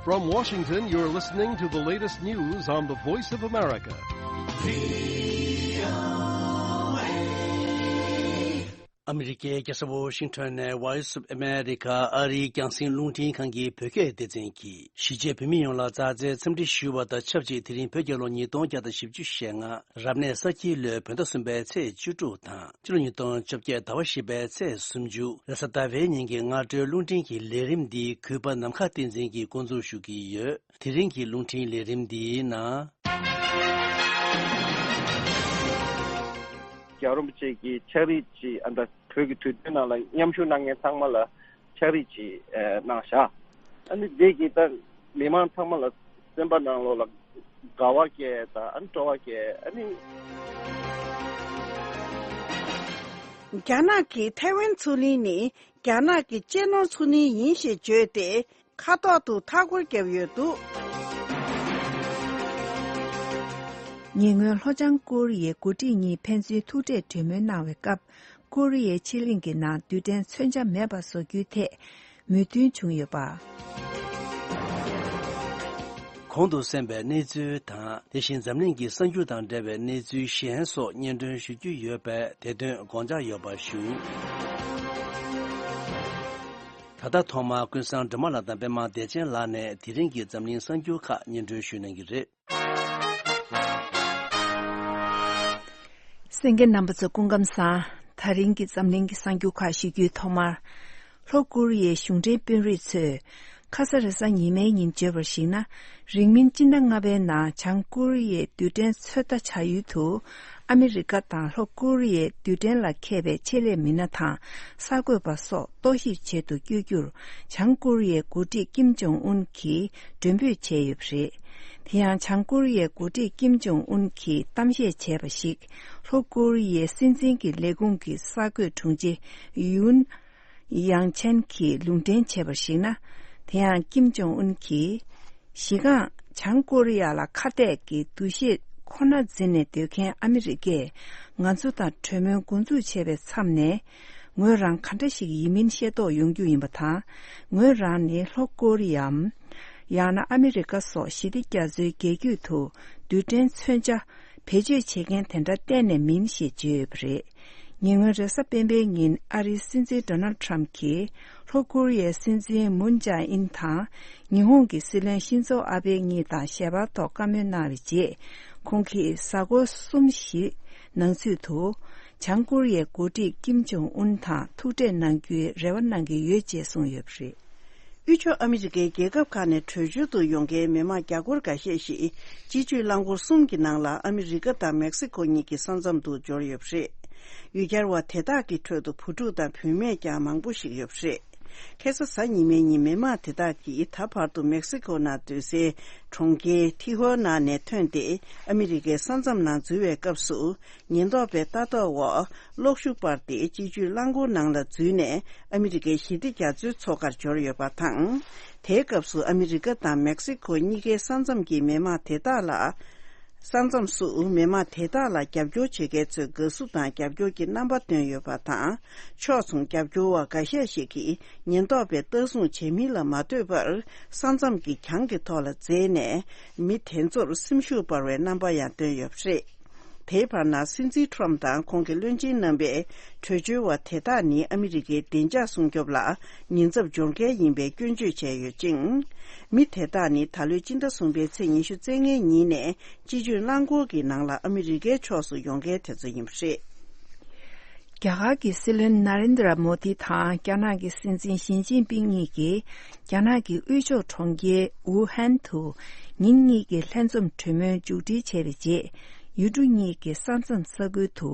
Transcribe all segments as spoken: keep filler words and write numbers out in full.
From Washington, you're listening to the latest news on the Voice of America. ཨ་མི་རི་ཀའི་རྒྱལ་ས་ཝོ་ཤིང་ཊོན་ནས་Voice of America ཨ་རིའི་རྒྱང་སྲིང་རླུང་འཕྲིན་ཁང་གི་བོད་སྐད་སྡེ་ཚན་གྱིས་གཞིས་བྱེས་བོད་མི་ཡོངས་ལ་མཛའ་བརྩེའི་འཚམས་འདྲི་ཞུ་བ་དང་ཆབས་ཅིག་དེ་རིང་བོད་རྒྱལ་ལོ་ཉིས་སྟོང་བརྒྱ་དང་བཞི་བཅུ་ཞེ་ལྔ། རབ་གནས་ས་ཁྱི་ལོའི་བོད་ཟླ་གསུམ་པའི་ཚེས་བཅུ་དྲུག་དང་སྤྱི་ལོ་ཉིས་སྟོང་བཅོ་བརྒྱད་ཟླ་བ་བཞི་པའི་ཚེས་སུམ་ཅུ་རེས་གཟའ་ཟླ་བའི་ཉིན་གྱི་སྔ་དྲོའི་རླུང་འཕྲིན་གྱི་ལས་རིམ་འདི་གུས་པ་ནམ་མཁའ་བསྟན་འཛིན་གྱིས་འགོ་འཛུགས་ཞུ་གི་ཡོད། དེ་རིང་གི་རླུང་འཕྲིན་ལས་རིམ་འདིའི་ནང་། རྒྱལ་བ་རིན་པོ་ཆེ་གིས་ཕྱག་བྲིས་ཅིག་ཨ་ད་བོད་ཀྱི་དུས་སྟོན་ནང་ལ་མཉམ་ཞུགས་གནང་མཁན་ཚང་མ་ལ་ཕྱག་བྲིས་ཅིག་ཨ་གནང་བཞག་ཨ་ནི་འདི་གིས་ད་མི་མང་ཚང་མ་ལ་སེམས་པ་ནང་ལོགས་ལ་དགའ་བ་སྐྱེ་དང་ཨ་ནི་སྤྲོ་བ་སྐྱེ་ཨ་ནི། རྒྱ་ནག་གིས་ཐའེ་ཝན་མཚོ་གླིང་ནི་རྒྱ་ནག་གི་གཅེས་ནོར་མཚོ་གླིང་ཡིན་ཞེས་བརྗོད་དེ། ཁ་ཐོག་ཏུ་མཐའ་སྐོར་བརྒྱབ་ཡོད་འདུག། ཉེ་སྔོན་ལྷོ་བྱང་ཀོ་རི་ཡའི་འགོ་ཁྲིད་གཉིས་ཕན་ཚུན་ཐུག་འཕྲད་གྲོས་མོལ་གནང་བའི་སྐབས། ཀོ་རི་ཡའི་ཕྱེད་གླིང་གི་ནང་རྡུལ་ཕྲན་མཚོན་ཆ་མེད་པ་བཟོ་རྒྱུའི་ཐད་མོས་མཐུན་བྱུང་ཡོད་པ། གོང་དུ་གསན་པའི་གནས་ཚུལ་དང་། དེ་བཞིན་འཛམ་གླིང་གི་གསར་འགྱུར་དང་འབྲེལ་བའི་གནས་ཚུལ་གཞན་སོགས་སྙན་སྒྲོན་ཞུ་རྒྱུ་ཡོད་པས། དེ་དོན་དགོངས་འཇགས་ཡོད་པ་ཞུ། ད་ལྟ་ཐོག་མར་ཀུན་བཟང་སྒྲོལ་མ་ལགས་དང་པད་མ་བདེ་ཆེན་ལགས་ནས་དེ་རིང་གི་འཛམ་གླིང་གསར་འགྱུར་ཁག་སྙན་སྒྲོན་ཞུ་གནང་གི་རེད། གསན་མཁན་རྣམ་པ་ཚོ་སྐུ་ཁམས་བཟང་། ད་རིང་གི་འཛམ་གླིང་གི་གསར་འགྱུར་ཁག་ཞུ་རྒྱུའི་ཐོག་མར། ལྷོ་ཀོ་རི་ཡའི་གཞུང་འབྲེལ་དཔོན་རིགས་ཚོས། ཁ་ས་རེས་གཟའ་ཉི་མའི་ཉིན་བརྗོད་པར་གཞིགས་ན། རིང་མིན་སྤྱི་ཟླ་ལྔ་པའི་ནང་བྱང་ཀོ་རི་ཡའི་རྡུལ་ཕྲན་ཚོད་ལྟ་བྱ་ཡུལ་དུ། ཨ་མི་རི་ཀ་དང་ལྷོ་ཀོ་རི་ཡའི་རྡུལ་ཕྲན་ལ་མཁས་པའི་ཆེད་ལས་མི་སྣ་དང་གསར་འགོད་པ་སོགས་རྟོག་ཞིབ་བྱེད་དུ་བསྐྱོད་རྒྱུར། བྱང་ཀོ་རི་ཡའི་འགོ་ཁྲིད་ཀིམ་ཇོང་ཨུན་གྱིས་མགྲོན་འབོད་བྱས་ཡོད་པ་རེད། དེ་ཡང་། བྱང་ཀོ་རི་ཡའི་འགོ་ཁྲིད་ཀིམ་ཇོང་ཨུན་གྱིས་གཏམ་བཤད་བྱས་པ་ཞིག་ལྷོ་ཀོ་རི་ཡའི་སྲིད་འཛིན་གྱི་ལས་ཁུངས་ཀྱི་གསར་འགོད་དྲུང་ཆེ་ཡུན་ཡང་ཆན་གྱིས་ལུང་འདྲེན་བྱས་པར་གཞིགས་ན། དེ་ཡང་། ཀིམ་ཇོང་ཨུན་གྱིས། གཞི་རྐང་། བྱང་ཀོ་རི་ཡ་ལ་ཁ་གཏད་ཀྱི་འདུ་ཤེས་ཁོ་ན་འཛིན་ནས་སྡོད་མཁན་ཨ་མི་རི་ཀས་ང་ཚོ་དང་གྲོས་མོལ་འགོ་འཛུགས་བྱས་པའི་མཚམས་ནས། ངོས་རང་ག་འདྲ་ཞིག་ཡིན་མིན་ཤེས་རྟོགས་ཡོང་རྒྱུ་ཡིན་པ་དང་། ངོས་རང་ནི་ལྷོ་ཀོ་རི་ཡའམ། ཡང་ན་ཨ་མི་རི་ཀ་སོགས་ཞི་བདེ་རྒྱ་མཚོའི་རྒྱལ་རྒྱུད་དུ་རྡུལ་ཕྲན་མཚོན་ཆ་བེད་སྤྱོད་བྱེད་མཁན་དེ་འདྲ་གཏན་ནས་མིན་ཞེས་བརྗོད་ཡོད་པ་རེད། ཉེ་སྔོན་རེས་གཟའ་སྤེན་པའི་ཉིན་ཨ་རིའི་སྲིད་འཛིན་ཌོ་ནལ་ཌི་ཊརམ་ཕི་གྱིས་ལྷོ་ཀོ་རི་ཡའི་སྲིད་འཛིན་མུན་ཇཱ་ཨིན་དང་ཉི་ཧོང་གི་སྲིད་བློན་ཤིན་ཛོ་ཨ་བྷེ་གཉིས་དང་ཞལ་པར་ཐོག་བཀའ་མོལ་གནང་བའི་རྗེས། ཁོང་གིས་གཟའ་འཁོར་གསུམ་བཞི་ནང་ཚུད་དུ། བྱང་ཀོ་རི་ཡའི་འགོ་ཁྲིད་ཀིམ་ཇོང་ཨུན་དང་ཐུག་འཕྲད་གནང་རྒྱུའི་རེ་བ་གནང་གི་ཡོད་ཅེས་གསུངས་ཡོད་པ་རེད། དབུས་ཕྱོགས་ཨ་མི་རི་ཀའི་རྒྱལ་ཁབ་ཁག་ནས་བྲོས་བྱོལ་དུ་ཡོང་མཁན་མི་མང་རྒྱ་སྒོར་འགའ་ཤས་ཤིག་སྤྱི་སྤྱོད་རླངས་འཁོར་གསུམ་གྱི་ནང་ལ་ཨ་མི་རི་ཀ་དང་མེག་སི་ཀོ་གཉིས་ཀྱི་ས་མཚམས་དུ་འབྱོར་ཡོད་པ་རེད། ཡུལ་གྱར་བ་དེ་དག་གི་ཁྲོད་དུ་བུ་ཕྲུག་དང་བུད་མེད་ཀྱང་མང་པོ་ཞིག་ཡོད་པ་རེད། ཁ་སང་གཟའ་ཉི་མའི་ཉིན་མི་མང་དེ་དག་གིས་ད་བར་དུ་མེག་སི་ཀོ་ནང་སྡོད་སའི་གྲོང་ཁྱེར་ཐི་ཧོ་ནཱ་ནས་ཐོན་ཏེ་ཨ་མི་རི་ཀའི་ས་མཚམས་ནང་འཛུལ་བའི་སྐབས་སུ། ཉེན་རྟོག་པའི་ལྟ་རྟོག་འོག་གློག་ཤུགས་སྤར་ཏེ་སྤྱི་སྤྱོད་རླངས་འཁོར་ནང་ལ་འཛུལ་ནས་ཨ་མི་རི་ཀའི་ཞི་བདེ་རྒྱ་མཚོའི་མཚོ་ཁར་འབྱོར་ཡོད་པ་དང་། དེའི་སྐབས་སུ་ཨ་མི་རི་ཀ་དང་མེག་སི་ཀོ་གཉིས་ཀའི་ས་མཚམས་ཀྱི་མི་མང་དེ་དག་ལ། ས་མཚམས་སུ་མི་མང་དེ་དག་ལ་རྒྱབ་སྐྱོར་བྱེད་མཁན་ཚོས་དགའ་བསུ་དང་རྒྱབ་སྐྱོར་གྱི་རྣམ་པ་བཏོན་ཡོད་པ་དང་། ཕྱོགས་མཚུངས་རྒྱབ་སྐྱོར་བ་འགའ་ཤས་ཤིག་གིས་ཉེན་རྟོག་པས་ལྟ་སྲུང་བྱེད་མིན་ལ་མ་ལྟོས་པར་ས་མཚམས་ཀྱི་གྱང་གི་ཐོག་ལ་འཛེགས་ནས་མི་དེ་ཚོར་སེམས་ཤུགས་སྤར་བའི་རྣམ་པ་ཡང་བཏོན་ཡོད་པ་རེད། དེའི་བར་ན་སྲིད་འཛིན་ཁྲོམ་དང་ཁོང་གི་བློན་ཆེན་རྣམ་པས་བྲོས་བྱོལ་བ་དེ་དག་ནི་ཨ་མི་རི་ཀའི་བདེ་འཇགས་སྲུང་སྐྱོབ་ལ་ཉེན་ཚབས་འབྱོར་མཁན་ཡིན་པའི་སྐྱོན་བརྗོད་བྱས་ཡོད་ཅིང་། མི་དེ་དག་ནི་ད་ལོའི་སྤྱི་ཟླ་གསུམ་པའི་ཚེས་ཉི་ཤུ་རྩ་ལྔའི་ཉིན་ནས་སྤྱི་སྤྱོད་རླངས་འཁོར་གྱི་ནང་ལ་ཨ་མི་རི་ཀའི་ཕྱོགས་སུ་ཡོང་མཁན་དེ་ཚོ་ཡིན་པ་རེད། རྒྱ་གར་གྱི་སྲིད་བློན་ན་རེན་དྲ་མོ་དི་དང་རྒྱ་ནག་གི་སྲིད་འཛིན་ཞི་ཅིན་ཕིང་གཉིས་ཀྱིས་རྒྱ་ནག་གི་དབུས་ཕྱོགས་གྲོང་ཁྱེར་ཝུ་ཧན་དུ་ཉིན་གཉིས་ཀྱི་ལྷན་འཛོམས་གྲོས་མོལ་མཇུག་སྒྲིལ་བྱས་པའི་རྗེས། ཡུལ་གྲུ་གཉིས་ཀྱི་ས་མཚམས་ས་ཁུལ་དུ་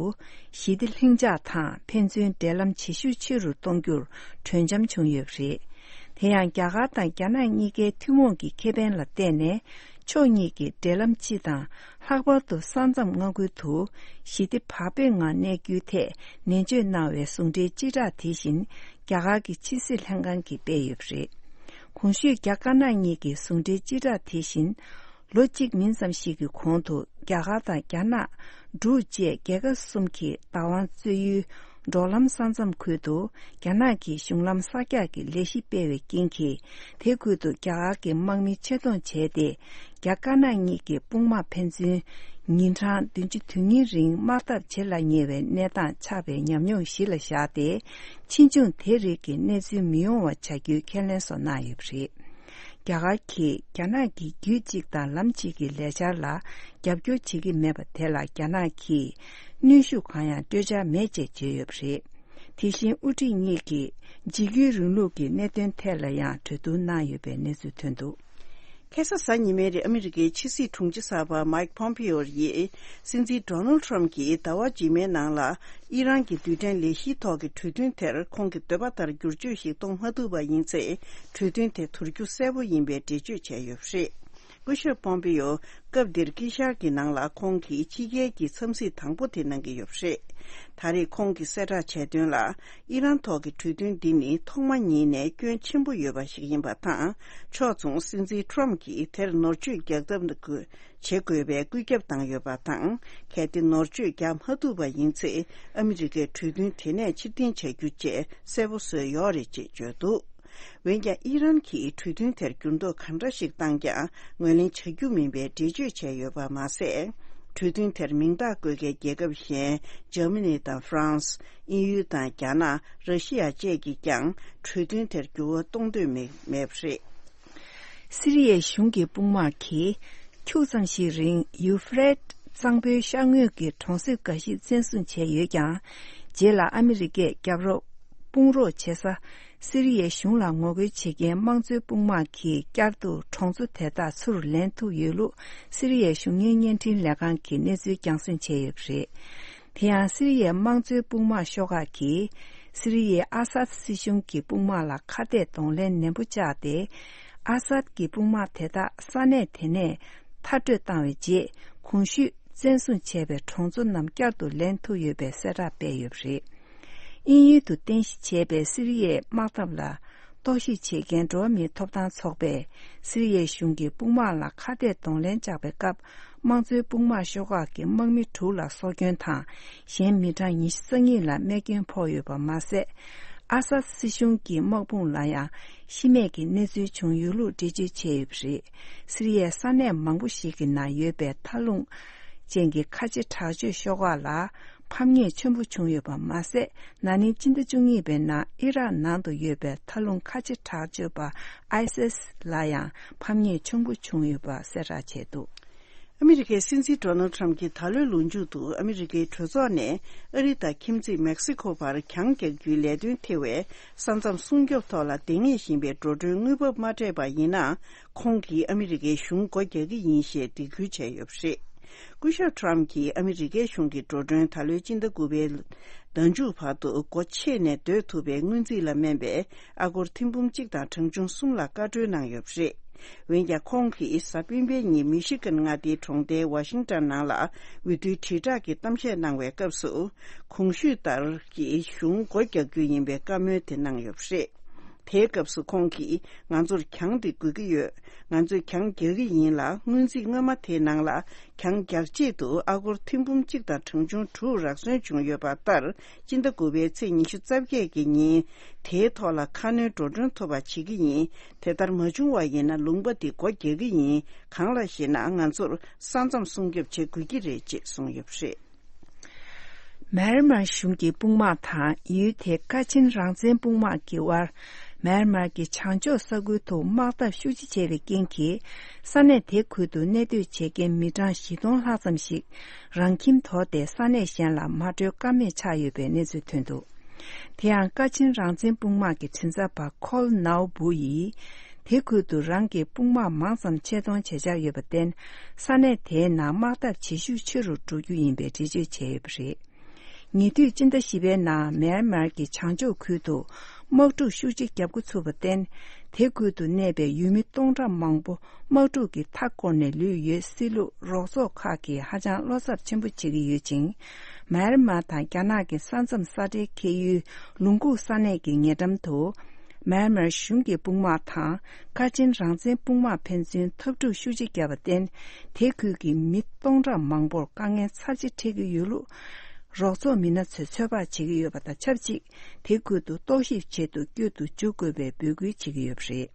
ཞི་བདེ་ལྷིང་འཇགས་དང་ཕན་ཚུན་འབྲེལ་ལམ་ཇེ་ཤུགས་ཆེ་རུ་གཏོང་རྒྱུར་གྲོས་འཆམ་བྱུང་ཡོད་པ་རེད། དེ་ཡང་རྒྱ་གར་དང་རྒྱ་ནག་གཉིས་ཀའི་ཐུན་མོང་གི་ཁེ་ཕན་ལ་བརྟེན་ནས་ཕྱོགས་གཉིས་ཀྱི་འབྲེལ་ལམ་སྤྱི་དང་ལྷག་པར་དུ་ས་མཚམས་མངའ་ཁུལ་དུ་ཞི་བདེ་བག་ཕེབས་ངང་གནས་རྒྱུའི་ཐད་ནན་བརྗོད་གནང་བའི་ཟུང་འབྲེལ་སྤྱི་བསྒྲགས་དེ་བཞིན་རྒྱ་གར་གྱི་ཕྱི་སྲིད་ལྷན་ཁང་གིས་སྤེལ་ཡོད་པ་རེད། གོང་ཞུས་རྒྱ་དཀར་ནག་གཉིས་ཀྱི་ཟུང་འབྲེལ་སྤྱི་བསྒྲགས་དེ་བཞིན། ལོ་གཅིག་མིན་ཙམ་ཞིག་གི་གོང་དུ་རྒྱ་གར་དང་རྒྱ་ནག་འབྲུག་བཅས་རྒྱལ་ཁབ་གསུམ་གྱི་བདག་དབང་རྩོད་ཡུལ་ འབྲོག་ལམ་ས་མཚམས་ཁུལ་དུ་རྒྱ་ནག་གིས་གཞུང་ལམ་གསར་རྒྱག་གི་ལས་གཞི་སྤེལ་བའི་རྐྱེན་གྱིས། དེ་ཁུལ་དུ་རྒྱ་གར་གྱི་དམག་མི་ཆེད་གཏོང་བྱས་ཏེ། རྒྱ་དཀར་ནག་གཉིས་ཀྱི་དཔུང་དམག་ཕན་ཚུན་ཉིན་གྲངས་བདུན་ཅུ་དོན་གཉིས་རིང་དམག་འཐབ་བྱེད་ལ་ཉེ་བའི་གནས་སྟངས་ཆགས་པའི་ཉམས་མྱོང་གཞི་ལ་བཞག་སྟེ། ཕྱིས་འབྱུང་དེ་རིགས་ཀྱི་གནས་ཚུལ་མི་ཡོང་བ་བྱ་རྒྱུའི་ཁས་ལེན་སོགས་གནང་ཡོད་པ་རེད། རྒྱ་གར་གྱིས་རྒྱ་ནག་གི་རྒྱུད་གཅིག་དང་ལམ་གཅིག་གི་ལས་འཆར་ལ་རྒྱབ་སྐྱོར་བྱེད་ཀྱི་མེད་པ་དེ་ལ་རྒྱ་ནག་གིས་གནོན་ཤུགས་གང་ཡང་སྤྲོད་འཆར་མེད་ཅེས་བརྗོད་ཡོད་པ་རེད། དེ་བཞིན་དབུ་ཁྲིད་གཉིས་ཀྱིས་འཇིགས་སྐུལ་རིང་ལུགས་ཀྱི་གནད་དོན་ཐད་ལ་ཡང་གྲོས་བསྡུར་གནང་ཡོད་པའི་གནས་ཚུལ་ཐོན་འདུག། ཁ་སང་གཟའ་ཉི་མའི་རིང་ཨ་མི་རི་ཀའི་ཕྱི་སྲིད་དྲུང་ཆེ་གསར་པ་མའིག་ཕོམ་པིའོ་ཡིས། སྲིད་འཛིན་ཌོ་ནལ་ཊམ་གྱིས་ཟླ་བ་རྗེས་མའི་ནང་ལ་ཨི་རན་གྱི་རྡུལ་ཕྲན་ལས་གཞིའི་ཐོག་གི་གྲོས་མཐུན་དེར་ཁོང་གི་འདོད་པ་ལྟར་བསྒྱུར་བཅོས་ཤིག་གཏོང་མ་ཐུབ་པ་ཡིན་ཚེ། གྲོས་མཐུན་དེ་དུར་རྒྱུ་གསལ་པོ་ཡིན་པའི་འགྲེལ་བརྗོད་བྱས་ཡོད་པ་རེད། སྐུ་ཞབས་པོམ་པིའོ་སྐབས་འདིར་དཀྱིལ་ཤར་གྱི་ནང་ལ་ཁོང་གིས་ཕྱི་རྒྱལ་གྱི་འཚམས་གཟིགས་དང་པོ་དེ་གནང་གི་ཡོད་པ་རེད། ད་རེས་ཁོང་གིས་གསལ་བསྒྲགས་བྱས་དོན་ལ། ཨི་རན་ཐོག་གི་གྲོས་མཐུན་འདི་ནི་ཐོག་མ་ཉིད་ནས་སྐྱོན་ཆེན་པོ་ཡོད་པ་ཞིག་ཡིན་པ་དང་། ཕྱོགས་མཚུངས་སྲིད་འཛིན་ཊམ་གྱིས་དེར་ནོར་བཅོས་རྒྱག་ཐབས་དགོས། བྱེད་དགོས་པའི་བཀོད་ཁྱབ་བཏང་ཡོད་པ་དང་། གལ་ཏེ་ནོར་བཅོས་རྒྱག་མ་ཐུབ་པ་ཡིན་ཚེ། ཨ་མི་རི་ཀས་གྲོས་མཐུན་དེ་ནས་ཕྱིར་འཐེན་བྱ་རྒྱུ་བཅས་གསལ་པོ་བཟོས་ཡོད་རེད་ཅེས་བརྗོད་འདུག། འོན་ཀྱང་ཨི་རན་གྱིས་གྲོས་མཐུན་དེར་འགྱུར་ལྡོག་གང་འདྲ་ཞིག་བཏང་ཀྱང་ངོས་ལེན་བྱ་རྒྱུ་མིན་པའི་འགྲེལ་བརྗོད་བྱས་ཡོད་པ་མ་ཟད། གྲོས་མཐུན་དེར་མིང་རྟགས་བཀོད་མཁན་རྒྱལ་ཁབ་གཞན་འཇར་མ་ནི་དང་ཧྥ་རན་སི། དབྱིན་ཡུལ་དང་རྒྱ་ནག་ར་ཤི་ཡ་བཅས་ཀྱིས་ཀྱང་གྲོས་མཐུན་དེར་འགྱུར་བ་གཏོང་འདོད་མེད་མེད་པ་རེད། སི་རི་ཡའི་གཞུང་གི་དཔུང་དམག་གིས་ཁྱུག་ཙམ་ཞིག་རིང་ཡུ་ཧྥེ་རེད་གཙང་པོའི་ཤར་ངོས་ཀྱི་གྲོང་གསེབ་འགའ་ཞིག་བཙན་བཟུང་བྱས་ཡོད་ཀྱང་། རྗེས་ལ་ཨ་མི་རི་ཀས་རྒྱབ་རོགས་དཔུང་རོགས་བྱེད་ས་སི་རི་ཡའི་གཞུང་ལ་ངོ་རྒོལ་བྱེད་མཁན་དམངས་གཙོའི་དཔུང་དམག་གིས་བསྐྱར་དུ་གྲོང་ཚོ་དེ་དག་ཚུར་ལེན་ཐུབ་ཡོད་ལུགས་སི་རི་ཡའི་གཞུང་གཉེར་བརྙན་འཕྲིན་ལས་ཁང་གིས་གནས་ཚུལ་རྒྱང་སྲིང་བྱས་ཡོད་པ་རེད། དེ་ཡང་སི་རི་ཡའི་དམངས་གཙོའི་དཔུང་དམག་ཤོག་ཁག་གིས་སི་རི་ཡའི་ཨ་སཱད་སྲིད་གཞུང་གི་དཔུང་དམག་ལ་ཁ་གཏད་གདོང་ལེན་ནན་པོ་བཅག་སྟེ། ཨ་སཱད་ཀྱི་དཔུང་དམག་དེ་དག་ས་གནས་དེ་ནས་མཐར་སྐྲོད་བཏང་བའི་རྗེས། གོང་ཞུས་བཙན་བཟུང་བྱས་པའི་གྲོང་ཚོ་རྣམས་བསྐྱར་དུ་ལེན་ཐུབ་ཡོད་པའི་གསལ་བསྒྲགས་སྤེལ་ཡོད་པ་རེད། དབྱིན་ཡུལ་དུ་རྟེན་གཞི་བྱས་པའི་སི་རི་ཡའི་དམག་འཐབ་ལ་རྟོག་ཞིབ་བྱེད་མཁན་འགྲོ་བ་མིའི་ཐོབ་ཐང་ཚོགས་པས་སི་རི་ཡའི་གཞུང་གི་དཔུང་དམག་ལ་ཁ་གཏད་གདོང་ལེན་བཅག་པའི་སྐབས། དམངས་གཙོའི་དཔུང་དམག་ཤོག་ཁག་གི་དམག་མི་དྲུག་ལ་སྲོག་སྐྱོན་དང་། གཞན་མི་གྲངས་ཉི་ཤུ་རྩ་གཉིས་ལ་རྨས་སྐྱོན་ཕོག་ཡོད་པ་མ་ཟད། ཨ་སཱད་སྲིད་གཞུང་གི་དམག་དཔུང་ལ་ཡང་ཤི་རྨས་ཀྱི་གནས་ཚུལ་བྱུང་ཡོད་ལུགས་འགྲེལ་བརྗོད་བྱས་ཡོད་པ་རེད། སི་རི་ཡའི་ས་གནས་མང་པོ་ཞིག་གི་ནང་ཡོད་པའི་མཐའ་ལྷུང་ཅན་གྱི་ཁ་ཆེ་དྲག་སྤྱོད་ཤོག་ཁག་ལ་ཕམ་ཉེས་ཆེན་པོ་བྱུང་ཡོད་པ་མ་ཟད། ན་ནིང་སྤྱི་ཟླ་བཅུ་གཉིས་པའི་ནང་ཨི་རག་ནང་དུ་ཡོད་པའི་མཐའ་ལྷུང་ཁ་ཆེ་དྲག་སྤྱོད་པ་ཨའི་སི་ཨེས་ལ་ཡང་ཕམ་ཉེས་ཆེན་པོ་བྱུང་ཡོད་པ་གསལ་བསྒྲགས་བྱས་འདུག། ཨ་མི་རི་ཀའི་སྲིད་འཛིན་ཌོ་ནལ་ཊམ་གྱིས་ད་ལོའི་ལོ་མཇུག་ཏུ་ཨ་མི་རི་ཀའི་གྲོས་ཚོགས་ནས་ཨ་རི་དང་ཁྱིམ་མཚེས་མེག་སི་ཁོ་བར་གྱང་རྒྱག་རྒྱུའི་ལས་དོན་ཐེ་བའི་ས་མཚམས་སྲུང་སྐྱོབ་ཐོག་ལ་འདེང་ངེས་བཞིན་པའི་འགྲོ་གྲོན་དངུལ་འབབ་མ་སྤྲད་པ་ཡིན་ན། ཁོང་གིས་ཨ་མི་རི་ཀའི་གཞུང་སྒོ་རྒྱག་གི་ཡིན་ཞེས་སྡིགས་སྐུལ་བྱས་ཡོད་པ་རེད། སྐུ་ཞབས་ཊམ་གྱིས་ཨ་མི་རི་ཀའི་གཞུང་གི་འགྲོ་གྲོན་ད་ལོའི་སྤྱི་ཟླ་དགུ་པའི་ཟླ་མཇུག་བར་དུ་སྒོ་ཕྱེ་ནས་སྡོད་ཐུབ་པའི་སྔོན་རྩིས་ལ་དམན་པའི་ཨ་སྒོར་ཐེར་འབུམ་གཅིག་དང་གྲངས་ཆུང་གསུམ་ལ་བཀའ་འཁྲོལ་གནང་ཡོད་པ་རེད། འོན་ཀྱང་ཁོང་གིས་གཟའ་སྤེན་པའི་ཉིན་མི་ཤི་གན་མངའ་སྡེའི་གྲོང་རྡལ་ཝ་ཤིང་ཊོན་ནང་ལ་འོས་བསྡུའི་དྲིལ་བསྒྲགས་ཀྱི་གཏམ་བཤད་གནང་བའི་སྐབས་སུ། གོང་ཞུས་ལྟར་གྱི་གཞུང་སྒོ་རྒྱག་རྒྱུ་ཡིན་པའི་བཀའ་མོལ་དེ་གནང་ཡོད་པ་རེད། དེའི་སྐབས་སུ་ཁོང་གིས་ང་ཚོར་གྱང་དེ་དགོས་ཀྱི་ཡོད། ང་ཚོས་གྱང་རྒྱག་གི་ཡིན་ལ། སྔོན་རྩིས་སྔོན་མ་དེའི་ནང་ལ་གྱང་རྒྱག་ཆེད་དུ་ཨ་སྒོར་ཐེར་འབུམ་གཅིག་དང་གྲངས་ཆུང་དྲུག་རག་སོན་བྱུང་ཡོད་པ་ལྟར། སྤྱི་ཟླ་དགུ་པའི་ཚེས་ཉི་ཤུ་རྩ་བརྒྱད་ཀྱི་ཉིན་དེའི་ཐོག་ལ་ཁ་སྣོན་འགྲོ་གྲོན་ཐོབ་པ་བྱེད་ཀྱི་ཡིན། དེ་ལྟར་མ་བྱུང་བ་ཡིན་ན་ལུང་པ་འདི་སྒོ་རྒྱག་གི་ཡིན། གང་ལགས་ཤེ་ན་ང་ཚོར་ས་མཚམས་སྲུང་སྐྱོབ་བྱེད་དགོས་ཀྱི་རེད་ཅེས་གསུངས་ཡོད་པ་རེད། མཱན་མཱར་གཞུང་གི་དཔུང་དམག་དང་ཡུལ་དེའི་ཀ་ཆིན་རང་བཙན་དཔུང་དམག་གི་དབར། མཱན་མཱར་གྱི་བྱང་ཕྱོགས་ས་ཁུལ་དུ་དམག་འཐབ་ཤུགས་ཆེ་བྱས་པའི་རྐྱེན་གྱིས། ས་གནས་དེ་ཁུལ་དུ་གནས་སྡོད་བྱེད་མཁན་མི་གྲངས་བཞི་སྟོང་ལྷག་ཙམ་ཞིག་རང་ཁྱིམ་དོར་ཏེ་ས་གནས་གཞན་ལ་མ་བྲོས་ཀ་མེད་ཆགས་ཡོད་པའི་གནས་ཚུལ་ཐོན་འདུག། དེ་ཡང་ཀ་ཆིན་རང་བཙན་དཔུང་དམག་གི་མགྲིན་ཚབ་པ་ཁོལ་ནའོ་བུ་ཡིས། དེ་ཁུལ་དུ་རང་གི་དཔུང་དམག་མང་ཙམ་ཆེད་གཏོང་བྱེད་འཆར་ཡོད་པར་བརྟེན། ས་གནས་དེའི་ནང་དམག་འཐབ་བྱེད་ཤུགས་ཆེ་རུ་འགྲོ་རྒྱུ་ཡིན་པའི་འགྲེལ་བརྗོད་བྱས་ཡོད་པ་རེད། ཉེ་དུས་སྤྱི་ཟླ་བཞི་པའི་ནང་མཱན་མཱར་གྱི་བྱང་ཕྱོགས་ཁུལ་དུ་དམག་འཁྲུག་ཤུགས་ཆེ་བརྒྱབ་འགོ་ཚུགས་པར་བརྟེན། དེ་ཁུལ་དུ་གནས་པའི་ཡུལ་མི་སྟོང་ཕྲག་མང་པོ་དམག་འཁྲུག་གི་མཐའ་བསྐོར་ནས་ལུས་ཡོད་སྲིད་ལུགས་རོགས་ཚོགས་ཁག་གིས་ཧ་ཅང་བློ་འཚབ་ཆེན་པོ་བྱེད་ཀྱི་ཡོད་ཅིང་། མཱན་མཱར་དང་རྒྱ་ནག་གི་ས་མཚམས་ས་ཁྲའི་ཁེལ་ཡུལ་ལུང་ཁུག་ས་གནས་ཀྱི་ཉེ་འགྲམ་དུ། མཱན་མཱར་གཞུང་གི་དཔུང་དམག་དང་ཀ་ཆིན་རང་བཙན་དཔུང་དམག་ཕན་ཚུན་འཐབ་འཁྲུག་ཤུགས་ཆེ་བརྒྱབ་པར་བརྟེན། དེ་ཁུལ་གྱི་མི་སྟོང་ཕྲག་མང་པོར་དཀའ་ངལ་ཚབས་ཆེ་འཕྲད་ཀྱི་ཡོད་ལུགས་ རོགས་ཚོགས་མི་སྣ་ཚོས་ཚོད་དཔག་བྱེད་ཀྱི་ཡོད་པ་དང་ཆབས་ཅིག་དེ་ཁུལ་དུ་རྟོག་ཞིབ་ཆེད་དུ་བསྐྱོད་དུ་འཇུག་དགོས་པའི་འབོད་སྐུལ་བྱེད་ཀྱི་ཡོད་པ་རེད།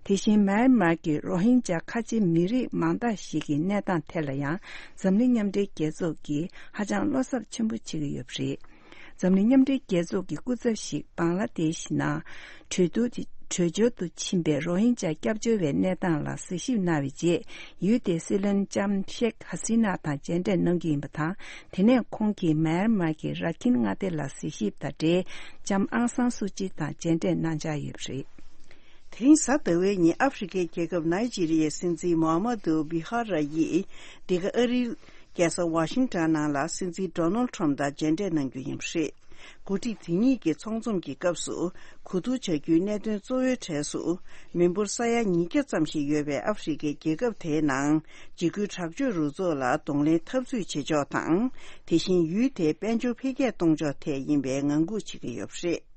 དེ་བཞིན་མཱན་མཱར་གྱི་རོ་ཧིན་ཇཱ་ཁ་ཆེ་མི་རིགས་མང་དག་ཞིག་གི་གནས་སྟངས་ཐད་ལ་ཡང་འཛམ་གླིང་མཉམ་འབྲེལ་རྒྱལ་ཚོགས་ཀྱིས་ཧ་ཅང་བློ་འཚབ་ཆེན་པོ་བྱེད་ཀྱི་ཡོད་པ་རེད། འཛམ་གླིང་མཉམ་འབྲེལ་རྒྱལ་ཚོགས་ཀྱི་སྐུ་ཚབ་ཞིག་བང་ལ་དེཤ་ནང་བྲོས་བྱོལ་དུ་ཕྱིན་པའི་རོ་ཧིན་ཇཱ་སྐྱབས་བཅོལ་བའི་གནས་སྟངས་ལ་གཟིགས་ཞིབ་གནང་བའི་རྗེས། ཡུལ་དེའི་སྲིད་བློན་ལྕམ་ཤེག་ཧ་སི་ན་དང་མཇལ་འཕྲད་གནང་རྒྱུ་ཡིན་པ་དང་། དེ་ནས་ཁོང་གིས་མཱན་མཱར་གྱི་ར་ཁིན་མངའ་སྡེ་ལ་གཟིགས་ཞིབ་དང་འབྲེལ། ལྕམ་ཨང་སང་སུ་ཅི་དང་མཇལ་འཕྲད་གནང་འཆར་ཡོད་པ་རེད། དེ་རིང་གཟའ་ཟླ་བའི་ཉིན་ཨ་ཧྥེ་རི་ཁའི་རྒྱལ་ཁབ་ནཱི་ཇི་རི་ཡའི་སྲིད་འཛིན་མོ་ཧ་མ་དུ་བི་ཧ་ར་ཡིས་འདི་ག་ཨ་རིའི་རྒྱལ་ས་ཝ་ཤིང་ཊོན་ནང་ལ་སྲིད་འཛིན་ཌོ་ནལ་ཁྲོམ་དང་མཇལ་འཕྲད་གནང་རྒྱུ་ཡིན་པ་རེད། འགོ་ཁྲིད་དེ་གཉིས་ཀྱི་ཚོགས་འཛོམས་ཀྱི་སྐབས་སུ་གོ་བསྡུར་བྱ་རྒྱུའི་གནད་དོན་གཙོ་བོའི་གྲས་སུ། མི་འབོར་ས་ཡ་ཉིས་བརྒྱ་ཙམ་ཞིག་ཡོད་པའི་ཨ་ཧྥེ་རི་ཁའི་རྒྱལ་ཁབ་དེའི་ནང་འཇིགས་སྐུལ་དྲག་སྤྱོད་རུ་ཚོགས་ལ་གདོང་ལེན་འཐབ་རྩོད་བྱེད་ཕྱོགས་དང་། དེ་བཞིན་ཡུལ་དེའི་དཔལ་འབྱོར་འཕེལ་རྒྱས་གཏོང་ཕྱོགས་ཐད་ཡིན་པའི་ངང་སྒུག་བྱེད་ཀྱི་ཡོད་པ་རེད།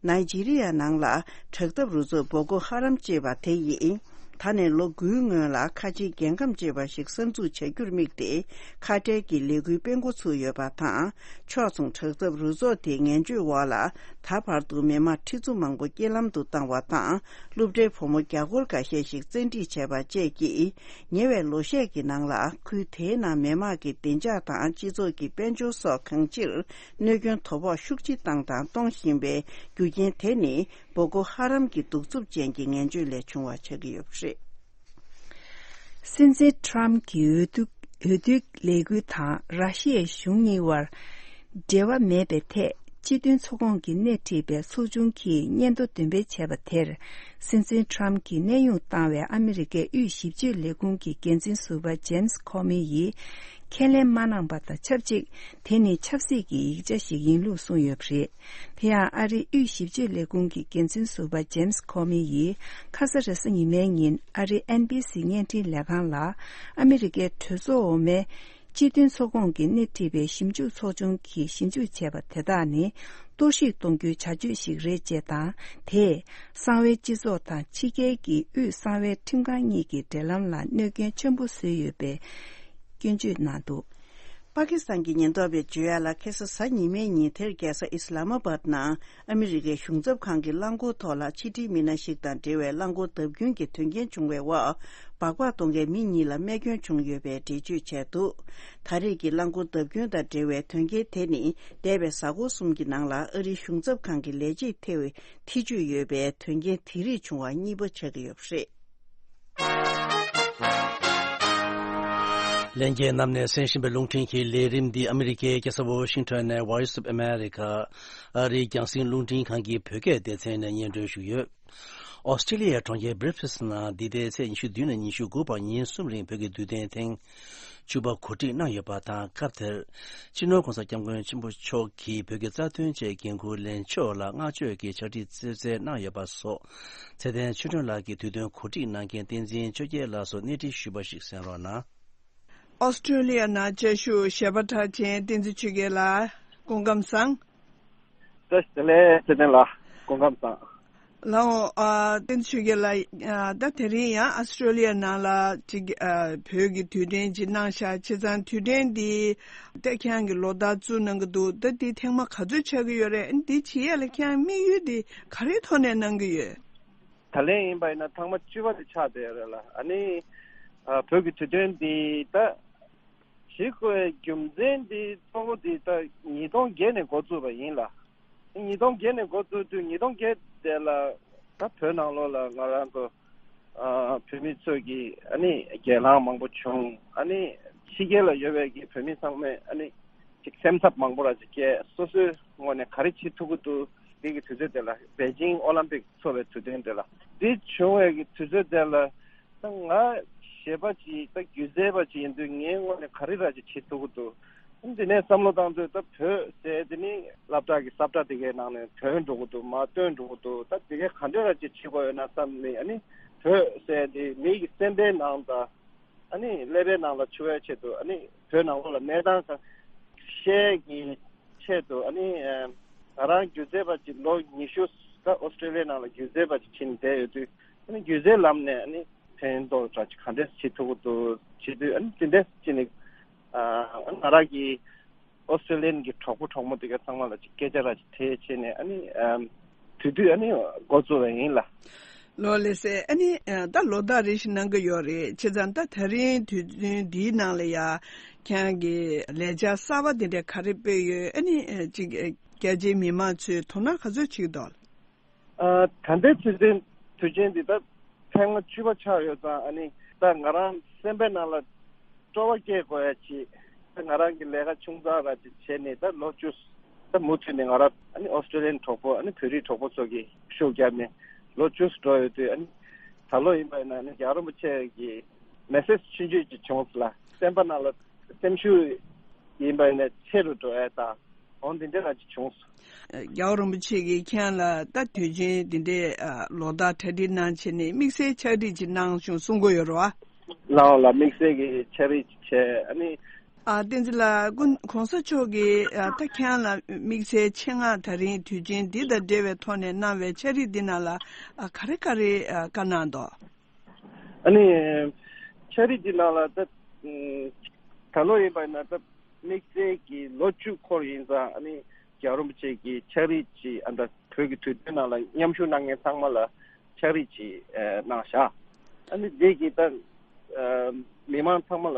ནཱི་ཇི་རི་ཡ་ནང་ལ་དྲག་འཐབ་རུ་ཚོགས་བོ་ཀོ་ཧ་རམ་ཅེས་པ་དེ་ཡིས། ད་ནས་ལོ་དགུའི་སྔོན་ལ་ཁ་ཆེའི་རྒྱལ་ཁམས་ཅེས་པ་ཞིག་གསར་འཛུགས་བྱ་རྒྱུར་དམིགས་ཏེ། ཁ་བྲལ་གྱི་ལས་འགུལ་སྤེལ་འགོ་ཚུགས་ཡོད་པ་དང་། ཕྱོགས་མཚུངས་དྲག་འཐབ་རུ་ཚོགས་དེའི་ངན་བྱུས་འོག་ལ། ད་བར་དུ་མི་མང་ཁྲི་ཚོ་མང་པོ་རྐྱེན་ལམ་དུ་བཏང་བ་དང་། སློབ་གྲྭའི་བུ་མོ་བརྒྱ་སྐོར་འགའ་ཤས་ཤིག་བཙན་ཁྲིད་བྱས་པ་བཅས་ཀྱིས། ཉེ་བའི་ལོ་ཤས་ཀྱི་ནང་ལ་ཁུལ་དེའི་ནང་མི་མང་གི་བདེ་འཇགས་དང་སྤྱི་ཚོགས་ཀྱི་དཔལ་འབྱོར་སོགས་གང་ཅིར་གནོད་སྐྱོན་དོ་ཕོག་ཤུགས་ཆེ་བཏང་དང་གཏོང་བཞིན་པའི་རྒྱུ་རྐྱེན་དེ་ནི། བོ་ཀོ་ཧ་རམ་གྱི་གདུག་རྩུབ་ཅན་གྱི་ངན་བྱུས་ལས་བྱུང་བ་ཆགས་ཀྱི་ཡོད་པ་རེད། སྲིད་འཛིན་ཁྲམ་གྱི་འོས་བསྡུ་འོས་བསྡུའི་ལས་འགུལ་དང་ར་ཤི་ཡའི་གཞུང་གཉིས་བར་འབྲེལ་བ་མེད་པའི་ཐད། སྤྱི་མཐུན་ཚོགས་ཁོངས་ཀྱིས་སྣེ་ཁྲིད་པའི་ཚོགས་ཆུང་གིས་སྙན་ཐོ་འདོན་སྤེལ་བྱས་པ་དེར། སྲིད་འཛིན་ཁྲམ་གྱིས་གནས་དབྱུང་བཏང་བའི་ཨ་མི་རི་ཀའི་དབུས་ཞིབ་དཔྱོད་ལས་ཁུངས་ཀྱི་འགན་འཛིན་ཟུར་པ་ཇེམ་སི་ཁོ་མི་ཡིས། ཁས་ལེན་མ་གནང་པ་དང་ཆབས་ཅིག་དེ་ནི་ཆབ་སྲིད་ཀྱི་ཡིག་ཆ་ཞིག་ཡིན་ལུགས་གསུངས་ཡོད་པ་རེད། དེ་ཡང་ཨ་རིའི་དབུས་ཞིབ་དཔྱོད་ལས་ཁུངས་ཀྱི་འགན་འཛིན་ཟུར་པ་ཇེམ་སི་ཁོ་མི་ཡིས་ཁ་ས་རེས་གཟའ་ཉི་མའི་ཉིན་ཨ་རིའི་ཨེན་བྷི་སི་བརྙན་འཕྲིན་ལས་ཁང་ལ། ཨ་མི་རི་ཀའི་གྲོས་ཚོགས་འོག་མའི་སྤྱི་མཐུན་ཚོགས་ཁོངས་ཀྱི་སྣེ་ཁྲིད་པའི་ཞིབ་འཇུག་ཚོགས་ཆུང་གིས་ཞིབ་འཇུག་བྱས་པ་དེ་དག་ནི་གཏོར་བཤིག་གཏོང་རྒྱུའི་བྱ་སྤྱོད་ཞིག་རེད་ཅེས་དང་། དེས་གསང་བའི་སྤྱི་ཚོགས་དང་ཕྱི་རྒྱལ་གྱི་དབུས་གསང་བའི་ཁྲིམས་ཁང་གཉིས་ཀྱི་འབྲེལ་ལམ་ལ་གནོད་སྐྱོན་ཆེན་པོ་བཟོས་ཡོད་པའི་སྐྱོན་བརྗོད་གནང་འདུག་པ་ཀི་སི་ཐན་གྱི་ཉེན་རྟོག་པས་བརྗོད་ཡ་ལ། ཁ་སང་གཟའ་ཉི་མའི་ཉིན་དེར་རྒྱལ་ས་ཨི་སི་ལ་མ་བཱད་ནང་ཨ་མི་རི་ཀའི་གཞུང་ཚབ་ཁང་གི་རླངས་འཁོར་ཐོག་ལ་ཕྱི་འབྲེལ་མི་སྣ་ཞིག་དང་འབྲེལ་བའི་རླངས་འཁོར་བརྡབ་སྐྱོན་གྱི་དོན་རྐྱེན་བྱུང་བའི་འོག་སྦག་སྦག་གཏོང་མཁན་མི་གཉིས་ལ་རྨས་སྐྱོན་བྱུང་ཡོད་པའི་འགྲེལ་བརྗོད་བྱས་འདུག་ད་རེས་ཀྱི་རླངས་འཁོར་བརྡབ་སྐྱོན་དང་འབྲེལ་བའི་དོན་རྐྱེན་དེ་ནི། འདས་པའི་གཟའ་འཁོར་གསུམ་གྱི་ནང་ལ་ཨ་རིའི་གཞུང་ཚབ་ཁང་གི་ལས་བྱེད་ཐེ་བའི་ཐེ་བྱུས་ཡོད་པའི་དོན་རྐྱེན་དེ་རིགས་བྱུང་བ་གཉིས་པ་ཆགས་ཀྱི་ཡོད་པ་རེད། ལྷན་རྒྱས་རྣམས་ནས་གསན་བཞིན་པའི་རླུང་འཕྲིན་གྱི་ལས་རིམ་འདི་ཨ་མི་རི་ཀའི་རྒྱལ་ས་ཝོ་ཤིང་ཊོན་ནས་Voice of America ཨ་རིའི་རྒྱང་སྲིང་རླུང་འཕྲིན་ཁང་གི་བོད་སྐད་སྡེ་ཚན་ནས་སྙན་སྒྲོན་ཞུས་ཡོད། ཨོ་སི་ཀྲི་ལི་ཡའི་གྲོང་ཁྱེར་སྦི་རི་སྦེན་ནང་འདི་ཟླའི་ཚེས་ཉི་ཤུ་བདུན་ནས་ཉི་ཤུ་དགུ་བར་ཉིན་གསུམ་རིང་བོད་ཀྱི་དུས་སྟོན་ཐེངས་བཅུ་པ་གོ་སྒྲིག་གནང་ཡོད་པ་དང་། སྐབས་དེར་སྤྱི་ནོར་༸གོང་ས་༸སྐྱབས་མགོན་ཆེན་པོ་མཆོག་གིས་བོད་ཀྱི་རྩ་དོན་ཆེད་འགན་འཁུར་ལེན་ཕྱོགས་ལ་བསྔགས་བརྗོད་ཀྱི་ཕྱག་བྲིས་རྩེར་སྤེལ་གནང་ཡོད་པ་སོགས། ཚེ་བརྟན་ཆོས་སྒྲོན་ལགས་ཀྱིས་དུས་སྟོན་གོ་སྒྲིག་གནང་མཁན་བསྟན་འཛིན་ཆོས་རྒྱལ་ལགས་སུ་གནས་འདྲི་ཞུས་པ་ཞིག་གསན་རོགས་གནང་། ཨོ་སི་ཀྲི་ལི་ཡ་ནང་བཅའ་བཞུགས་གཞས་པ་གྲགས་ཅན་བསྟན་འཛིན་ཆོས་རྒྱལ་ལགས་སྐུ་ཁམས་བཟང་། བཀྲ་ཤིས་བདེ་ལེགས་ཚེ་བརྟན་ལགས་སྐུ་ཁམས་བཟང་། ལགས་འོང་། ཨ། བསྟན་འཛིན་ཆོས་རྒྱལ་ལགས། ཨ། ད་དེ་རིང་ཡང་ཨ་སི་ཀྲི་ལི་ཡ་ནང་ལ་ཅིག་ཨ། བོད་ཀྱི་དུས་སྟོན་ཅིག་གནང་ཤག་བྱས་ཙང་དུས་སྟོན་འདི་ད་ཁྱེད་རང་གིས་ལོ་ལྟར་བཙུགས་གནང་གི་འདུག་ད་འདི་ཐེངས་མ་ག་ཚོད་ཆགས་ཀྱི་ཡོད་རེད། འདི་བྱེད་ཡས་ལ་ཁྱེད་རང་དམིགས་ཡུལ་འདི་ག་རེའི་ཐོག་ནས་གནང་གི་ཡོད། ད་ལན་ཡིན་པ་ཡིན་ན་ཐེངས་མ་བཅུ་པ་དེ་ཆགས་བསྡད་ཡོད་རེད་ལ། ཨ་ནི་ཨ། བོད་ཀྱི་དུས་སྟོན་འདི་ད་བྱེད་དགོས་པའི་རྒྱུ་མཚན་འདི་གཙོ་བོ་འདི་ད་ཉིས་སྟོང་བརྒྱད་ནས་འགོ་བཙུགས་པ་ཡིན་ལ། ཉིས་སྟོང་བརྒྱད་ནས་འགོ་བཙུགས་དུས་ཉིས་སྟོང་བརྒྱད་དེ་ལ་ད་བོད་ནང་ལོགས་ལ་ང་རང་ཚོ་ཨ། བོད་མི་ཚོས་ཀྱི་ཨ་ནི་སྒེར་ལངས་མང་པོ་བྱུང་། ཨ་ནི་ཕྱི་རྒྱལ་ལ་ཡོད་པའི་གི་བོད་མི་ཚང་མས་ཨ་ནི་ཅིག་སེམས་འཚབ་མང་པོ་ར་ཅིག་སྐྱེས། སོ་སོའི་ངོས་ནས་ག་རེ་བྱེད་ཐུབ་ཀྱི་འདུག་འདི་གི་དུས་ཚོད་དེ་ལ་པེ་ཅིང་ཨོ་ལམ་པིག་འཚོགས་པའི་དུས་སྟོན་དེ་ལ། འདི་བྱུང་བའི་གི་དུས་ཚོད་དེ་ལ་ད་ང་གཞས་པ་ཅིག་ད་སྒྱུ་རྩལ་པ་ཅིག་ཡིན་དུས་ངའི་ངོས་ནས་ག་རེ་ར་ཅིག་བྱེད་ཐུབ་ཀྱི་འདུག་འདི་ནས་བསམ་བློ་བཏང་དུས་ད་བོད་ཟེར་དེ་ནི་སློབ་གྲྭ་གི་ས་བཀྲ་དེ་གའི་ནང་ནས་ཐོན་འགྲོ་གི་འདུག་མར་བཏོན་འགྲོ་གི་འདུག་ད་དེ་གའི་ག་འདྲ་ར་ཅིག་བྱེད་དགོས་ཡོད་ན་བསམ་ནས། ཨ་ནི་བོད་ཟེར་དེ་མི་གི་སེམས་པའི་ནང་དང་ཨ་ནི་ཀླད་པའི་ནང་ལ་འཆུ་བའི་ཆེད་དུ། ཨ་ནི་བོད་ནང་ལོགས་ལ་གནས་སྟངས་གང་ཤེས་ཀྱི་ཆེད་དུ། ཨ་ནི་ང་རང་སྒྱུ་རྩལ་པ་ཅིག་ལོ་ཉི་ཤུ་ད་ཨོ་སི་ཀྲི་ལི་ཡའི་ནང་ལ་སྒྱུ་རྩལ་པ་ཅིག་ཕྱིན་བསྡད་ཡོད་དུས། ཨ་ནི་སྒྱུ་རྩལ་ལམ་ནས་ཨ་ནི་ཕན་ཐོགས་འདྲ་ཅིག་ག་འདྲས་བྱེད་ཐུབ་ཀྱི་འདུག་བྱེད་དུས། ཨ་ནི་དེ་འདྲས་ཅིག་ནི་ཨ་ང་རང་གི་ ཨོ་སི་ཀྲི་ལི་ཡན་གྱི་གྲོགས་པོ་གྲོགས་མོ་དེ་ག་ཚང་མ་ལ་ཅིག་སྐད་ཆ་ར་ཅིག་དྲིས་བྱས་ནས། ཨ་ནི་ཨམ་དེ་དུས་ཨ་ནི་འགོ་བཙུགས་པ་ཡིན་ལགས། ལགས་ལགས་སེ། ཨ་ནི་ཨ་ད་ལོ་ཟླ་རེ་བཞིན་གནང་གི་ཡོད་རེད། བྱས་ཙང་ད་ད་རིང་དུས་ཚོད་འདིའི་ནང་ལ་ཡ་ཁྱེད་རང་གི་ལས་འཆར་གསར་པ་དེ་འདྲ་ག་རེ་སྤེལ་ཡོད། ཨ་ནི་ཨ་ཅིག་ཨ་རྒྱ་ཆེའི་མི་མང་ཚོས་དོ་སྣང་ག་ཚོད་བྱེད་ཀྱི་འདུག། ཨ་ད་ལྟའི་དུས་ཚོད་དུས་ཆེན་འདི་ད་ཐེངས་མ་བཅུ་པ་ཆགས་ཡོད་ཙང་། ཨ་ནི་ད་ང་རང་སེམས་པའི་ནང་ལ་སྤྲོ་བ་སྐྱེ་དགོས་ཡ་ཅིག་ད་ང་རང་གི་ལས་ཀ་ཆུང་ཙག་ར་ཅིག་བྱས་ནས། ད་ལོ་བཅུ་ད་མུ་མཐུད་ནས་ང་རང་ཨ་ནི་ཨོ་སི་ཀྲི་ལི་ཡན་གྲོགས་པོ། ཨ་ནི་བོད་རིགས་གྲོགས་པོ་ཚོ་གིས་ཤུགས་བརྒྱབ་ནས་ལོ་བཅུ་འགྲོ་ཡོད་དུས། ཨ་ནི་ད་ལོ་ཡིན་པ་ཡིན་ན་ཨ་ནི་རྒྱལ་བ་རིན་པོ་ཆེ་གི་མེ་སེ་ཇི་ཆུང་ཆུང་ཅིག་བྱུང་སོང་ལགས། སེམས་པ་ནང་ལ་སེམས་ཤུགས་ཡིན་པ་ཡིན་ན་ཆེ་རུ་འགྲོ་ཡ་དང་། འོ་འདི་འདྲ་ར་ཅིག་བྱུང་སོང་། རྒྱལ་བ་རིན་པོ་ཆེ་གིས་ཁྱེད་ལ་ད་དུས་ཆེན་འདི་འདྲའི་ཨ་ལོ་ལྟར་གྲ་སྒྲིག་གནང་བྱས་ནས་དམིགས་བསལ་ཕྱག་བྲིས་ཅིག་གནང་བྱུང་གསུང་གི་ཡོད་རེད་བ། ལགས་ལགས། དམིགས་བསལ་གྱི་ཕྱག་བྲིས་ཅིག་བྱས། ཨ་ནི། ཨ་བསྟན་འཛིན་ལགས། གོང་གོང་ས་མཆོག་གིས་ཨ་ད་ཁྱེད་ལ་དམིགས་བསལ་ཆེད་མངགས་ད་རིང་དུས་ཆེན་འདི་དང་འབྲེལ་བའི་ཐོག་ནས་གནང་བའི་ཕྱག་བྲིས་འདི་ནང་ལ་ཨ་ག་རེ་ག་རེ་ཨ་བཀའ་གནང་འདུག། ཨ་ནི། ཕྱག་བྲིས་འདི་ནང་ལ་ད་ད་ལོ་ཡིན་པ་ཡིན་ན་ད་དམིགས་བསལ་གྱི་ལོ་བཅུ་འཁོར་ཡིན་ཙང་། ཨ་ནི་རྒྱལ་བ་རིན་པོ་ཆེ་གི་ཕྱག་བྲིས་ཅིག་ཨ་ད་བོད་ཀྱི་དུས་སྟོན་ནང་ལ་མཉམ་ཞུགས་གནང་མཁན་ཚང་མ་ལ་ཕྱག་བྲིས་ཅིག་ཨ་གནང་བཞག། ཨ་ནི་འདི་གིས་ད་ཨ་མི་མང་ཚང་མ་ལ་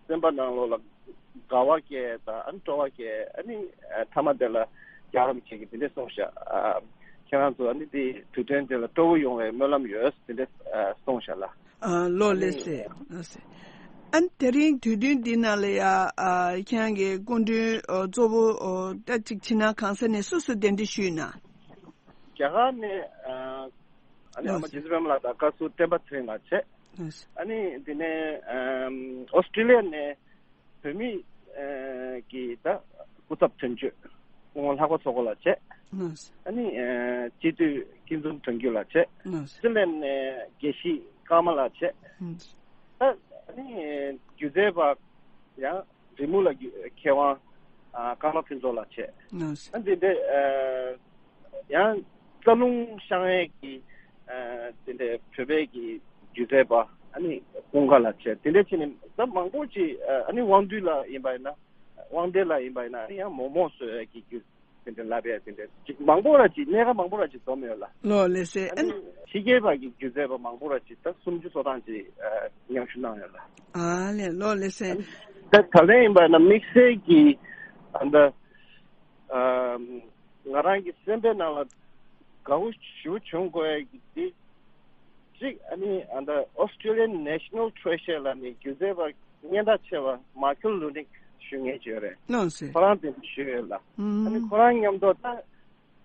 སེམས་པ་ནང་ལོགས་ལ་དགའ་བ་སྐྱེ་དང་། ཨ་ནི་སྤྲོ་བ་སྐྱེ། ཨ་ནི་ཨ་མཐའ་མ་དེ་ལ་རྒྱལ་བ་རིན་པོ་ཆེ་གིས་འདི་འདྲ་གསུངས་བཞག། ཨ་ཁྱེད་རང་ཚོ་ཨ་ནི་འདི་དུས་སྟོན་དེ་ལ་སྤྲོ་བོ་ཡོང་བའི་སྨོན་ལམ་ཡོད། འདི་འདྲ་ཨ་གསུངས་བཞག་ལགས། ཨ་ལགས་ལགས་སེ། ལགས་སེ། ཨ་ནི་དེ་རིང་དུས་སྟོན་འདི་ནང་ལ་ཡ་ཨ་ཁྱེད་རང་གི་སྐུ་མགྲོན་ཨ་གཙོ་བོ་ཨ་ད་ཅིག་ཕྱི་ནང་གང་ས་ནས་སུ་སུ་གདན་འདྲེན་ཞུས་ན། རྒྱ་གར་ནས་ཨ་ཨ་ནི་ཨ་མ་ལགས་སེ། རྗེ་བཙུན་པད་མ་ལགས་དང་བཀའ་ཟུར་བསྟན་པ་ཚེ་རིང་ལགས་བྱས། ལགས་སེ། ཨ་ནི་འདི་ནས་ཨམ་ཨོ་སི་ཀྲི་ལི་ཡ་ནས་བོད་མི་ཨ་གི་ད་སྐུ་ཚབ་དོན་གཅོད་སྐུ་ངོ་ལྷག་པ་མཚོ་སྐོར་ལགས་བྱས། ལགས་སེ། ཨ་ནི་ཨ་སྤྱི་འཐུས་སྐྱིད་འཛོམས་དོན་གྲུབ་ལགས་བྱས། ལགས་སེ། སི་ལན་ནས་དགེ་བཤེས་ཀརྨ་ལགས་བྱས། ལགས་སེ། ད་ཨ་ནི་སྒྱུ་རྩལ་པ་ཡང་རི་མོ་ལ་རྒྱུ་མཁས་དབང་ཨ་ཀརྨ་ཕུན་ཚོགས་ལགས་བྱས། ལགས་སེ། ཨ་འདི་འདྲ་ཨ་ཡང་རྩ་རླུང་བཤང་ཡས་ཀྱི་ཨ་དེ་འདྲའི་བོད་པའི་གི་སྒྱུ་རྩལ་པ་ཨ་ནི་ཀུན་དགའ་ལགས་བྱས། དེ་འདྲ་བྱས་ནས་ད་མང་པོ་ཅིག་ཨ་ནི་དབང་འདུས་ལགས་ཡིན་པ་ཡིན་ན། དབང་འདུས་ལགས་ཡིན་པ་ཡིན་ན་ཡང་མོག་མོག་བཟོ་ཡས་ཀྱི་སྒྱུ་དེ་འདྲ་ལབ་ཡས་དེ་འདྲ་ཅིག་མང་པོ་ར་ཅིག་གནད་འགག་མང་པོ་ར་ཅིག་འཛོམས་ཡོད་ལགས། ལགས་ལགས་སེ། ཨ་ཨ་ནི་ནི་ཕྱི་རྒྱལ་པ་གི་སྒྱུ་རྩལ་པ་མང་པོ་ར་ཅིག་ད་སུམ་ཅུ་སོ་གྲངས་ཅིག་ཨ་མཉམ་ཞུགས་གནང་ཡོད་ལགས། ཨ་ལས། ལགས་ལགས་སེ། ཨ་ནི་ད་ད་ལན་ཡིན་པ་ཡིན་ན་དམིགས་བསལ་གྱི་ཨ་ད་ཨ་ང་རང་གི་སེམས་པའི་ནང་ལ་དགའ་བོ་ཞེ་པོ་བྱུང་དགོས་ཡ་གི་དེ་གཅིག། ཨ་ནི་ཨ་ད་Australian National Treasure ལབ་ནས་སྒྱུ་རྩལ་པ་སྙན་གྲགས་ཆེ་བ་མཱ་ཁེལ་ལུ་ནིག་ཞུ་མཁན་ཅིག་ཡོད་རེད། ལགས་སེ། ཁོ་རང་དེ་འདྲ་ཞུས་ཡོད་ལགས། ཨ་ནི་ཨུམ། ཁོ་རང་མཉམ་དུ་ད་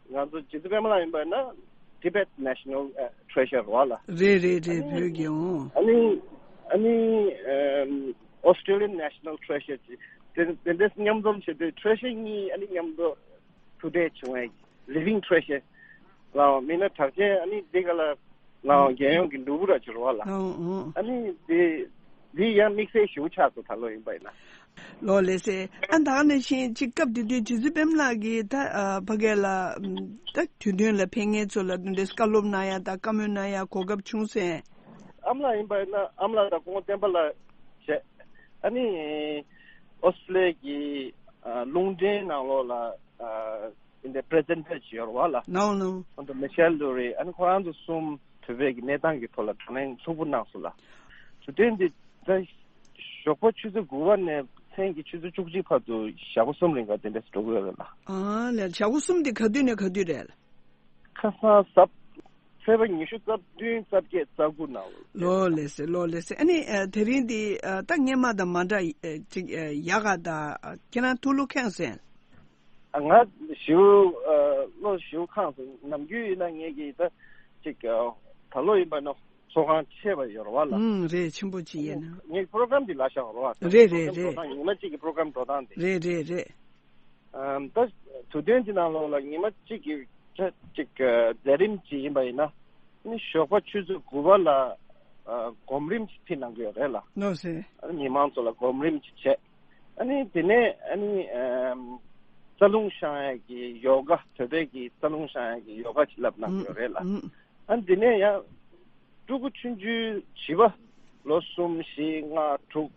ང་ཚོ་རྗེ་བཙུན་པད་མ་ལགས་ཡིན་པ་ན་Tibet National ཨ་Treasure རེད་བ་ལགས། རེད་རེད་རེད། ཨ་ནི་བོད་ཀྱི་འོང་། ཨ་ནི་ཨ་ནི་ཨམ་Australian National Treasure ཅིག་དེ་དེ་འདྲ་མཉམ་འཛོམས་བྱས་དུས་Treasure གཉིས་ཨ་ནི་མཉམ་དུ་ཐུག་འཕྲད་བྱུང་བའི་Living Treasure ལའང་མིན་ན་གྲགས་ཅན་ཨ་ནི་འདི་ག་ལ་ལའང་རྒྱལ་ཡོངས་ཀྱི་ནོར་བུ་ར་ཅིག་རེད་བ་ལགས། ཨོ་ཨོ། ཨ་ནི་འདི་འདི་ཡང་དམིགས་བསལ་ཞེ་པོ་ཆགས་སོང་ད་ལོ་ཡིན་པ་ཡིན་ན། ལགས་ལགས་སེ། ཨ་ད་ག་ནང་བཞིན་ཅིག་སྐབས་དེ་དུས་རྗེ་བཙུན་པད་མ་ལགས་ཀྱིས་ད་ཨ་ཕ་གི་ལ་ཨམ་ད་དུས་སྟོན་ལ་ཕེབས་མཁན་ཚོ་ལ་འདི་འདྲའི་བཀའ་སློབ་གནང་ཡ་དང་བཀའ་མོལ་གནང་ཡ་གོ་སྐབས་བྱུང་སོང་། ཨ་མ་ལགས་ཡིན་པ་ཡིན་ན་ཨ་མ་ལགས་དང་སྐུ་ངོ་བསྟན་པ་ལགས་བྱས། ཨ་ནི་ཨོ་སི་ཀྲི་ལི་ཡ་གི་ཨ་རླུང་འཕྲིན་ནང་ལོགས་ལ་ཨ་འདི་འདྲའི་Presenter ཅིག་ཡོད་རེད་བ་ལགས། ནའོ་ནའོ། ཨ་ད་མི་ཤེལ་ལུ་རི། ཨ་ནི་ཁོ་རང་ཚོ་གསུམ་བོད་པའི་གི་གནས་སྟངས་ཀྱི་ཐོག་ལ་བགྲོ་གླེང་ལྷུག་པོ་གནང་སོང་ལགས། དུས་སྟོན་འདི་ད་ཞོགས་པ་ཆུ་ཚོད་དགུ་པ་ནས་མཚན་གྱི་ཆུ་ཚོད་བཅུ་གཅིག་བར་དུ་ཞག་པོ་གསུམ་རིང་ག་དེ་འདྲས་འགྲོ་གི་ཡོད་རེད་ལགས། ཨ་ལས། ཞག་པོ་གསུམ་དེ་ག་དུས་ནས་ག་དུས་རེད། ཁ་སང་གཟའ་ཚེས་པ་ཉི་ཤུ་རྩ་བདུན་རྩ་བརྒྱད་རྩ་དགུ་ནང་ལོགས། ལགས་ལགས་སེ། ལགས་ལགས་སེ། ཨ་ནི་ཨ་དེ་རིང་འདི་ཨ་ད་སྔོན་མ་དང་མ་འདྲ་ཨ་ཅིག་ཨ་ཡག་ག་ད་ཨ་ཁྱེད་རང་ཐུགས་བློ་ཁེངས་སོང་། ཨ་ང་ཞེ་པོ་ཨ་བློ་ཞེ་པོ་ཁེངས་སོང་། ནམ་རྒྱུན་ཡིན་ན་ངེད་ཀྱི་ད་ཅིག་ཨ་ད་ལོ་ཡིན་པ་ན་ཚོགས་ཁང་ཆེ་བ་ཡོད་རེད་བ་ལགས། ཨུམ་རེད། ཆེན་པོ་ཅིག་ཡིན་ན། ངེད་པོ་རོ་གྷ་རམ་འདི་ལ་བཞག་རེད་བ། རེད་རེད་པོ་རོ་གྷ་རམ་རེད། འགྲོ་སྟངས་ཉི་མ་གཅིག་གི་པོ་རོ་གྷ་རམ་འགྲོ་སྟངས་འདི། རེད་རེད་རེད། ཨམ་ད་དུས་སྟོན་གྱི་ནང་ལོགས་ལ་ཉི་མ་གཅིག་གི་ཆ་གཅིག་གི་མཛད་རིམ་གཅིག་ཡིན་པ་ཡིན་ན། ནི་ཞོགས་པ་ཆུ་ཚོད་དགུ་པ་ལ་ཨ་སྒོམ་རིམ་གཅིག་ཕུལ་གནང་གི་ཡོད་རེད་ལགས། ལགས་སེ། ཨ་ནི་མི་མང་ཚོ་ལ་སྒོམ་རིམ་གཅིག་བྱས། ཨ་ནི་དེ་ནས་ཨ་ནི་ཨམ་རྩ་རླུང་བཤང་ཡས་ཀྱི་ཡོ་ག་བོད་པའི་གི་རྩ་རླུང་བཤང་ཡས་ཀྱི་ཡོ་ག་གཅིག་བསླབ་གནང་གི་ཡོད་རེད་ལགས། ཨུམ། ཨ་ནི་དེ་ནས་ཡང་ཕྲུ་གུ་ཆུང་ཆུང་བྱིས་པ་ལོ་གསུམ་བཞི་ལྔ་དྲུག་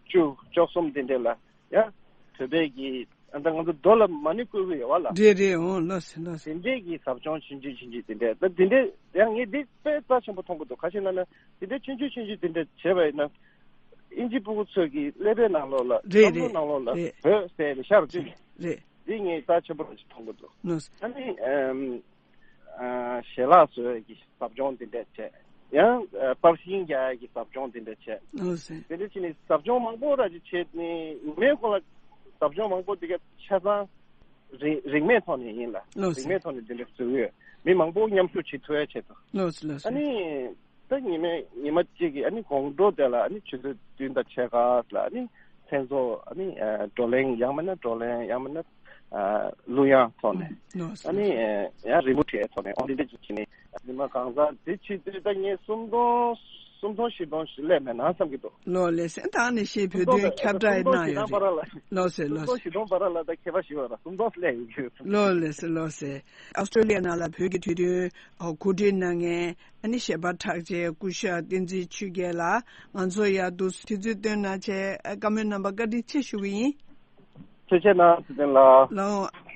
བཅུ་བཅུ་གསུམ་དེ་འདྲ་ལ་ཡང་བོད་པའི་གི་ ཨ་ད་ང་ཚོ་རྡོ་ལ་མ་ཎི་བརྐོས་ཀྱི་ཡོད་བ་ལ། རེད་རེད། འོང་། ལགས་སེ་ལགས་སེ། དེ་འདྲས་ཀྱི་ཟབ་སྦྱོང་ཆུང་ཆུང་ཆུང་ཆུང་དེ་འདྲས། ད་དེ་འདྲས་ཡང་ངས་འདི་དཔེ་རྩ་ཆེན་པོ་མཐོང་གི་འདུག་ག་ཞིག་ལབ་ན། དེ་འདྲས་ཆུང་ཆུང་ཆུང་ཆུང་དེ་འདྲས་བྱས་པ་ཡིན་ན། དབྱིན་ཇི་སྤུ་གུ་ཚོས་ཀྱི་ཀླད་པའི་ནང་ལོགས་ལ། རེད་བསམ་བློ་རེད་ནང་ལོགས་ལ། རེད། བོད་ཟེར་ནས་ཤར་བསྡུས་ནས། རེད། འདི་ངས་རྩ་ཆེན་པོ་རང་ཞིག་མཐོང་གི་འདུག་ལགས་སེ། ཨ་ནི་ཨམ། ཨ། ཞལ་ལག་བཟོ་ཡས་ཀྱི་ཟབ་སྦྱོང་དེ་འདྲས་བྱས། ཡང་། ཨ། པར་ཤིང་རྒྱག་ཡས་ཀྱི་ཟབ་སྦྱོང་དེ་འདྲས་བྱས། ལགས་སེ། དེ་འདྲས་བྱས་ནས་ཟབ་སྦྱོང་མང་པོ་ར་ཅིག་བྱས་ནས། ཉི་མའི་གོང་ལ་ཟབ་སྦྱོང་མང་པོ་དེ་ག་ཆ་ཚང་རིན་རིན་མེད་ཐོག་ནས་ཡིན་ལ། ལགས་སེ། རིན་མེད་ཐོག་ནས་དེ་འདྲས་བཟོ་གི་ཡོད། མི་མང་པོ་མཉམ་ཞུགས་བྱེད་ཐུབ་ཡ་ཆེད་དུ། ལགས་སེ་ལགས་སེ། ཨ་ནི། ད་ཉི་མ་ཉི་མ་གཅིག་གི་ཨ་ནི་དགོང་དྲོ་དེ་ལ་ཨ་ནི་ཆུ་ཚོད་བདུན་དང་ཕྱེད་ཀ་ལ་ཨ་ནི་མཚན་ཚོགས། ཨ་ནི་ཨ་བགྲོ་གླེང་ཡང་མིན་ན་བགྲོ་གླེང་ཡང་མིན་ན་ཨ་གླུ་དབྱངས་ཐོག་ནས། ལགས་སེ། ཨ་ནི་ཨ་ཡང་རི་མོ་བྲིས་ཐོག་ནས། འོ་འདི་འདྲ་ཅིག་བྱས་ནས་ཉི་མ་གང་ཟག་དེ་བྱེད་དུས་ད་ངས་སུམ་སྟོང་སུམ་སྟོང་བཞི་སྟོང་ཞིག་སླེབས་མེད་ན་བསམ་གྱི་འདུག་ལགས་སེ། ད་ནི་ཤེས་བོད་དོན་ཁྱབ་བསྒྲགས་གནང་ཡོད་རེད། ལགས་སེ་ལགས་སེ། སུམ་སྟོང་བཞི་སྟོང་བར་ལ་ད་མཁས་པ་ཞིག་ཡོད་ར། སུམ་སྟོང་སླེབས་ཡོད་ཀྱི་ཡོད། ལགས་སེ་ལགས་སེ། ཨོ་སི་ཀྲོ་ལི་ཡ་ནང་ལ་བོད་ཀྱི་དུས་སྟོན་གོ་སྒྲིག་གནང་མཁན། ཨ་ནི་གཞས་པ་གྲགས་ཅན་སྐུ་ཞབས་བསྟན་འཛིན་ཆོས་རྒྱལ་ལགས། ང་ཚོ་ཡར་འདུག་སེ་དུས་ཚོད་བཏོན་གནང་བྱས། བཀའ་མོལ་རྣམ་པ་བཀའ་དྲིན་ཆེ་ཞུ་གི་ཡིན། ཐུགས་རྗེ་གནང་། ཚེ་བརྟན་ལགས། ལགས།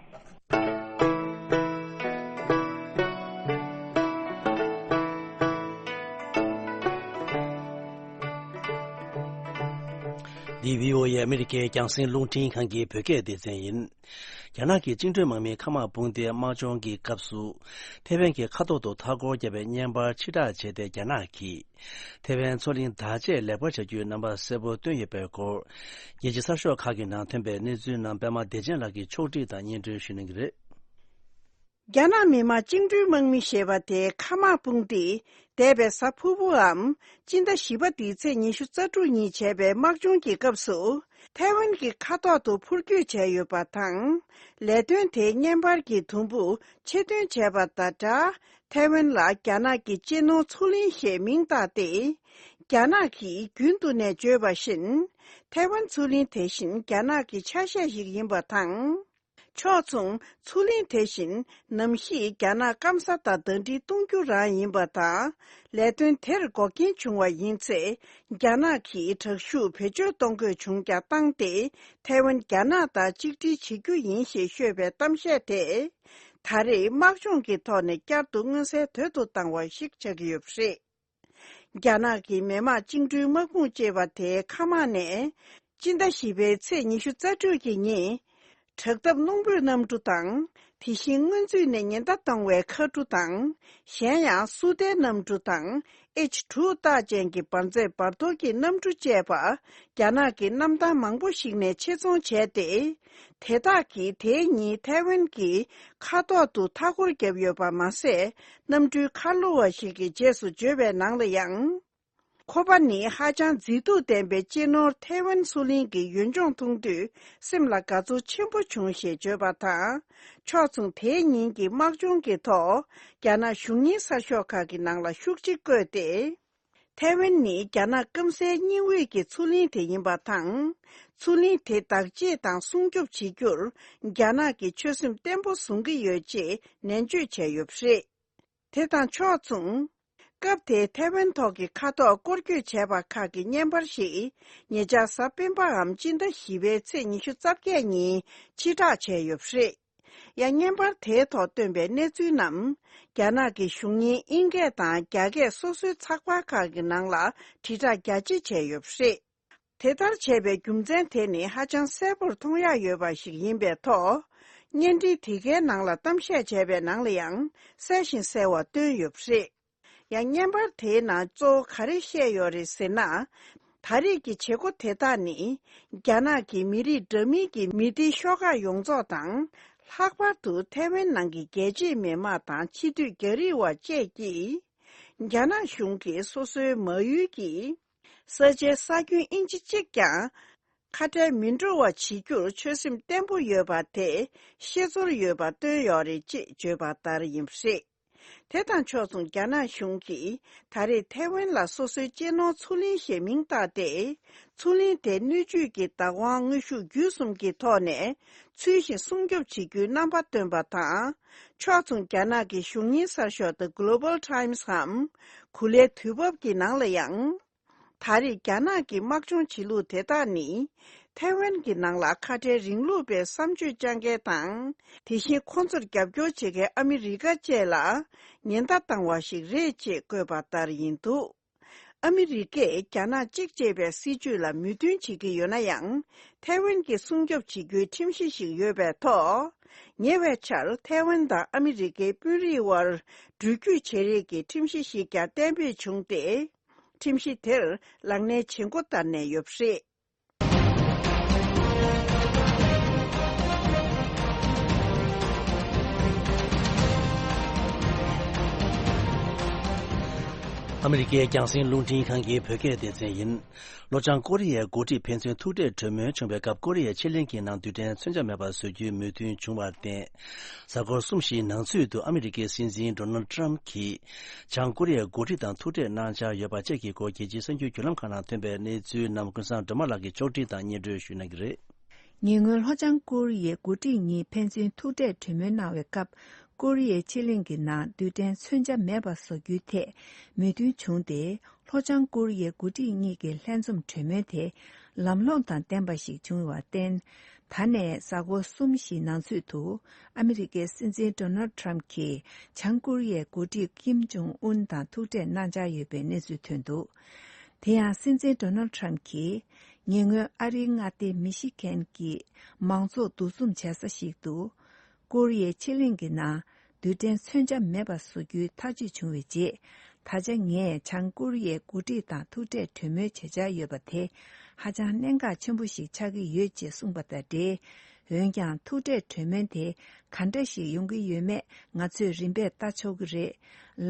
འདི་བྷི་ཨོ་ཨེ་ཨ་མི་རི་ཀའི་རྒྱང་སྲིང་རླུང་འཕྲིན་ཁང་གི་བོད་སྐད་སྡེ་ཚན་ཡིན། རྒྱ་ནག་གི་བཅིངས་འགྲོལ་དམག་མིའི་མཁའ་དམག་དཔུང་སྡེའི་དམག་སྦྱོང་གི་སྐབས་སུ། ཐེ་ཝན་གྱི་མཁའ་ཐོག་ཏུ་མཐའ་འཁོར་བརྒྱབ་པའི་བརྙན་པར་ཕྱིར་བསྒྲགས་བྱས་ཏེ། རྒྱ་ནག་གིས་ཐེ་ཝན་མཚོ་གླིང་བདག་གཅེས་ལེགས་པར་བྱ་རྒྱུའི་རྣམ་པ་གསལ་པོ་བཏོན་ཡོད་པའི་སྐོར། རྒྱལ་སྤྱིའི་གསར་ཤོག་ཁག་གི་ནང་ཐོན་པའི་གནས་ཚུལ་རྣམས་པད་མ་བདེ་ཆེན་ལགས་ཀྱིས་ཕྱོགས་བསྒྲིགས་དང་སྙན་སྒྲོན་ཞུ་གནང་གི་རེད། རྒྱ་ནག་མི་དམངས་བཅིངས་འགྲོལ་དམག་མི་ཞེས་པ་དེའི་མཁའ་དམག་དཔུང་སྡེས་འདས་པའི་གཟའ་ཕུར་བུའམ་སྤྱི་ཟླ་བཞི་པ་འདིའི་ཚེས་ཉི་ཤུ་རྩ་དྲུག་ཉིན་བྱས་པའི་དམག་སྦྱོང་གི་སྐབས་སུ། ཐའེ་ཝན་གྱི་མཁའ་ཐོག་ཏུ་འཕུར་སྐྱོད་བྱས་ཡོད་པ་དང་། ལས་དོན་དེའི་བརྙན་པར་གྱི་དུམ་བུ་ཕྱིར་འདོན་བྱས་པ་དང་སྦྲགས། ཐའེ་ཝན་ལ་རྒྱ་ནག་གི་གཅེས་ནོར་མཚོ་གླིང་ཞེས་མིང་བཏགས་ཏེ། རྒྱ་ནག་གིས་རྒྱུན་དུ་ནས་བརྗོད་པ་བཞིན། ཐའེ་ཝན་མཚོ་གླིང་དེ་བཞིན་རྒྱ་ནག་གི་ཆ་ཤས་ཤིག་ཡིན་པ་དང་། ཕྱོགས་མཚུངས། མཚོ་གླིང་དེ་བཞིན་ནམ་ཞིག་རྒྱ་ནག་སྐམ་ས་དང་ཟླ་སྒྲིལ་གཏོང་རྒྱུ་རང་ཡིན་པ་དང་། ལས་དོན་དེར་འགོག་རྐྱེན་བྱུང་བ་ཡིན་ཚེ། རྒྱ་ནག་གིས་དྲག་ཤུགས་བེད་སྤྱོད་གཏོང་དགོས་བྱུང་ཀྱང་བཏང་སྟེ། ཐའེ་ཝན་རྒྱ་ནག་དང་གཅིག་སྒྲིལ་བྱེད་རྒྱུ་ཡིན་ཞེས་ཤོད་པའི་གཏམ་བཤད་དེ། ད་རེས་དམག་སྦྱོང་གི་ཐོག་ནས་བསྐྱར་དུ་མངོན་གསལ་དོད་དུ་བཏང་བ་ཞིག་ཆགས་ཀྱི་ཡོད་པ་རེད། རྒྱ་ནག་གི་མི་དམངས་བཅིངས་འགྲོལ་དམག་དཔུང་ཅེས་པ་དེའི་མཁའ་དམག་ནས། སྤྱི་ཟླ་བཞི་པའི་ཚེས་ཉི་ཤུ་རྩ་དྲུག་གི་ཉིན། དྲག་འཐབ་རླུང་བུའི་གནམ་གྲུ་དང་། དེ་བཞིན་སྔོན་ཚུད་ནས་ཉེན་བརྡ་གཏོང་བའི་མཁའ་གྲུ་དང་། གཞན་ཡང་སུ་ཏའི་གནམ་གྲུ་དང་། ཨེཆ་དྲུག་རྟགས་ཅན་གྱི་འབར་རྫས་འབར་གཏོར་གྱི་གནམ་གྲུ་བཅས་པ། རྒྱ་ནག་གི་གནམ་ཐང་མང་པོ་ཞིག་ནས་ཆེད་རྫོང་བྱས་ཏེ། དེ་དག་གིས་དེའི་ཉིན་ཐའེ་ཝན་གྱི་མཁའ་ཐོག་ཏུ་མཐའ་འཁོར་བརྒྱབ་ཡོད་པ་མ་ཟད། གནམ་གྲུའི་ཁ་ལོ་བ་ཞིག་གིས་རྗེས་སུ་བརྗོད་པའི་ནང་ལ་ཡང་། ཁོ་པ་ནི་ཧ་ཅང་མཛེས་སྡུག་ལྡན་པའི་གཅེས་ནོར་ཐའེ་ཝན་མཚོ་གླིང་གི་ཡུལ་ལྗོངས་མཐོང་དུས་སེམས་ལ་དགའ་ཚོར་ཆེན་པོ་བྱུང་ཞེས་བརྗོད་པ་དང་། ཕྱོགས་མཚུངས་དེའི་ཉིན་གྱི་དམག་སྦྱོང་གི་ཐོག་རྒྱ་ནག་གཞུང་གཉེར་གསར་ཤོག་ཁག་གི་ནང་ལ་ཤུགས་ཆེ་བཀོད་དེ། ཐའེ་ཝན་ནི་རྒྱ་ནག་སྐམ་སའི་སྙིང་དབུས་ཀྱི་མཚོ་གླིང་དེ་ཡིན་པ་དང་། མཚོ་གླིང་དེ་བདག་གཅེས་དང་སྲུང་སྐྱོབ་བྱེད་རྒྱུར། རྒྱ་ནག་གིས་ཆོད་སེམས་བརྟན་པོ་བཟུང་གི་ཡོད་ཅེས་ནན་བརྗོད་བྱས་ཡོད་པ་རེད། དེ་དང་ཕྱོགས་མཚུངས། སྐབས་དེའི་ཐའེ་ཝན་ཐོག་གི་མཁའ་ཐོག་སྐོར་སྐྱོད་བྱས་པ་ཁག་གི་བརྙན་པར་ཞིག་ཉེ་ཆར་གཟའ་སྤེན་པའམ་སྤྱི་ཟླ་བཞི་པའི་ཚེས་ཉི་ཤུ་རྩ་བརྒྱད་ཉིན་ཕྱིར་བསྒྲགས་བྱས་ཡོད་པ་རེད། ཡང་བརྙན་པར་དེའི་ཐོག་བཏོན་པའི་གནས་ཚུལ་རྣམས། རྒྱ་ནག་གི་གཞུང་གཉེར་དབྱིན་སྐད་དང་རྒྱ་སྐད་སོ་སོའི་ཚགས་པར་ཁག་གི་ནང་ལ་དྲིལ་བསྒྲགས་རྒྱ་ཆེ་བྱས་ཡོད་པ་རེད། དེ་ལྟར་བྱས་པའི་རྒྱུ་མཚན་དེ་ནི་ཧ་ཅང་གསལ་པོར་མཐོང་ཡག་ཡོད་པ་ཞིག་ཡིན་པའི་ཐོག་བརྙན་འཕྲིན་དེ་གའི་ནང་ལ་གཏམ་བཤད་བྱས་པའི་ནང་ལ་ཡང་གསལ་ཞིང་གསལ་བ་བཏོན་ཡོད་པ་རེད། ཡང་བརྙན་པར་དེའི་ནང་གཙོ་བོ་ག་རེ་བཤད་ཡོད་རེད་ཟེར་ན། ད་རེས་ཀྱི་བྱེད་སྒོ་དེ་དག་ནི། རྒྱ་ནག་གི་མི་རིགས་འདྲ་མིན་གྱི་མི་སྡེ་ཤོག་ཁག་ཡོངས་རྫོགས་དང་། ལྷག་པར་དུ་ཐའེ་ཝན་ནང་གི་རྒྱལ་གཅེས་མི་དམངས་དང་ཕྱི་སྡོད་རྒྱ་རིགས་བ་བཅས་ཀྱིས། རྒྱ་ནག་གཞུང་གིས་སོ་སོའི་མ་ཡུལ་གྱི་ས་ཆའི་ས་ཁྱོན་ཨིན་ཅི་གཅིག་ཀྱང་ཁ་བྲལ་མི་འགྲོ་བ་བྱེད་རྒྱུར་ཆོད་སེམས་བརྟན་པོ་ཡོད་པ་དེ་ཤེས་ཚོར་ཡོད་པ་བཏོན་ཡོད་རེད་ཅེས་བརྗོད་པ་ལྟར་ཡིན་པ་རེད། དེ་དང་ཕྱོགས་མཚུངས་རྒྱ་ནག་གཞུང་གིས་ད་རེས་ཐའེ་ཝན་ལ་སོ་སོའི་གཅེས་ནོར་མཚོ་གླིང་ཞེས་མིང་བཏགས་ཏེ། མཚོ་གླིང་དེ་སྣོད་བཅུད་ཀྱི་བདག་དབང་དངོས་ཤུགས་བརྒྱུད་གསུམ་གྱི་ཐོག་ནས་ཚུལ་བཞིན་སྲུང་སྐྱོབ་བྱེད་རྒྱུའི་རྣམ་པ་བཏོན་པ་དང་། ཕྱོགས་མཚུངས་རྒྱ་ནག་གི་གཞུང་གཉེར་གསར་ཤོག་The Global Times འམ་གུ་ལའི་དུས་བབ་ཀྱི་ནང་ལ་ཡང་། ད་རེས་རྒྱ་ནག་གི་དམག་སྦྱོང་བྱེད་ལུགས་དེ་དག་ནི། ཐའེ་ཝན་གྱི་ནང་ལ་ཁ་བྲལ་རིང་ལུགས་པའི་བསམ་སྤྱོད་བཅངས་མཁན་དང་། དེ་བཞིན་ཁོང་ཚོར་རྒྱབ་སྐྱོར་བྱེད་མཁན་ཨ་མི་རི་ཀ་བཅས་ལ་ཉེན་བརྡ་བཏང་བ་ཞིག་རེད་ཅེས་བཀོད་པ་ལྟར་ཡིན་འདུག་ཨ་མི་རི་ཀས་རྒྱ་ནག་གཅིག་ཅེས་པའི་སྲིད་ཇུས་ལ་མོས་མཐུན་བྱེད་ཀྱི་ཡོད་ན་ཡང་། ཐའེ་ཝན་གྱི་སྲུང་སྐྱོབ་བྱེད་རྒྱུའི་ཁྲིམས་གཞི་ཞིག་ཡོད་པའི་ཐོག་ཉེ་བའི་ཆར་ཐའེ་ཝན་དང་ཨ་མི་རི་ཀའི་དཔོན་རིགས་དབར་འགྲུལ་སྐྱོད་བྱེད་རེས་ཀྱི་ཁྲིམས་གཞི་ཞིག་ཀྱང་གཏན་འབེབས་བྱུང་སྟེ། ཁྲིམས་གཞི་དེར་ལག་ལེན་བྱེད་འགོ་བསྟར་ནས་ཡོད་པ་རེད། ཨ་མི་རི་ཀའི་རྒྱང་སྲིང་རླུང་འཕྲིན་ཁང་གི་བོད་སྐད་སྡེ་ཚན་ཡིན། ལྷོ་བྱང་ཀོ་རི་ཡའི་འགོ་ཁྲིད་ཕན་ཚུན་ཐུག་འཕྲད་གྲོས་མོལ་བྱུང་བའི་སྐབས། ཀོ་རི་ཡའི་ཕྱེད་གླིང་གི་ནང་རྡུལ་ཕྲན་མཚོན་ཆ་མེད་པ་བཟོ་རྒྱུའི་མོས་མཐུན་བྱུང་བར་བརྟེན། གཟའ་འཁོར་གསུམ་བཞིའི་ནང་ཚུད་དུ་ཨ་མི་རི་ཀའི་སྲིད་འཛིན་ཌོ་ནལ་ཊམ་གྱིས་བྱང་ཀོ་རི་ཡའི་འགོ་ཁྲིད་དང་ཐུག་འཕྲད་གནང་འཆར་ཡོད་པ་བཅས་ཀྱི་སྐོར་རྒྱལ་སྤྱིའི་གསར་འགྱུར་བརྒྱུད་ལམ་ཁག་ནང་ཐོན་པའི་གནས་ཚུལ་རྣམས་ཀུན་བཟང་སྒྲོལ་མ་ལགས་ཀྱིས་ཕྱོགས་སྒྲིག་དང་སྙན་སྒྲོན་ཞུ་གནང་གི་རེད། ཉེ་སྔོན་ལྷོ་བྱང་ཀོ་རི་ཡའི་འགོ་ཁྲིད་གཉིས་ཕན་ཚུན་ཐུག་འཕྲད་གྲོས་མོལ་གནང་བའི་སྐབས། ཀོ་རི་ཡའི་ཕྱེད་གླིང་གི་ནང་རྡུལ་ཕྲན་མཚོན་ཆ་མེད་པ་བཟོ་རྒྱུའི་ཐད་མོས་མཐུན་བྱུང་སྟེ། ལྷོ་བྱང་ཀོ་རི་ཡའི་འགོ་ཁྲིད་གཉིས་ཀྱི་ལྷན་འཛོམས་གྲོས་མོལ་དེ་ལམ་ལྷོང་དང་ལྡན་པ་ཞིག་བྱུང་བར་བརྟེན། ད་ནས་གཟའ་འཁོར་གསུམ་བཞིའི་ནང་ཚུད་དུ་ཨ་མི་རི་ཀའི་སྲིད་འཛིན་ཌོ་ནལ་ཊམ་གྱིས་བྱང་ཀོ་རི་ཡའི་འགོ་ཁྲིད་ཀིམ་ཇོང་ཨུན་དང་ཐུག་འཕྲད་གནང་འཆར་ཡོད་པའི་གནས་ཚུལ་ཐོན་འདུག་དེ་ཡང་སྲིད་འཛིན་ཌོ་ནལ་ཊམ་གྱིས་ཉེ་སྔོན་ཨ་རིའི་མངའ་སྡེ་མི་ཤི་གན་གྱི་མང་ཚོགས་འདུ་འཛོམས་བྱེད་ས་ཞིག་ཏུ། ཀོ་རི་ཡའི་ཕྱེད་གླིང་གི་ནང་རྡུལ་ཕྲན་མཚོན་ཆ་མེད་པ་བཟོ་རྒྱུའི་ཐག་གཅོད་བྱུང་བའི་རྗེས། ད་ཆ་ངས་བྱང་ཀོ་རི་ཡའི་འགོ་ཁྲིད་དང་ཐུག་འཕྲད་གྲོས་མོལ་བྱེད་འཆར་ཡོད་པ་དེ་ཧ་ཅང་གནད་འགག་ཆེན་པོ་ཞིག་ཆགས་ཀྱི་ཡོད་ཅེས་གསུངས་པ་དང་འབྲེལ། འོན་ཀྱང་ཐུག་འཕྲད་གྲོས་མོལ་དེ་ག་འདྲ་ཞིག་ཡོང་གི་ཡོད་མེད་ང་ཚོས་རིམ་པས་ལྟ་ཆོག་གི་རེད།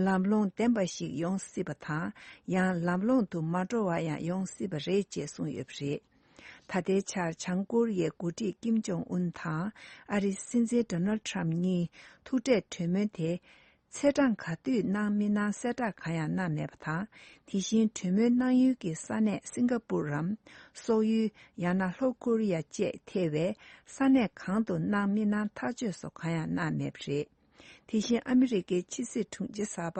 ལམ་ལྷོང་ལྡན་པ་ཞིག་ཡོང་སྲིད་པ་དང་། ཡང་ལམ་ལྷོང་དུ་མ་འགྲོ་བ་ཡང་ཡོང་སྲིད་པ་རེད་ཅེས་གསུངས་ཡོད་པ་རེད། ད་ལྟའི་ཆར་བྱང་ཀོ་རི་ཡའི་འགོ་ཁྲིད་ཀིམ་ཇོང་ཨུན་དང་ཨ་རིའི་སྲིད་འཛིན་ཌོ་ནལ་ཊམ་གཉིས་ཐུག་འཕྲད་གྲོས་མོལ་དེ། ཚེས་གྲངས་ག་དུས་གནང་མི་གནང་གསལ་བསྒྲགས་གང་ཡང་གནང་མེད་པ་དང་། དེ་བཞིན་གྲོས་མོལ་གནང་ཡུལ་གྱི་ས་གནས་སིང་ག་པུར་རམ། སོག་ཡུལ། ཡང་ན་ལྷོ་ཀོ་རི་ཡ་བཅས་ཐེ་བའི་ས་གནས་གང་དུ་གནང་མི་གནང་ཐག་གཅོད་སོགས་གང་ཡང་གནང་མེད་པ་རེད། དེ་བཞིན་ཨ་མི་རི་ཀའི་ཕྱི་སྲིད་དྲུང་ཆེ་གསར་པ་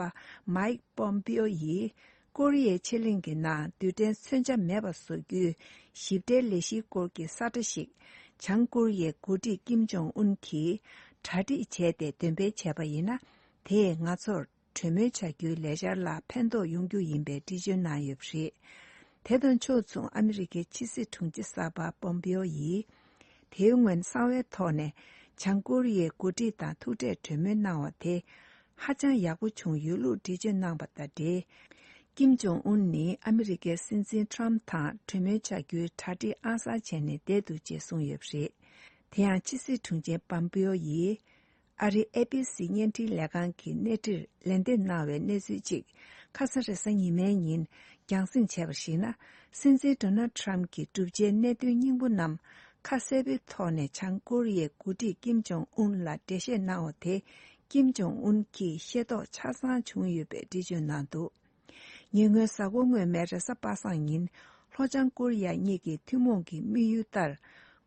མའིག་པོམ་པིའོ་ཡིས། ཀོ་རི་ཡའི་ཕྱེད་གླིང་གི་ནང་རྡུལ་ཕྲན་མཚོན་ཆ་མེད་པ་བཟོ་རྒྱུའི་ཞིབ་ཕྲའི་ལས་གཞིའི་སྐོར་གྱི་ས་ཁྲ་ཞིག་བྱང་ཀོ་རི་ཡའི་འགོ་ཁྲིད་ཀིམ་ཇོང་ཨུན་གྱིས་གྲ་སྒྲིག་བྱས་ཏེ་འདོན་སྤེལ་བྱས་པ་ཡིན་ན། དེས་ང་ཚོར་གྲོས་མོལ་བྱ་རྒྱུའི་ལས་འཆར་ལ་ཕན་ཐོགས་ཡོང་རྒྱུ་ཡིན་པའི་འགྲེལ་བརྗོད་གནང་ཡོད་པ་རེད། དེ་དང་ཕྱོགས་མཚུངས་ཨ་མི་རི་ཀའི་ཕྱི་སྲིད་དྲུང་ཆེ་གསར་པ་པོམ་པིའོ་ཡིས། དེའི་སྔོན་གསང་བའི་ཐོག་ནས་བྱང་ཀོ་རི་ཡའི་འགོ་ཁྲིད་དང་ཐུག་འཕྲད་གྲོས་མོལ་གནང་བ་དེ་ཧ་ཅང་ཡག་པོ་བྱུང་ཡོད་ལུགས་འགྲེལ་བརྗོད་གནང་བ་དང་འབྲེལ། ཀིམ་ཇོང་ཨུན་ནི་ཨ་མི་རི་ཀའི་སྲིད་འཛིན་ཊམ་དང་གྲོས་མོལ་བྱ་རྒྱུའི་གྲ་སྒྲིག་ཨང་གསར་བྱས་ནས་བསྡད་འདུག་ཅེས་གསུངས་ཡོད་པ་རེད། དེ་ཡང་ཕྱི་སྲིད་དྲུང་ཆེ་པམ་པིའོ་ཡིས། ཨ་རིའི་ཨེ་བི་སི་བརྙན་འཕྲིན་ལས་ཁང་གི་གནས་འདྲིར་ལན་འདེབས་གནང་བའི་གནས་ཚུལ་གཅིག་ཁ་ས་རེས་གཟའ་ཉི་མའི་ཉིན་རྒྱང་སྲིང་བྱས་པར་གཞིགས་ན། སྲིད་འཛིན་ཌོ་ནལ་ཊམ་གྱིས་བསྒྲུབས་བྱའི་གནད་དོན་སྙིང་པོ་རྣམས་ཁ་གསལ་པོའི་ཐོག་ནས་བྱང་ཀོ་རི་ཡའི་འགོ་ཁྲིད་ཀིམ་ཇོང་ཨུན་ལ་འགྲེལ་བཤད་གནང་བ་དེ་ཀིམ་ཇོང་ཨུན་གྱིས་ཤེས་རྟོགས་ཆ་ཚང་བྱུང་ཡོད་པའི་འགྲེལ་བརྗོད་གནང་འདུག་ཉེ་སྔོན་གཟའ་འཁོར་སྔོན་མའི་རེས་གཟའ་པ་སངས་ཉིན། ལྷོ་བྱང་ཀོ་རི་ཡ་གཉིས་ཀྱི་ཐུན་མོང་གི་དམིགས་ཡུལ་ལྟར།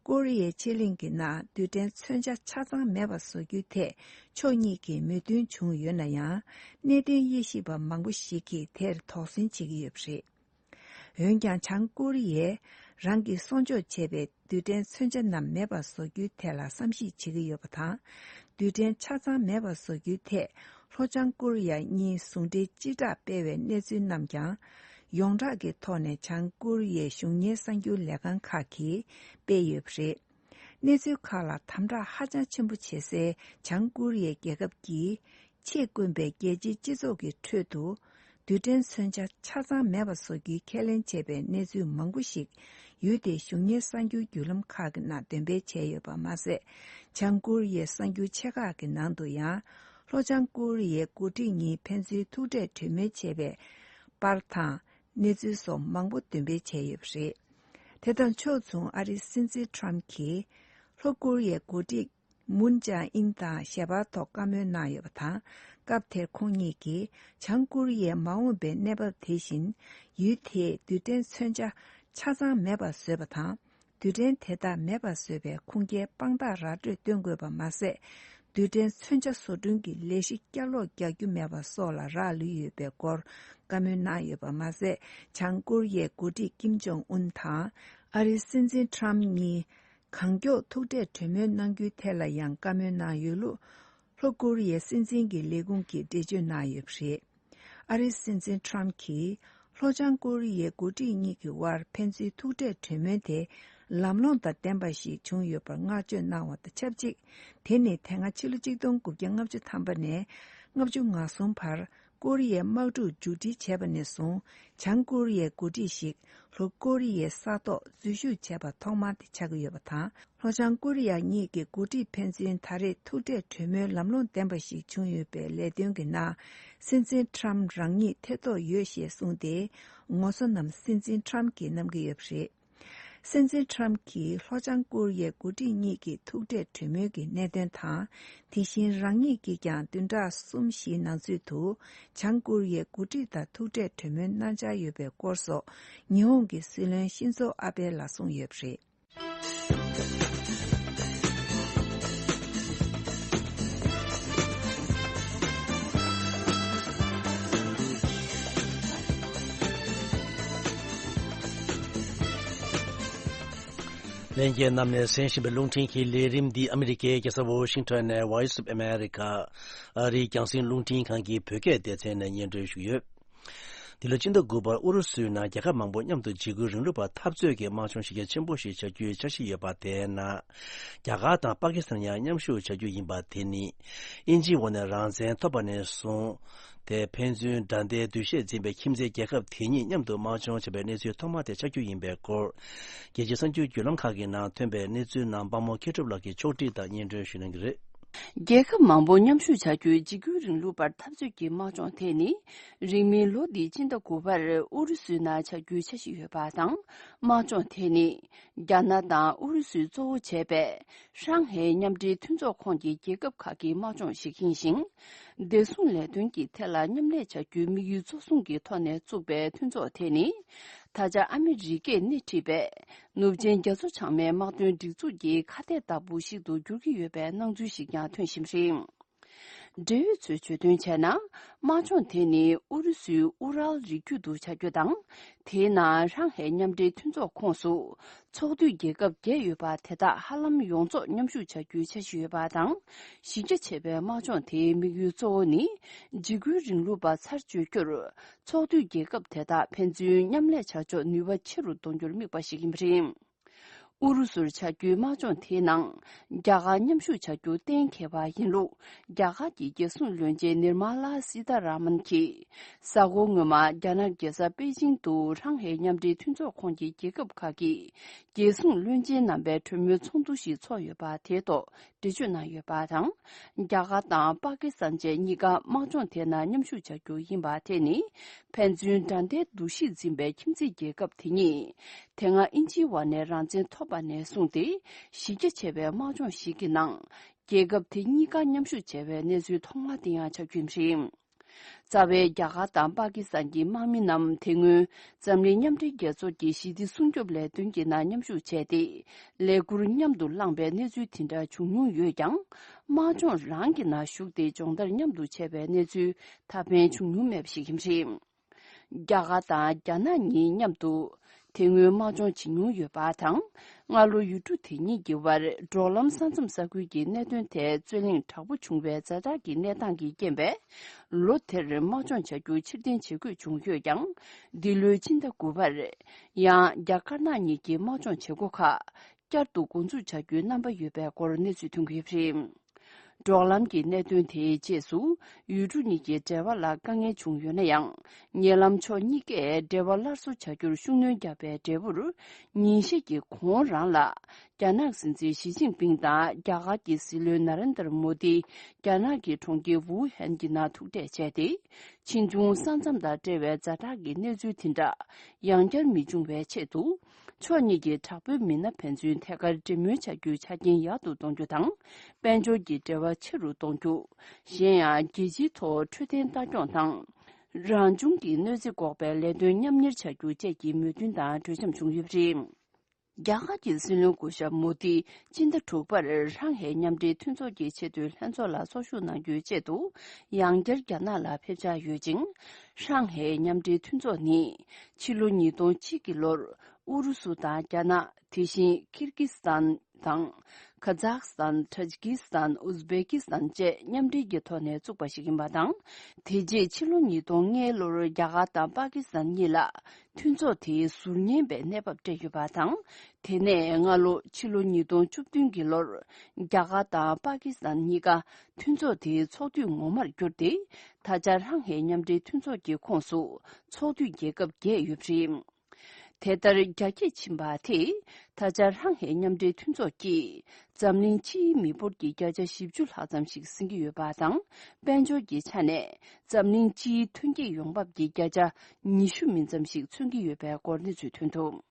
ཀོ་རི་ཡའི་ཕྱེད་གླིང་གི་ནང་རྡུལ་ཕྲན་མཚོན་ཆ་ཆ་ཚང་མེད་པ་བཟོ་རྒྱུའི་ཐད་ཕྱོགས་གཉིས་ཀྱིས་མོས་མཐུན་བྱུང་ཡོད་ན་ཡང་། གནད་དོན་དབྱེ་ཞིབ་པ་མང་པོ་ཞིག་གིས་དེར་དོགས་ཟོན་བྱེད་ཀྱི་ཡོད་པ་རེད། འོན་ཀྱང་བྱང་ཀོ་རི་ཡས་རང་གིས་གསོག་འཇོག་བྱས་པའི་རྡུལ་ཕྲན་མཚོན་ཆ་རྣམས་མེད་པར་བཟོ་རྒྱུའི་ཐད་ལ་བསམ་གཞིག་བྱེད་ཀྱི་ཡོད་པ་དང་། རྡུལ་ཕྲན་ཆ་ཚང་མེད་པར་བཟོ་རྒྱུའི་ཐད་ལྷོ་བྱང་ཀོ་རི་ཡ་གཉིས་ཟུང་འབྲེལ་སྤྱི་བསྒྲགས་སྤེལ་བའི་གནས་ཚུལ་རྣམས་ཀྱང་ཡོངས་གྲགས་ཀྱི་ཐོག་ནས་བྱང་ཀོ་རི་ཡའི་གཞུང་གཉེར་གསར་འགྱུར་ལས་ཁང་ཁག་གིས་སྤེལ་ཡོད་པ་རེད། གནས་ཚུལ་ཁག་ལ་དམ་དྲག་ཧ་ཅང་ཆེན་པོ་བྱེད་སའི་བྱང་ཀོ་རི་ཡའི་རྒྱལ་ཁབ་ཀྱིས། ཆེས་དཀོན་པའི་རྒྱལ་སྤྱིའི་སྤྱི་ཚོགས་ཀྱི་ཁྲོད་དུ། རྡུལ་ཕྲན་མཚོན་ཆ་ཆ་ཚང་མེད་པ་བཟོ་རྒྱུའི་ཁས་ལེན་བྱས་པའི་གནས་ཚུལ་མང་པོ་ཞིག་ཡུལ་དེའི་གཞུང་གཉེར་གསར་འགྱུར་བརྒྱུད་ལམ་ཁག་གི་ནང་འདོན་སྤེལ་བྱས་ཡོད་པ་མ་ཟད། བྱང་ཀོ་རི་ཡའི་གསར་འགྱུར་ཆེ་ཁག་གི་ནང་དུ་ཡང་། ལྷོ་བྱང་ཀོ་རི་ཡའི་འགོ་ཁྲིད་གཉིས་ཕན་ཚུན་ཐུག་འཕྲད་གྲོས་མོལ་བྱས་པའི་པར་དང་། གནས་ཚུལ་སོགས་མང་པོ་འདོན་སྤེལ་བྱས་ཡོད་པ་རེད། དེ་དང་ཕྱོགས་མཚུངས་ཨ་རིའི་སྲིད་འཛིན་ཊམ་གྱིས། ལྷོ་ཀོ་རི་ཡའི་འགོ་ཁྲིད། མུན་ཅང་ཨིན་དང་ཞལ་པར་ཐོག་བཀའ་མོལ་གནང་ཡོད་པ་དང་། སྐབས་དེར་ཁོང་གཉིས་ཀྱིས་བྱང་ཀོ་རི་ཡའི་མ་འོངས་པའི་གནས་བབ་དེ་བཞིན། ཡུལ་དེས་རྡུལ་ཕྲན་མཚོན་ཆ་ཆ་ཚང་མེད་པར་བཟོས་པ་དང་། རྡུལ་ཕྲན་དེ་དག་མེད་པར་བཟོས་པའི་ཁུངས་སྐྱེལ་དཔང་རྟགས་ར་སྤྲོད་སྟོན་དགོས་པ་མ་ཟད། རྡུལ་ཕྲན་མཚོན་ཆ་བཟོ་སྐྲུན་གྱི་ལས་གཞི་བསྐྱར་ལོག་རྒྱག་རྒྱུ་མེད་པ་སོགས་ལ་རག་ལུས་ཡོད་པའི་སྐོར་བཀའ་མོལ་གནང་ཡོད་པ་མ་ཟད། བྱང་ཀོ་རི་ཡའི་འགོ་ཁྲིད་ཀིམ་ཇོང་ཨུན་དང་། ཨ་རིའི་སྲིད་འཛིན་ཁྲམ་གཉིས་གང་མགྱོགས་ཐུག་འཕྲད་གྲོས་མོལ་གནང་རྒྱུའི་ཐད་ལ་ཡང་བཀའ་མོལ་གནང་ཡོད་ལུགས། ལྷོ་ཀོ་རི་ཡའི་སྲིད་འཛིན་གྱི་ལས་ཁུངས་ཀྱིས་འགྲེལ་བརྗོད་གནང་ཡོད་པ་རེད། ཨ་རིའི་སྲིད་འཛིན་ཁྲམ་གྱིས་ལྷོ་བྱང་ཀོ་རི་ཡའི་འགོ་ཁྲིད་གཉིས་ཀྱི་དབར་ཕན་ཚུན་ཐུག་འཕྲད་གྲོས་མོལ་དེ་ལམ་ལྷོང་དང་ལྡན་པ་ཞིག་བྱུང་ཡོད་པར་བསྔགས་བརྗོད་གནང་བ་དང་ཆབས་ཅིག་དེ་ནི་དེ་སྔ་ཕྱི་ལོ་ཆིག་སྟོང་དགུ་བརྒྱ་ལྔ་བཅུ་ཐམ་པ་ནས་ལྔ་བཅུ་ང་གསུམ་བར་ཀོ་རི་ཡའི་དམག་འཁྲུག་མཇུག་སྒྲིལ་བྱས་པ་ནས་བཟུང་། བྱང་ཀོ་རི་ཡའི་འགོ་ཁྲིད་ཞིག་ལྷོ་ཀོ་རི་ཡའི་ས་ཐོག་འཛུལ་ཞུགས་བྱས་པ་ཐོག་མ་དེ་ཆགས་ཀྱི་ཡོད་པ་དང་། ལྷོ་བྱང་ཀོ་རི་ཡ་གཉིས་ཀྱི་འགོ་ཁྲིད་ཕན་ཚུན་ད་རེས་ཐུག་འཕྲད་གྲོས་མོལ་ལམ་ལྷོང་ལྡན་པ་ཞིག་བྱུང་ཡོད་པའི་ལས་དོན་གྱི་ནང་། སྲིད་འཛིན་ཁྲམ་རང་ཉིད་ཐེ་གཏོགས་ཡོད་ཞེས་གསུངས་ཏེ། ངོ་སོ་རྣམས་སྲིད་འཛིན་ཁྲམ་གྱིས་བསྣམས་ཀྱི་ཡོད་པ་རེད། སྲིད་འཛིན་ཁྲམ་གྱིས་ལྷོ་བྱང་ཀོ་རི་ཡའི་འགོ་ཁྲིད་གཉིས་ཀྱི་ཐུག་འཕྲད་གྲོས་མོལ་གྱི་གནད་དོན་དང་། དེ་བཞིན་རང་ཉིད་ཀྱིས་ཀྱང་བདུན་ཕྲག་གསུམ་བཞིའི་ནང་ཚུད་དུ་བྱང་ཀོ་རི་ཡའི་འགོ་ཁྲིད་དང་ཐུག་འཕྲད་གྲོས་མོལ་གནང་འཆར་ཡོད་པའི་སྐོར་སོགས། ཉི་ཧོང་གི་སྲིད་བློན་ཤིན་ཛོ་ཨ་བྷེ་ལ་གསུངས་ཡོད་པ་རེད། ལྷན་རྒྱས་རྣམས་ནས་གསན་བཞིན་པའི་རླུང་འཕྲིན་གྱི་ལས་རིམ་འདི་ཨ་མི་རི་ཀའི་རྒྱལ་ས་ཝོ་ཤིང་ཊོན་ནས་Voice of America ཨ་རིའི་རྒྱང་སྲིང་རླུང་འཕྲིན་ཁང་གི་བོད་སྐད་སྡེ་ཚན་ནས་སྙན་སྒྲོན་ཞུས་ཡོད། འདི་ལོ་སྤྱི་ཟླ་དགུ་པར་ཨུ་རུ་སུའི་ནང་རྒྱལ་ཁབ་མང་པོ་མཉམ་དུ་འཇིགས་སྐུལ་རིང་ལུགས་པ་འཐབ་རྩོད་ཀྱི་དམག་སྦྱོང་གཞི་རྒྱ་ཆེན་པོ་ཞིག་བྱ་རྒྱུའི་འཆར་གཞི་ཡོད་པ་དེའི་ནང་། རྒྱ་གར་དང་པ་ཀི་སི་ཐན་ཡང་མཉམ་ཞུགས་བྱ་རྒྱུ་ཡིན་པ་དེ་ནི། དབྱིན་ཇིའི་འོག་ནས་རང་བཙན་ཐོབ་པ་ནས་བཟུང་། དེ་ཕན་ཚུན་དགྲ་ཟླའི་འདུ་ཤེས་འཛིན་པའི་ཁྱིམ་མཚེས་རྒྱལ་ཁབ་དེ་གཉིས་མཉམ་དུ་དམག་སྦྱོང་བྱས་པའི་གནས་ཚུལ་ཐོག་མ་དེ་ཆགས་རྒྱུ་ཡིན་པའི་སྐོར། རྒྱལ་སྤྱིའི་གསར་འགྱུར་བརྒྱུད་ལམ་ཁག་གི་ནང་ཐོན་པའི་གནས་ཚུལ་རྣམས་དཔང་མོ་མཁས་གྲུབ་ལགས་ཀྱིས་ཕྱོགས་སྒྲིག་དང་སྙན་སྒྲོན་ཞུ་གནང་གི་རེད། རྒྱལ་ཁབ་མང་པོ་མཉམ་ཞུགས་བྱ་རྒྱུའི་འཇིགས་སྐུལ་རིང་ལུགས་པར་འཐབ་རྩོད་ཀྱི་དམག་སྦྱོང་དེ་ནི། རིང་མིན་ལོ་འདིའི་སྤྱི་ཟླ་དགུ་པར་ཨུ་རུ་སུའི་ནང་བྱ་རྒྱུའི་འཆར་གཞི་ཡོད་པ་དང་། དམག་སྦྱོང་དེ་ནི། རྒྱ་ནག་དང་ཨུ་རུ་སུས་གཙོ་བོ་བྱས་པའི་ཧྲང་ཧའེ་མཉམ་འབྲེལ་མཐུན་ཚོགས་ཁོངས་ཀྱི་རྒྱལ་ཁབ་ཁག་གི་དམག་སྦྱོང་ཞིག་ཡིན་ཞིང་། བདེ་སྲུང་ལས་དོན་གྱི་ཐད་ལ་མཉམ་ལས་བྱ་རྒྱུའི་དམིགས་ཡུལ་གཙོ་བཟུང་གི་ཐོག་ནས་བཙུགས་པའི་མཐུན་ཚོགས་དེ་ནི། ད་ཆ་ཨ་མི་རི་ཀས་སྣེ་ཁྲིད་པའི་ནུབ་ཆིངས་རྒྱ་མཚོ་བྱང་མའི་དམག་དོན་སྒྲིག་འཛུགས་ཀྱི་ཁ་གཏད་ལྟ་བུ་ཞིག་ཏུ་འགྱུར་གྱི་ཡོད་པའི་སྣང་ཚུལ་ཞིག་ཀྱང་ཐོན་བཞིན་པ་རེད། འབྲེལ་ཡོད་ཚོས་བརྗོད་དོན་བྱས་ན། དམག་སྦྱོང་དེ་ནི་ཨུ་རུ་སུའི་ཨུ་རལ་རི་རྒྱུད་དུ་བྱ་རྒྱུ་དང་། དེའི་ནང་ཧྲང་ཧའེ་མཉམ་འབྲེལ་མཐུན་ཚོགས་ཁོངས་སུ་ཚོགས་འཐུས་རྒྱལ་ཁབ་བརྒྱད་ཡོད་པ་དེ་དག་ཧ་ལམ་ཡོངས་རྫོགས་མཉམ་ཞུགས་བྱ་རྒྱུའི་འཆར་གཞི་ཡོད་པ་དང་། གཞི་རྒྱ་ཆེ་བའི་དམག་སྦྱོང་དེའི་དམིགས་ཡུལ་གཙོ་བོ་ནི། འཇིགས་སྐུལ་རིང་ལུགས་པ་ཚར་གཅོད་རྒྱུར། ཚོགས་འཐུས་རྒྱལ་ཁབ་དེ་དག་ཕན་ཚུན་མཉམ་ལས་བྱ་ཕྱོགས་ནུས་པ་ཆེ་རུ་གཏོང་རྒྱུར་དམིགས་པ་ཞིག་ཡིན་པ་རེད། ཨུ་རུ་སུར་བྱ་རྒྱུའི་དམག་སྦྱོང་དེའི་ནང་། རྒྱ་གར་མཉམ་ཞུགས་བྱ་རྒྱུ་གཏན་འཁེལ་བ་ཡིན་ལུགས། རྒྱ་གར་གྱི་རྒྱལ་སྲུང་བློན་ཆེན་ནིར་མ་ལ་སི་ཐ་ར་མན་གྱིས། གཟའ་འཁོར་སྔོན་མ་རྒྱ་ནག་རྒྱལ་ས་པེ་ཅིང་དུ་ཧྲང་ཧའེ་མཉམ་འབྲེལ་མཐུན་ཚོགས་ཁོངས་ཀྱི་རྒྱལ་ཁབ་ཁག་གི་རྒྱལ་སྲུང་བློན་ཆེན་རྣམ་པའི་གྲོས་མོལ་ཚོགས་འདུ་ཞིག་ཚོགས་ཡོད་པ་དེའི་ཐོག་འགྲེལ་བརྗོད་གནང་ཡོད་པ་དང་། རྒྱ་གར་དང་པ་ཀི་སི་ཐན་བཅས་གཉིས་ཀ་དམག་སྦྱོང་དེ་ནང་མཉམ་ཞུགས་བྱ་རྒྱུ་ཡིན་པ་དེ་ནི། ཕན་ཚུན་དགྲ་ཟླའི་འདུ་ཤེས་འཛིན་པའི་ཁྱིམ་མཚེས་རྒྱལ་ཁབ་དེ་གཉིས། དེ་སྔ་དབྱིན་ཇིའི་འོག་ནས་རང་བཙན་ཐོབ་པ་ནས་བཟུང་སྟེ། གཞི་རྒྱ་ཆེ་བའི་དམག་སྦྱོང་ཞིག་གི་ནང་། རྒྱལ་ཁབ་དེ་གཉིས་ཀ་མཉམ་ཞུགས་བྱས་པའི་གནས་ཚུལ་ཐོག་མ་དེ་ཡང་ཆགས་རྒྱུ་ཡིན་པ་རེད། རྩ་བའི་རྒྱ་གར་དང་པ་ཀི་སི་ཐན་གྱི་དམག་མི་རྣམས་དེ་སྔོན་འཛམ་གླིང་མཉམ་འབྲེལ་རྒྱལ་ཚོགས་ཀྱི་ཞི་བདེ་སྲུང་སྐྱོབ་ལས་དོན་གྱི་ནང་མཉམ་ཞུགས་བྱས་ཏེ། ལས་འཁུར་མཉམ་དུ་བླངས་པའི་གནས་ཚུལ་དེ་འདྲ་བྱུང་མྱོང་ཡོད་ཀྱང་། དམག་སྦྱོང་རང་གི་ནང་ཞུགས་ཏེ་སྦྱོང་བརྡར་མཉམ་དུ་བྱས་པའི་གནས་ཚུལ་ད་ཕན་བྱུང་མྱོང་མེད་པ་ཞིག་ཡིན་པ་རེད། རྒྱ་གར་དང་རྒྱ་ནག་གཉིས་མཉམ་དུ་དེ་སྔོན་དམག་སྦྱོང་བྱེད་མྱོང་ཡོད་པ་དང་། སྔ་ལོ་ཡུལ་གྲུ་དེ་གཉིས་ཀྱི་དབར་འབྲོག་ལམ་ས་མཚམས་ས་ཁུལ་གྱི་གནད་དོན་ཐད་རྩོད་གླེང་དྲག་པོ་བྱུང་བའི་ཛ་དྲག་གི་གནས་སྟངས་ཀྱི་རྐྱེན་པས། ལོ་དེར་དམག་སྦྱོང་བྱ་རྒྱུ་ཕྱིར་འཐེན་བྱེད་དགོས་བྱུང་ཡོད་ཀྱང་། འདི་ལོའི་ཕྱི་ཟླ་དགུ་པར། ཡང་རྒྱ་དཀར་ནག་གཉིས་ཀྱི་དམག་སྦྱོང་བྱེད་སྒོ་ཁག་བསྐྱར་དུ་འགོ་འཛུགས་བྱ་རྒྱུའི་རྣམ་པ་ཡོད་པའི་སྐོར་གནས་ཚུལ་ཐོན་གྱི་ཡོད་པ་རེད། འབྲོག་ལམ་གྱི་གནད་དོན་དེའི་རྗེས་སུ། ཡུལ་གྲུ་གཉིས་ཀྱི་འབྲེལ་བ་ལ་དཀའ་ངལ་བྱུང་ཡོད་ན་ཡང་། ཉེ་ལམ་ཕྱོགས་གཉིས་ཀས་འབྲེལ་བ་སླར་གསོ་བྱ་རྒྱུར་ཤུགས་སྣོན་བརྒྱབ་པའི་འབྲས་བུར། ཉིན་ཤས་ཀྱི་གོང་རང་ལ། རྒྱ་ནག་སྲིད་འཛིན་ཞི་ཅིན་ཕིང་དང་རྒྱ་གར་གྱི་སྲིད་བློན་ན་རེན་དར་མོ་དི། རྒྱ་ནག་གི་གྲོང་ཁྱེར་ཝུ་ཧན་གྱི་ནང་ཐུག་འཕྲད་བྱས་ཏེ། ཕྱིས་འབྱུང་ས་མཚམས་དང་འབྲེལ་བའི་ཛ་དྲག་གི་གནས་ཚུལ་དེ་འདྲ། ཡང་བསྐྱར་མི་འབྱུང་བའི་ཆེད་དུ། ཕྱོགས་གཉིས་ཀྱི་དྲག་པོའི་མི་སྣ་ཕན་ཚུན་ཐད་ཀར་འབྲེལ་མོལ་བྱ་རྒྱུའི་ཆ་རྐྱེན་ཡག་ཏུ་གཏོང་རྒྱུ་དང་། དཔལ་འབྱོར་གྱི་འབྲེལ་བ་ཆེ་རུ་གཏོང་རྒྱུ། གཞན་ཡང་རྒྱལ་སྤྱིའི་ཐོག་འཕྲོད་བསྟེན་ལྟ་སྐྱོང་དང་། རང་བྱུང་གི་གནོད་འཚེ་འགོག་པའི་ལས་དོན་མཉམ་གཉེར་བྱ་རྒྱུ་བཅས་ཀྱི་མོས་མཐུན་དང་གྲོས་འཆམ་བྱུང་ཡོད་པ་རེད། རྒྱ་གར་གྱི་སྲིད་བློན་སྐུ་ཞབས་མོ་དི་སྤྱི་ཟླ་དྲུག་པར་ཧྲང་ཧའེ་མཉམ་འབྲེལ་མཐུན་ཚོགས་ཀྱི་ཆེས་མཐོའི་ལྷན་ཚོགས་ལ་ཚོགས་ཞུགས་གནང་རྒྱུའི་ཆེད་དུ་ཡང་བསྐྱར་རྒྱ་ནག་ལ་ཕེབས་འཆར་ཡོད་ཅིང་། ཧྲང་ཧའེ་མཉམ་འབྲེལ་མཐུན་ཚོགས་ནི་ཕྱི་ལོ་ཉིས་སྟོང་གཅིག་གི་ལོར་ཨུ་རུ་སུ་དང་རྒྱ་ནག་དེ་བཞིན་ཀིར་ཀི་སི་ཐན་དང་། ཁ་ཛག་སི་ཐན། ཏཱ་ཇི་ཀི་སི་ཐན། ཨུ་ཛི་བེ་ཀི་སི་ཐན་བཅས་མཉམ་འབྲེལ་གྱི་ཐོག་ནས་བཙུགས་པ་ཞིག་ཡིན་པ་དང་། དེ་རྗེས་ཕྱི་ལོ་ཉིས་སྟོང་ལྔའི་ལོར་རྒྱ་གར་དང་པ་ཀི་སི་ཐན་གཉིས་ལ་མཐུན་ཚོགས་དེའི་ཟུར་ཉན་པའི་གནས་བབ་སྤྲད་ཡོད་པ་དང་། དེ་ནས་སྔ་ལོ་ཕྱི་ལོ་ཉིས་སྟོང་བཅུ་བདུན་གྱི་ལོར་རྒྱ་གར་དང་པ་ཀི་སི་ཐན་གཉིས་ཀ་མཐུན་ཚོགས་དེའི་ཚོགས་འཐུས་ངོ་མར་གྱུར་ཏེ། ད་ཆ་ཧྲང་ཧའེ་མཉམ་འབྲེལ་མཐུན་ཚོགས་ཀྱི་ཁོངས་སུ་ཚོགས་འཐུས་རྒྱལ་ཁབ་བརྒྱད་ཡོད་པ་རེད། དེ་ལྟར་རྒྱ་སྐྱེད་ཕྱིན་པ་དེས་ད་ཆ་ཧྲང་ཧའེ་མཉམ་འབྲེལ་མཐུན་ཚོགས་ཀྱིས་འཛམ་གླིང་སྤྱིའི་མི་འབོར་གྱི་བརྒྱ་ཆ་བཞི་བཅུ་ལྷག་ཙམ་ཞིག་ཟིན་གྱི་ཡོད་པ་དང་། དཔལ་འབྱོར་གྱི་ཆ་ནས་འཛམ་གླིང་སྤྱིའི་ཐོན་སྐྱེད་ཡོང་འབབ་ཀྱི་བརྒྱ་ཆ་ཉི་ཤུ་མིན་ཙམ་ཞིག་མཚོན་གྱི་ཡོད་པའི་སྐོར་གནས་ཚུལ་ཐོན་འདུག་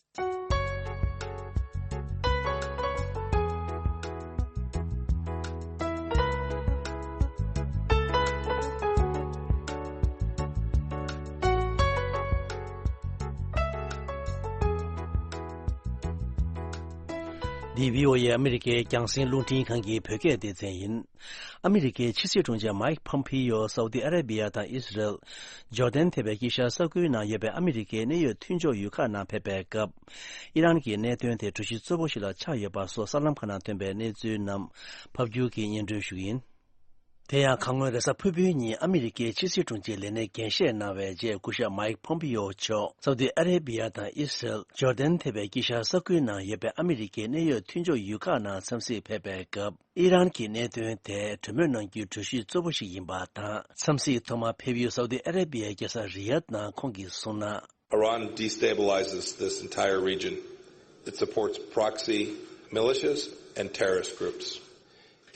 འདི་བྷི་ཨོ་ཨེ་ཨ་མི་རི་ཀའི་རྒྱང་སྲིང་རླུང་འཕྲིན་ཁང་གི་བོད་སྐད་སྡེ་ཚན་ཡིན། ཨ་མི་རི་ཀའི་ཕྱི་སྲིད་དྲུང་ཆེ་མའིག་ཕོམ་པི་ཡོ་སའུ་ཏི་ཨ་རེ་བི་ཡ་དང་ཨི་སི་རེལ། ཇོར་ཌན་ཐེ་བའི་དཀྱིལ་ཤར་ས་ཁུལ་ནང་ཡོད་པའི་ཨ་མི་རི་ཀའི་གནད་ཡོད་མཐུན་ཕྱོགས་ཡུལ་ཁག་ནང་ཕེབས་པའི་སྐབས། ཨི་རན་གྱི་གནད་དོན་དེ་གྲོས་གཞི་གཙོ་བོ་ཞིག་ལ་ཆགས་ཡོད་པ་སོགས་གསར་ལམ་ཁག་ནང་ཐོན་པའི་གནས་ཚུལ་རྣམས་ཕབ་སྒྱུར་གྱིས་སྙན་སྒྲོན་ཞུ་གི་ཡིན། དེ་ཡང་གང་སྔོན་རེས་གཟའ་ཕུར་བུའི་ཉིན་ཨ་མི་རི་ཀའི་ཕྱི་སྲིད་དྲུང་ཆེའི་ལས་གནས་འགན་བཞེས་གནང་བའི་རྗེས་སྐུ་ཞབས་མའིག་ཕོམ་པི་ཡོ་མཆོག་སའུ་ཏི་ཨ་རེ་བི་ཡ་དང་ཨི་སི་རེལ། ཇོར་ཌན་ཐེ་བའི་དཀྱིལ་ཤར་ས་ཁུལ་ནང་ཡོད་པའི་ཨ་མི་རི་ཀའི་གནད་ཡོད་མཐུན་ཕྱོགས་ཡུལ་ཁག་ནང་འཚམས་གཟིགས་ཕེབས་པའི་སྐབས། ཨི་རན་གྱི་གནད་དོན་དེ་གྲོས་མོལ་གནང་རྒྱུའི་གྲོས་གཞི་གཙོ་བོ་ཞིག་ཡིན་པ་དང་། འཚམས་གཟིགས་ཐོག་མར་ཕེབས་ཡུལ་སའུ་ཏི་ཨ་རེ་བི་ཡའི་རྒྱལ་ས་རི་ཡད་ནང་ཁོང་གིས་གསུངས་ན། Iran destabilizes this entire region. It supports proxy militias and terrorist groups.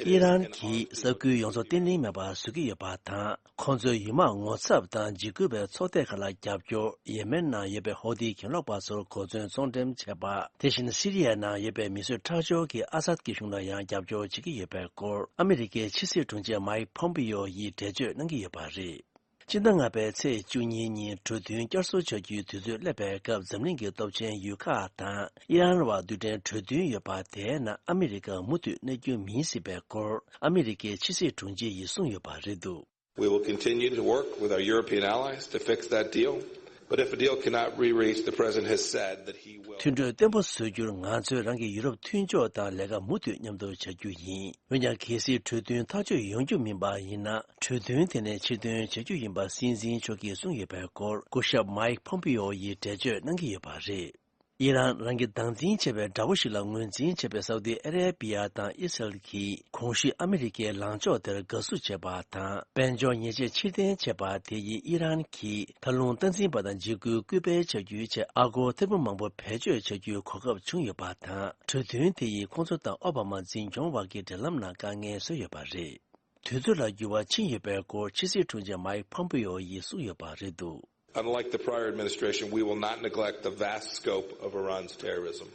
It is an ཨི་རན་གྱིས་ས་ཁུལ་ཡོངས་རྫོགས་བརྟན་ལྷིང་མེད་པར་བཟོ་གི་ཡོད་པ་དང་། ཁོང་ཚོའི་ཡུལ་དམག་ངོ་ཚབ་དང་འཇིགས་སྐུལ་བའི་ཚོགས་སྡེ་ཁག་ལ་རྒྱབ་སྐྱོར། ཡེ་མེན་ནང་ཡོད་པའི་ཧོ་ཏི་གྱེན་ལོག་པ་ཚོར་གོ་མཚོན་ཚོང་འགྲེམས་བྱས་པ། དེ་བཞིན་སི་རི་ཡ་ནང་ཡོད་པའི་མི་གསོད་ཁྲག་སྦྱོར་གྱིས་ཨ་སད་ཀྱི་གཞུང་ལ་ཡང་རྒྱབ་སྐྱོར་བྱེད་ཀྱི་ཡོད་པའི་སྐོར། ཨ་མི་རི་ཀའི་ཕྱི་སྲིད་དྲུང་ཆེ་མའིག་ཕོམ་པི་ཡོ་ཡིས་འགྲེལ་བརྗོད་གནང་གི་ཡོད་པ་རེད། སྤྱི་ཟླ་ལྔ་པའི་ཚེས་བཅུ་གཉིས་ཉིན་གྲོས་མཐུན་བསྐྱར་གསོ་བྱ་རྒྱུའི་དུས་ཚོད་སླེབས་པའི་སྐབས། འཛམ་གླིང་གི་སྟོབས་ཆེན་ཡུལ་ཁག་དང་ཨི་རན་བར་རྡུལ་ཕྲན་གྲོས་མཐུན་ཡོད་པ་དེའི་ནང་ཨ་མི་རི་ཀ་མུ་མཐུད་གནས་རྒྱུ་མིན་སྲིད་པའི་སྐོར། ཨ་མི་རི་ཀའི་ཕྱི་སྲིད་དྲུང་ཆེ་ཡིས་གསུངས་ཡོད་པ་རེད་འདུག We will continue to work with our European allies to fix that deal. But if a deal cannot be reached, the president has said that he will. མཐུན་གྲོས་བརྟན་པོ་བཟོ་རྒྱུར་ང་ཚོས་རང་གི་ཡུ་རོབ་མཐུན་ཕྱོགས་དང་ལས་ཀ་མུ་མཐུད་མཉམ་དུ་བྱ་རྒྱུ་ཡིན། འོན་ཀྱང་། གལ་སྲིད་གྲོས་མཐུན་ཐག་གཅོད་ཡོང་རྒྱུ་མིན་པ་ཡིན་ན། གྲོས་མཐུན་དེ་ནས་ཕྱིར་འདོན་བྱ་རྒྱུ་ཡིན་པ་སྲིད་འཛིན་མཆོག་གིས་གསུངས་ཡོད་པའི་སྐོར། སྐུ་ཞབས་མའིག་ཕོམ་པི་ཡོ་ཡིས་འགྲེལ་བརྗོད་གནང་གི་ཡོད་པ་རེད། ཨི་རན་རང་གིས་སྡང་འཛིན་བྱས་པའི་དགྲ་བོ་ཞིག་ལ་ངོས་འཛིན་བྱས་པའི་སའུ་ཏི་ཨ་རེ་བི་ཡ་དང་ཨི་སི་རལ་གྱིས། གོང་ཞུས་ཨ་མི་རི་ཀའི་ལངས་ཕྱོགས་དེར་དགའ་བསུ་བྱས་པ་དང་། དཔལ་འབྱོར་ཉེས་ཆད་ཕྱིར་འཐེན་བྱས་པ་དེ་ཡིས་ཨི་རན་གྱིས་མཐར་ལྷུང་སྟངས་འཛིན་པ་དང་འཇིགས་སྐུལ་སྐུལ་སྤེལ་བྱ་རྒྱུའི་ཆེད་ཨ་སྒོར་ཐེར་འབུམ་མང་པོ་བེད་སྤྱོད་བྱ་རྒྱུའི་གོ་སྐབས་བྱུང་ཡོད་པ་དང་། གྲོས་མཐུན་དེ་ཡིས་ཁོང་ཚོ་དང་ཨོ་བྷ་མ་འཛིན་སྐྱོང་བར་གྱི་འབྲེལ་ལམ་ནང་དཀའ་ངལ་བཟོས་ཡོད་པ་རེད། དུས་ཚོད་ལ་འགྱུར་བ་ཕྱིན་ཡོད་པའི་སྐོར་ཕྱི་སྲིད་དྲུང་ཆེ་མའིག་ཕོམ་པི་ཡོ་ཡིས་གསུངས་ཡོད་པ་རེད་འདུག Unlike the prior administration, we will not neglect the vast scope of Iran's terrorism.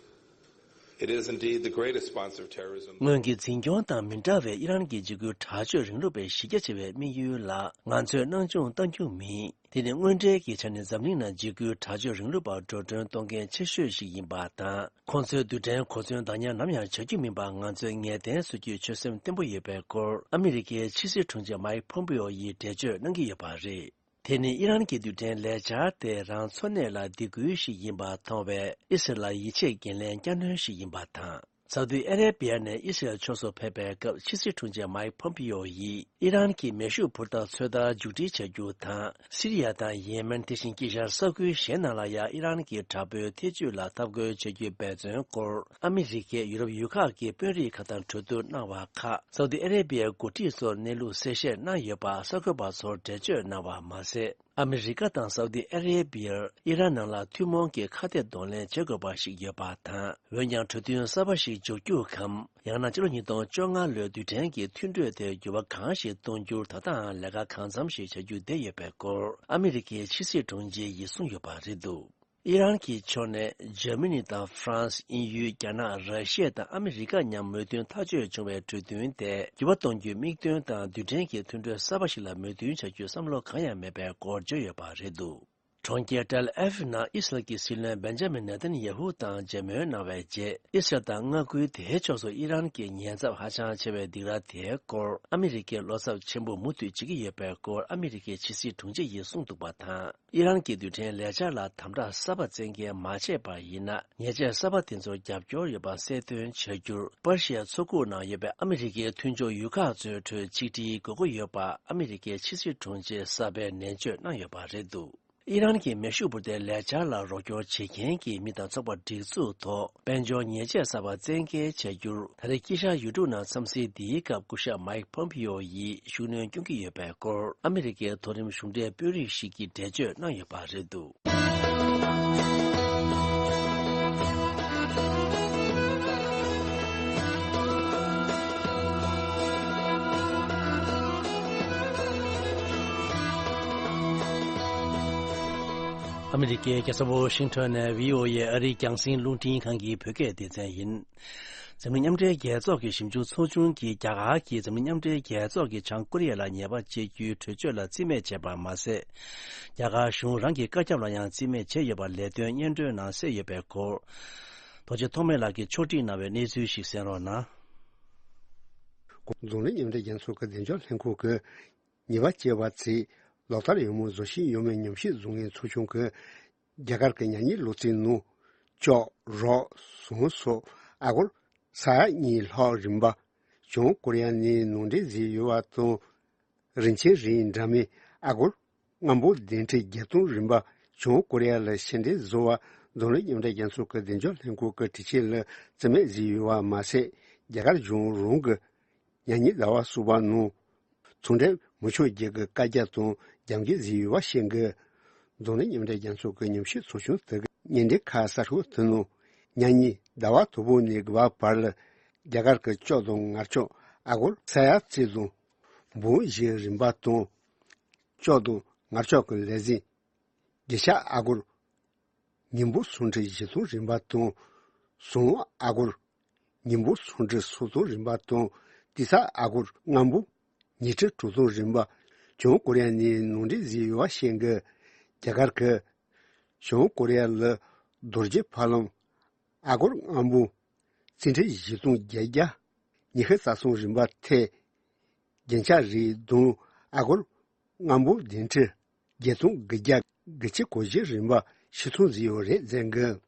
It is indeed the greatest sponsor of terrorism. སྔོན་གྱི་འཛིན་སྐྱོང་དང་མི་འདྲ་བའི་ཨི་རན་གྱི་འཇིགས་སྐུལ་དྲག་སྤྱོད་རིང་ལུགས་པའི་གཞི་རྒྱ་ཆེ་བའི་དམིགས་ཡུལ་ལ་ང་ཚོས་སྣང་ཆུང་གཏང་རྒྱུ་མིན། དེ་ནི་དངོས་འབྲེལ་གྱི་ཆ་ནས་འཛམ་གླིང་ནང་འཇིགས་སྐུལ་དྲག་སྤྱོད་རིང་ལུགས་པར་འགྲོ་གྲོན་གཏོང་མཁན་ཆེ་ཤོས་ཤིག་ཡིན་པ་དང་། ཁོང་ཚོའི་རྡུལ་ཕྲན་གོ་མཚོན་བདག་ཉར་ནམ་ཡང་བྱ་རྒྱུ་མིན་པ་ང་ཚོས་ངེས་གཏན་བཟོ་རྒྱུའི་ཆོད་སེམས་བརྟན་པོ་ཡོད་པའི་སྐོར། ཨ་མི་རི་ཀའི་ཕྱི་སྲིད་དྲུང་ཆེ་མའིག་ཕོམ་པི་ཡོ་ཡིས་འགྲེལ་བརྗོད་གནང་གི་ཡོད་པ་རེད། དེ་ནི་ཨི་རན་གྱི་རྡུལ་ཕྲན་ལས་འཆར་དེ་རང་འཚོ་གནས་ལ་སྡིགས་སྐུལ་ཞིག་ཡིན་པ་མཐོང་བས། ཨི་སི་རལ་ལ་ཡིད་ཆེས་འགན་ལེན་བསྐྱར་སྣོན་ཞིག་ཡིན་པ་དང་། སའུ་ཏི་ཨ་རེ་བི་ཡ་ནས་ཨི་སི་རལ་ཕྱོགས་སུ་ཕེབས་པའི་སྐབས། ཕྱི་སྲིད་དྲུང་ཆེ་མའིག་ཕོམ་པི་ཡོ་ཡིས་ཨི་རན་གྱི་མེ་ཤུགས་འཕུར་མདའ་ཚོད་ལྟ་མཇུག་སྒྲིལ་བྱ་རྒྱུ་དང་། སི་རི་ཡ་དང་ཡེ་མེན། དེ་བཞིན་དཀྱིལ་ཤར་ས་ཁུལ་གཞན་རྣམས་ལ་ཡང་ཨི་རན་གྱི་དྲག་པོའི་ཐེ་ཇུས་ལ་འཐབ་རྒོལ་བྱ་རྒྱུའི་འབད་བརྩོན་སྐོར། ཨ་མི་རི་ཀས་ཡུ་རོབ་ཡུལ་ཁག་གི་དཔོན་རིགས་ཁག་དང་གྲོས་བསྡུར་གནང་བ་ཁག། སའུ་ཏི་ཨ་རེ་བི་ཡའི་འགོ་ཁྲིད་ཚོར་གནས་ལུགས་གསལ་བཤད་གནང་ཡོད་པ་གསར་འགོད་པ་ཚོར་འགྲེལ་བརྗོད་གནང་བ་མ་ཟད། ཨ་མི་རི་ཀ་དང་སའུ་ཏི་ཨ་རེ་བི་ཡར་ཨི་རན་ནང་ལ་ཐུན་མོང་གི་ཁ་གཏད་གདོང་ལེན་བྱེད་དགོས་པ་ཞིག་ཡོད་པ་དང་། འོན་ཀྱང་། གྲོས་མཐུན་གསར་པ་ཞིག་འཇོག་རྒྱུ་གམ། ཡང་ན། སྤྱི་ལོ་ཉིས་སྟོང་བཅོ་ལྔ་ལོའི་རྡུལ་ཕྲན་གྱི་མཐུན་གྲོས་དེར་འགྱུར་བ་གང་ཞིག་གཏོང་རྒྱུར་ད་ལྟའང་ལས་ཀ་གང་འཚམ་ཞིག་བྱ་རྒྱུ་བསྡད་ཡོད་པའི་སྐོར། ཨ་མི་རི་ཀའི་ཕྱི་སྲིད་དྲུང་ཆེ་ཡིས་གསུངས་ཡོད་པ་རེད་འདུག་ཨི་རན་གྱི་ཕྱོགས་ནས། འཇར་མ་ནི་དང་ཧྥ་རན་སི། དབྱིན་ཡུལ། རྒྱ་ནག་ར་ཤི་ཡ་དང་ཨ་མི་རི་ཀ་མཉམ་མོས་མཐུན་ཐག་གཅོད་བྱུང་བའི་གྲོས་མཐུན་དེ་འགྱུར་བ་གཏོང་རྒྱུའི་དམིགས་དོན་དང་། རྡུལ་ཕྲན་གྱི་མཐུན་གྲོས་གསར་པ་ཞིག་ལ་མོས་མཐུན་བྱ་རྒྱུའི་བསམ་བློ་གང་ཡང་མེད་པའི་སྐོར་བརྗོད་ཡོད་པ་རེད་འདུག་གྲོང་ཁྱེར་ཏེལ་ཨེ་ཝིབ་ནང་ཨི་སི་རལ་གྱི་སྲིད་བློན་བེན་ཇ་མིན་ནེ་ཐན་ཡ་ཧུ་དང་མཇལ་མོལ་གནང་བའི་རྗེས། ཨི་སི་རལ་དང་མངའ་ཁུལ་དེའི་ཕྱོགས་སུ་ཨི་རན་གྱི་ཉེན་ཚབས་ཧ་ཅང་ཆེ་བའི་སྡིགས་ར་དེའི་སྐོར་ཨ་མི་རི་ཀའི་བློ་འཚབ་ཆེན་པོ་མུ་མཐུད་བྱེད་ཀྱི་ཡོད་པའི་སྐོར་ཨ་མི་རི་ཀའི་ཕྱི་སྲིད་དྲུང་ཆེ་ཡིས་གསུངས་འདུག་པ་དང་། ཨི་རན་གྱི་རྡུལ་ཕྲན་ལས་འཆར་ལ་དམ་དྲག་གསར་པ་བཙན་འགེལ་མ་བྱས་པ་ཡིན་ན། ཉེས་ཆད་གསར་པ་དེ་ཚོར་རྒྱབ་སྐྱོར་ཡོད་པ་གསལ་སྟོན་བྱ་རྒྱུར། པར་ཤི་ཡ་མཚོ་ཁུག་ནང་ཡོད་པའི་ཨ་མི་རི་ཀའི་མཐུན་ཕྱོགས་ཡུལ་ཁག་ཚོའི་ཁྲོད་ཆིག་སྒྲིལ་དགོས་མཁོ་ཡོད་པ་ཨ་མི་རི་ཀའི་ཕྱི་སྲིད་དྲུང་ཆེ་གསར་པས་ནན་བརྗོད་གནང་ཡོད་པ་རེད་འདུག་ཨི་རན་གྱི་མེ་ཤུགས་འཕུར་མདའི་ལས་འཆར་ལ་རོགས་སྐྱོར་བྱེད་མཁན་གྱི་མི་དང་ཚོགས་པ་སྒྲིག་འཛུགས་ཐོག་དཔལ་འབྱོར་ཉེས་ཆད་གསར་པ་བཙན་འགེལ་བྱ་རྒྱུར། ད་རེས་དཀྱིལ་ཤར་ཡུལ་གྲུ་ནང་འཚམས་གཟིགས་འདིའི་སྐབས་སྐུ་ཞབས་མའིག་ཕོམ་པིའོ་ཡིས་ཤུགས་སྣོན་སྐྱོན་གྱི་ཡོད་པའི་སྐོར་ཨ་མི་རི་ཀའི་མཐོ་རིམ་གཞུང་འབྲེལ་དཔོན་རིགས་ཤིག་གིས་འགྲེལ་བརྗོད་གནང་ཡོད་པ་རེད་འདུག་ཨ་མི་རི་ཀའི་རྒྱལ་ས་ཝོ་ཤིང་ཊོན་ནས་བྷི་ཨོ་ཨེ་ཨ་རིའི་རྒྱང་སྲིང་རླུང་འཕྲིན་ཁང་གི་བོད་སྐད་སྡེ་ཚན་ཡིན། འཛམ་གླིང་མཉམ་འབྲེལ་རྒྱལ་ཚོགས་ཀྱི་ཞིབ་འཇུག་ཚོགས་ཆུང་གིས་རྒྱ་གར་གྱིས་འཛམ་གླིང་མཉམ་འབྲེལ་རྒྱལ་ཚོགས་ཀྱི་བྱང་ཀོ་རི་ཡ་ལ་ཉེས་པ་བཅད་རྒྱུའི་གྲོས་ཆོད་ལ་རྩིས་མེད་བྱས་པ་མ་ཟད། རྒྱ་གར་གཞུང་རང་གི་བཀའ་ཁྱབ་ལ་ཡང་རྩིས་མེད་བྱས་ཡོད་པ་ལས་དོན་སྙན་སྒྲོན་ནང་གསལ་ཡོད་པའི་སྐོར། རྡོ་རྗེ་ཐོགས་མེད་ལགས་ཀྱིས་ཕྱོགས་སྒྲིག་གནང་བའི་གནས་ཚུལ་ཞིག་གསན་རོགས་གནང་། འཛམ་གླིང་མཉམ་འབྲེལ་རྒྱལ་ཚོགས་ཀྱི་བདེ་འཇགས་ལྷན་ཁང་གིས་ཉེས་པ་བཅད་པ་ཚོས་ལག་བསྟར་ཡོང་མུས་བཟོ་བཞིན་ཡོད་མེད་ཉམས་ཞིབ་བཟོ་མཁན་ཚོགས་ཆུང་གིས། རྒྱ་གར་གྱི་ཉ་ཉིན་ལོ་ཚིགས་ནང་ལྕོག་རོགས་ཟོང་སོགས་ཨ་སྒོར་ས་ཡ་གཉིས་ལྷག་རིན་པ་བྱང་ཀོ་རི་ཡ་ནས་ནང་འདྲེན་བཟོས་ཡོད་པ་དང་། རིན་ཆེན་རིགས་འདྲ་མིན་ཨ་སྒོར་ལྔ་འབུམ་བདུན་ཁྲི་བརྒྱད་སྟོང་རིན་པ་བྱང་ཀོ་རི་ཡ་ལ་ཕྱིར་འདྲེན་བཟོ་བར་འཛམ་གླིང་མཉམ་འབྲེལ་རྒྱལ་ཚོགས་ཀྱི་བདེ་འཇགས་ལྷན་ཁང་གི་དྲི་ཆད་ལ་རྩིས་མེད་བཟོས་ཡོད་པ་མ་ཟད། རྒྱ་གར་གཞུང་རང་གི་ཉ་ཉིན་ཟླ་བ་གསུམ་པ་ནང་ཚོང་འབྲེལ་མི་ཆོག་རྒྱུ་གི་བཀའ་རྒྱ་དང་རྒྱབ་འགལ་བཟོས་ཡོད་པ་ཤེས་དགོས། འཛམ་གླིང་མཉམ་འབྲེལ་རྒྱལ་ཚོགས་ཀྱི་ཉམས་ཞིབ་ཚོགས་ཆུང་དེ་གི་སྙན་འགྲེལ་ཁག་གསར་ཤོག་དེ་ནང་ཉ་ཉིན་ཟླ་བ་དང་པོ་ནས་དགུ་པ་བར་ལ་རྒྱ་གར་གྱི་ལྕོག་དང་ངར་ལྕོག་ཨ་སྒོར་ས་ཡ་གཅིག་དང་འབུམ་བཞི་རིན་པ་དང་། ལྕོག་དང་ངར་ལྕོག་གི་ལས་ཟིན་རྒྱུ་ཆ་ཨ་སྒོར་ཉིས་འབུམ་སུམ་ཁྲི་བཞི་སྟོང་རིན་པ་དང་། ཟོང་ཨ་སྒོར་ཉིས་འབུམ་སུམ་ཁྲི་སུམ་སྟོང་རིན་པ་དང་། ཏི་ས་ཨ་སྒོར་ལྔ་འབུམ་ཉི་ཁྲི་དྲུག་སྟོང་རིན་པ་བྱང་ཀོ་རི་ཡ་ནས་ནང་འདྲེན་བཟོས་ཡོད་པ་ཤེས་དགོས། རྒྱ་གར་གྱིས་བྱང་ཀོ་རི་ཡ་ལ་རྡོ་རྗེ་ཕ་ལམ་ཨ་སྒོར་ལྔ་འབུམ་རྩིས་ཁྲི་བཞི་སྟོང་བརྒྱད་བརྒྱ་ཉི་ཤུ་རྩ་གསུམ་རིན་པ་ཐེ། རྒྱན་ཆ་རིགས་བདུན་ཨ་སྒོར་ལྔ་འབུམ་བདུན་ཁྲི་བརྒྱད་སྟོང་དགུ་བརྒྱ་དགུ་བཅུ་གོ་བཞི་རིན་པ་ཕྱིར་ཚོང་བཟོས་ཡོད་རེད་གསུངས་འདུག་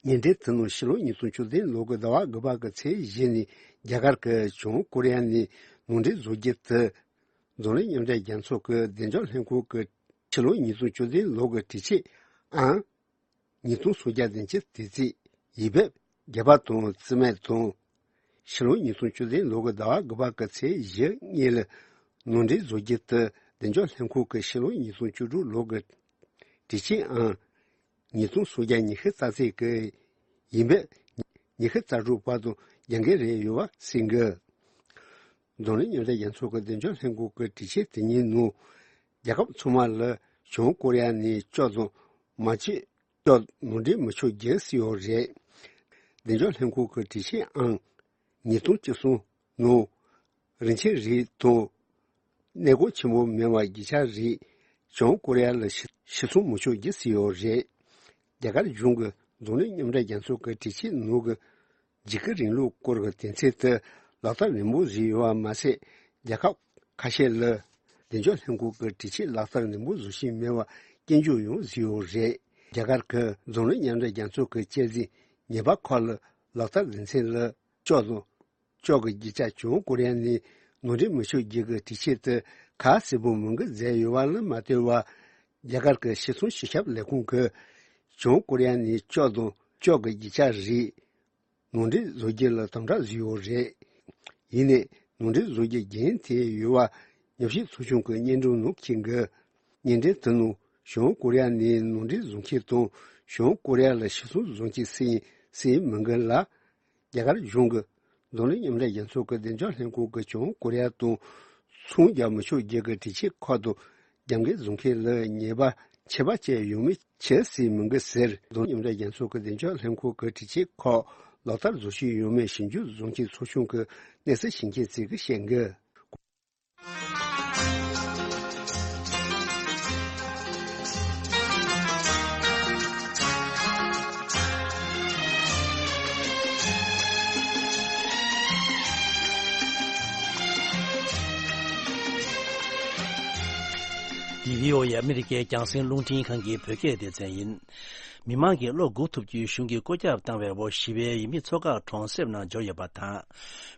སྙན་འགྲེལ་དེ་ནང་ཕྱི་ལོ་ཉིས་སྟོང་བཅུ་བདུན་ལོ་གི་ཟླ་བ་དགུ་པ་གི་ཚེས་བཞི་ནས་རྒྱ་གར་གྱིས་བྱང་ཀོ་རི་ཡ་ནས་ནང་འདྲེན་བཟོ་རྒྱུ་དེ། འཛམ་གླིང་མཉམ་འབྲེལ་རྒྱལ་ཚོགས་ཀྱི་བདེ་འཇགས་ལྷན་ཁང་གིས་ཕྱི་ལོ་ཉིས་སྟོང་བཅུ་བདུན་ལོ་གི་དྲི་ཆད་ཨང་ཉིས་སྟོང་སུམ་བརྒྱ་བདུན་ཅུ་དེ་ཚོ་ཡིག་འབེབས་བརྒྱབ་པ་དང་རྩིས་མེད་དང་། ཕྱི་ལོ་ཉིས་སྟོང་བཅུ་བདུན་ལོ་གི་ཟླ་བ་དགུ་པ་གི་ཚེས་བཞི་ཉིན་ལ་ནང་འདྲེན་བཟོ་རྒྱུ་དེ་བདེ་འཇགས་ལྷན་ཁང་གིས་ཕྱི་ལོ་ཉིས་སྟོང་བཅུ་དྲུག་ལོ་གི་དྲི་ཆད་ཨང་ཉིས་སྟོང་སུམ་བརྒྱ་ཉི་ཤུ་རྩ་གཅིག་གི་ཡིག་འབེབས་ཉི་ཤུ་རྩ་དྲུག་བར་དུ་རྒྱབ་འགལ་རེད་ཡོད་པ་གསུངས་འདུག་འཛམ་གླིང་མཉམ་འབྲེལ་རྒྱལ་ཚོགས་ཀྱི་བདེ་འཇགས་ལྷན་ཁང་གི་དྲི་ཆད་དེ་ཉིན་ནང་རྒྱལ་ཁབ་ཚང་མ་ལ་བྱང་ཀོ་རི་ཡ་ནས་ལྕོག་དང་མ་བཅོས་ལྕོག་ནང་འདྲེན་མི་ཆོག་རྒྱུ་ཟེར་ཡོད་རེད། བདེ་འཇགས་ལྷན་ཁང་གི་དྲི་ཆད་ཨང་ཉིས་སྟོང་བཅུ་གསུམ་ནང་རིན་ཆེན་རིགས་དང་གནས་སྐོར་ཆེན་པོ་མིན་པ་རྒྱུ་ཆ་རིགས་བྱང་ཀོ་རི་ཡ་ལ་ཕྱིར་ཕྱིར་ཚོང་མི་ཆོག་རྒྱུ་ཟེར་ཡོད་རེད། རྒྱ་གར་གཞུང་གིས་འཛམ་གླིང་མཉམ་འབྲེལ་རྒྱལ་ཚོགས་ཀྱི་དྲི་ཆད་ནང་གི་འཇིགས་སྐུལ་རིང་ལུགས་སྐོར་གྱི་དོན་ཚན་དེ་ལག་བསྟར་ནན་པོ་བཟོས་ཡོད་པ་མ་ཟད། རྒྱལ་ཁབ་ཁ་ཤས་ལ་བདེ་འཇགས་ལྷན་ཁང་གི་དྲི་ཆད་ལག་བསྟར་ནན་པོ་བཟོ་བཞིན་མེད་པར་སྐྱོན་བརྗོད་ཡང་བཟོས་ཡོད་རེད། རྒྱ་གར་གྱིས་འཛམ་གླིང་མཉམ་འབྲེལ་རྒྱལ་ཚོགས་ཀྱི་བཅའ་སྲིད་ཉེས་པ་ཁག་ལ་ལག་བསྟར་དོན་ཚན་ལ་ལྕོག་དང་ལྕོག་གི་རྒྱུ་ཆ་བྱང་ཀོ་རི་ཡ་ནས་ནང་འདྲེན་མི་ཆོག་རྒྱུ་གི་དྲི་ཆད་དེ་ཁ་གསལ་པོ་མི་འགོད་མཛད་ཡོད་པ་ལ་མ་ལྟོས་པར། རྒྱ་གར་གྱི་ཕྱིར་ཚོང་སྤྱི་ཁྱབ་ལས་ཁུངས་ཀྱིས་བྱང་ཀོ་རི་ཡ་ནས་ལྕོག་དང་ལྕོག་གི་རྒྱུ་ཆ་རིགས་ནང་འདྲེན་བཟོ་རྒྱུ་ལ་དམ་དྲག་བཟོས་ཡོད་རེད། ཡིན་ནའི་ནང་འདྲེན་བཟོ་རྒྱུ་རྒྱུན་མཐུད་ཡོད་པ་ཉམས་ཞིབ་ཚོགས་ཆུང་གི་སྙན་སྒྲོན་ནང་འཁོད་འདུག་སྙན་འདྲེན་དེ་ནང་བྱང་ཀོ་རི་ཡ་ནས་ནང་འདྲེན་བཟོ་མཁན་དང་བྱང་ཀོ་རི་ཡ་ལ་ཕྱིར་ཚོང་བཟོ་མཁན་སུ་ཡིན་སུ་ཡིན་མི་འགོད་ལ། རྒྱ་གར་གཞུང་གིས་འཛམ་གླིང་མཉམ་འབྲེལ་རྒྱལ་ཚོགས་ཀྱི་བདེ་འཇགས་ལྷན་ཁང་གིས་བྱང་ཀོ་རི་ཡ་དང་ཚོང་རྒྱག་མི་ཆོག་རྒྱུ་གི་དྲི་ཆད་ཁག་དང་རྒྱབ་འགལ་བཟོ་མཁན་ལ་ཉེས་པ་ཆད་པ་བཅད་ཡོད་མེད་ཕྱིར་སུས་མི་འགོད་ཟེར། འཛམ་གླིང་མཉམ་འབྲེལ་རྒྱལ་ཚོགས་ཀྱི་བདེ་འཇགས་ལྷན་ཁང་གི་དྲི་ཆད་ཁག་ལག་བསྟར་བཟོ་བཞིན་ཡོད་མེད་ཞིབ་འཇུག་བཟོ་མཁན་ཚོགས་ཆུང་གི་གནས་ཚུལ་ཞིབ་མཁན་ཚོས་བཤད་འདུག་བྷི་ཨོ་ཨེ་ཨ་མི་རི་ཀའི་རྒྱང་སྲིང་རླུང་འཕྲིན་ཁང་གི་བོད་སྐད་སྡེ་ཚན་ཡིན། མི་མང་གིས་བློ་འགུག་ཐུབ་རྒྱུའི་གཞུང་གིས་བཀོད་ཁྱབ་བཏང་བའི་འོག་ཞི་བའི་ཡུལ་མི་ཚོགས་ཁག་གྲོང་གསེབ་ནང་འབྱོར་ཡོད་པ་དང་།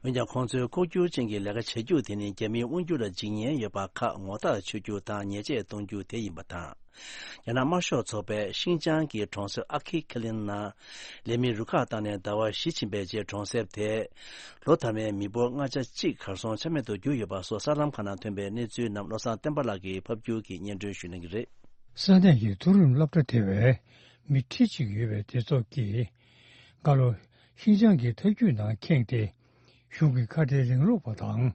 འོན་ཀྱང་ཁོང་ཚོའི་ལྐོག་གྱུར་ཅན་གྱི་ལས་ཀ་བྱེད་རྒྱུ་དེ་ནི་རྒྱ་མིའི་དབང་སྒྱུར་ལ་འཇིགས་ཉེན་ཡོད་པ་ཁག་ངོ་རྟགས་ཆོད་རྒྱུ་དང་ཉེས་ཆད་གཏོང་རྒྱུ་དེ་ཡིན་པ་དང་། རྒྱ་ནག་དམར་ཤོག་ཚོགས་པས་ཤིན་ཅང་གི་གྲོང་གསེབ་ཨ་ཁི་ཁེ་ལིན་ནང་ལས་མི་རུ་ཁག་བཏང་ནས་ཟླ་བ་བཞི་ཕྱིན་པའི་རྗེས་གྲོང་གསེབ་དེ་ལོ་མཐའ་མའི་མི་འབོར་ལྔ་ཆ་གཅིག་གར་སོང་ཆ་མེད་དུ་གྱུར་ཡོད་པ་སོགས་གསར་ལམ་ཁག་ནང་ཐོན་པའི་གནས་ཚུལ་རྣམས་བློ་བཟང་བསྟན་པ་ལགས་ཀྱིས་ཕབ་སྒྱུར་གྱིས་སྙན་སྒྲོན་ཞུ་གནང་གི་རེད། ས་གནས་ཀྱི་མཐོ་རིམ་སློབ་གྲྭ་དེ་བས་མི་ཁྲི་གཅིག་ཡོད་པའི་སྡེ་ཚོགས་ཀྱིས་སྔ་ལོ་ཤིན་ཅང་གི་ཐབས་ཇུས་ནང་ཁེངས་ཏེ། གཞུང་གི་ཁ་བྲལ་རིང་ལུགས་པ་དང་།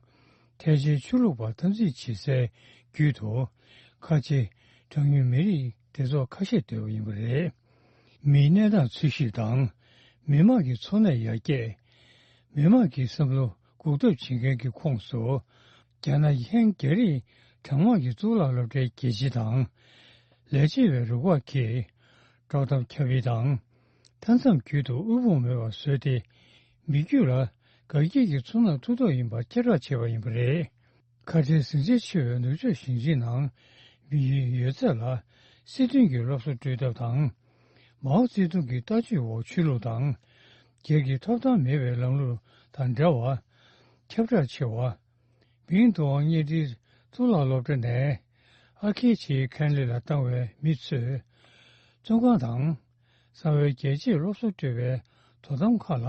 ཐལ་ཆེན་ཆོས་ལུགས་པ་འཐབ་འཛིང་བྱེད་སའི་བརྒྱུད་དུ། ཁ་ཆེ་གྲངས་ཉུང་མི་རིགས་སྡེ་ཚོགས་ཁ་ཤས་སྡོད་པ་ཡིན་པ་རེད། མིའི་གནས་སྟངས་འཚོལ་ཞིབ་དང་། མི་དམངས་ཀྱི་འཚོ་གནས་ཡར་རྒྱས། མི་དམངས་ཀྱི་བསམ་བློ་འགུག་ཐབས་བྱེད་མཁན་གྱི་ཁོངས་སུ། རྒྱ་ནག་གི་ཧན་རྒྱ་རིགས་གྲངས་མང་གི་གཙུག་ལག་སློབ་གྲྭའི་དགེ་ཆེ་དང་། ལས་བྱེད་པའི་རུ་ཁག་གིས་དཀྲོག་གཏམ་ཁྱབ་སྤེལ་དང་། མཐའ་མཚམས་བརྒྱུད་དུ་དབུལ་ཕོངས་མེད་པར་བཟོས་ཏེ། མི་རྒྱུད་ལ་དགའ་སྐྱིད་ཀྱི་ཚོར་སྣང་མཐུག་མཐོང་ཡིན་པ་ཁྱབ་བསྒྲགས་བྱས་པ་ཡིན་པ་རེད། ཁ་བྲལ་ཟིང་ཆ་ཆེ་བའི་ནུབ་ཕྱོགས་ཞིང་ཆེན་ནང་མི་ཡུལ་ཡོད་ཚད་ལ་སྲིད་དོན་གྱི་སློབ་གསོ་སྤྲོད་ཐབས་དང་། མའོ་ཙེ་ཏུང་གི་ལྟ་སྤྱོད་འོག་ཆོས་ལུགས་དང་། སྒེར་གྱི་ཐོབ་ཐང་མེད་པའི་ལམ་ལུགས་དང་འདྲ་བ། ཁྱབ་བསྒྲགས་ཆེ་བ། མིང་ཐོའང་གཉའ་ཁྲིའི་གཙུག་ལག་སློབ་གྲྭ་ནས་ཨ་ཁེ་ཆེའི་ཁན་ལི་ལ་བཏང་བའི་མི་ཚོས། བཙོན་ཁང་དང་། གསང་བའི་རྒྱལ་སྤྱིའི་སློབ་གསོ་སྤྲོད་པའི་དོ་དམ་ཁག་ལ་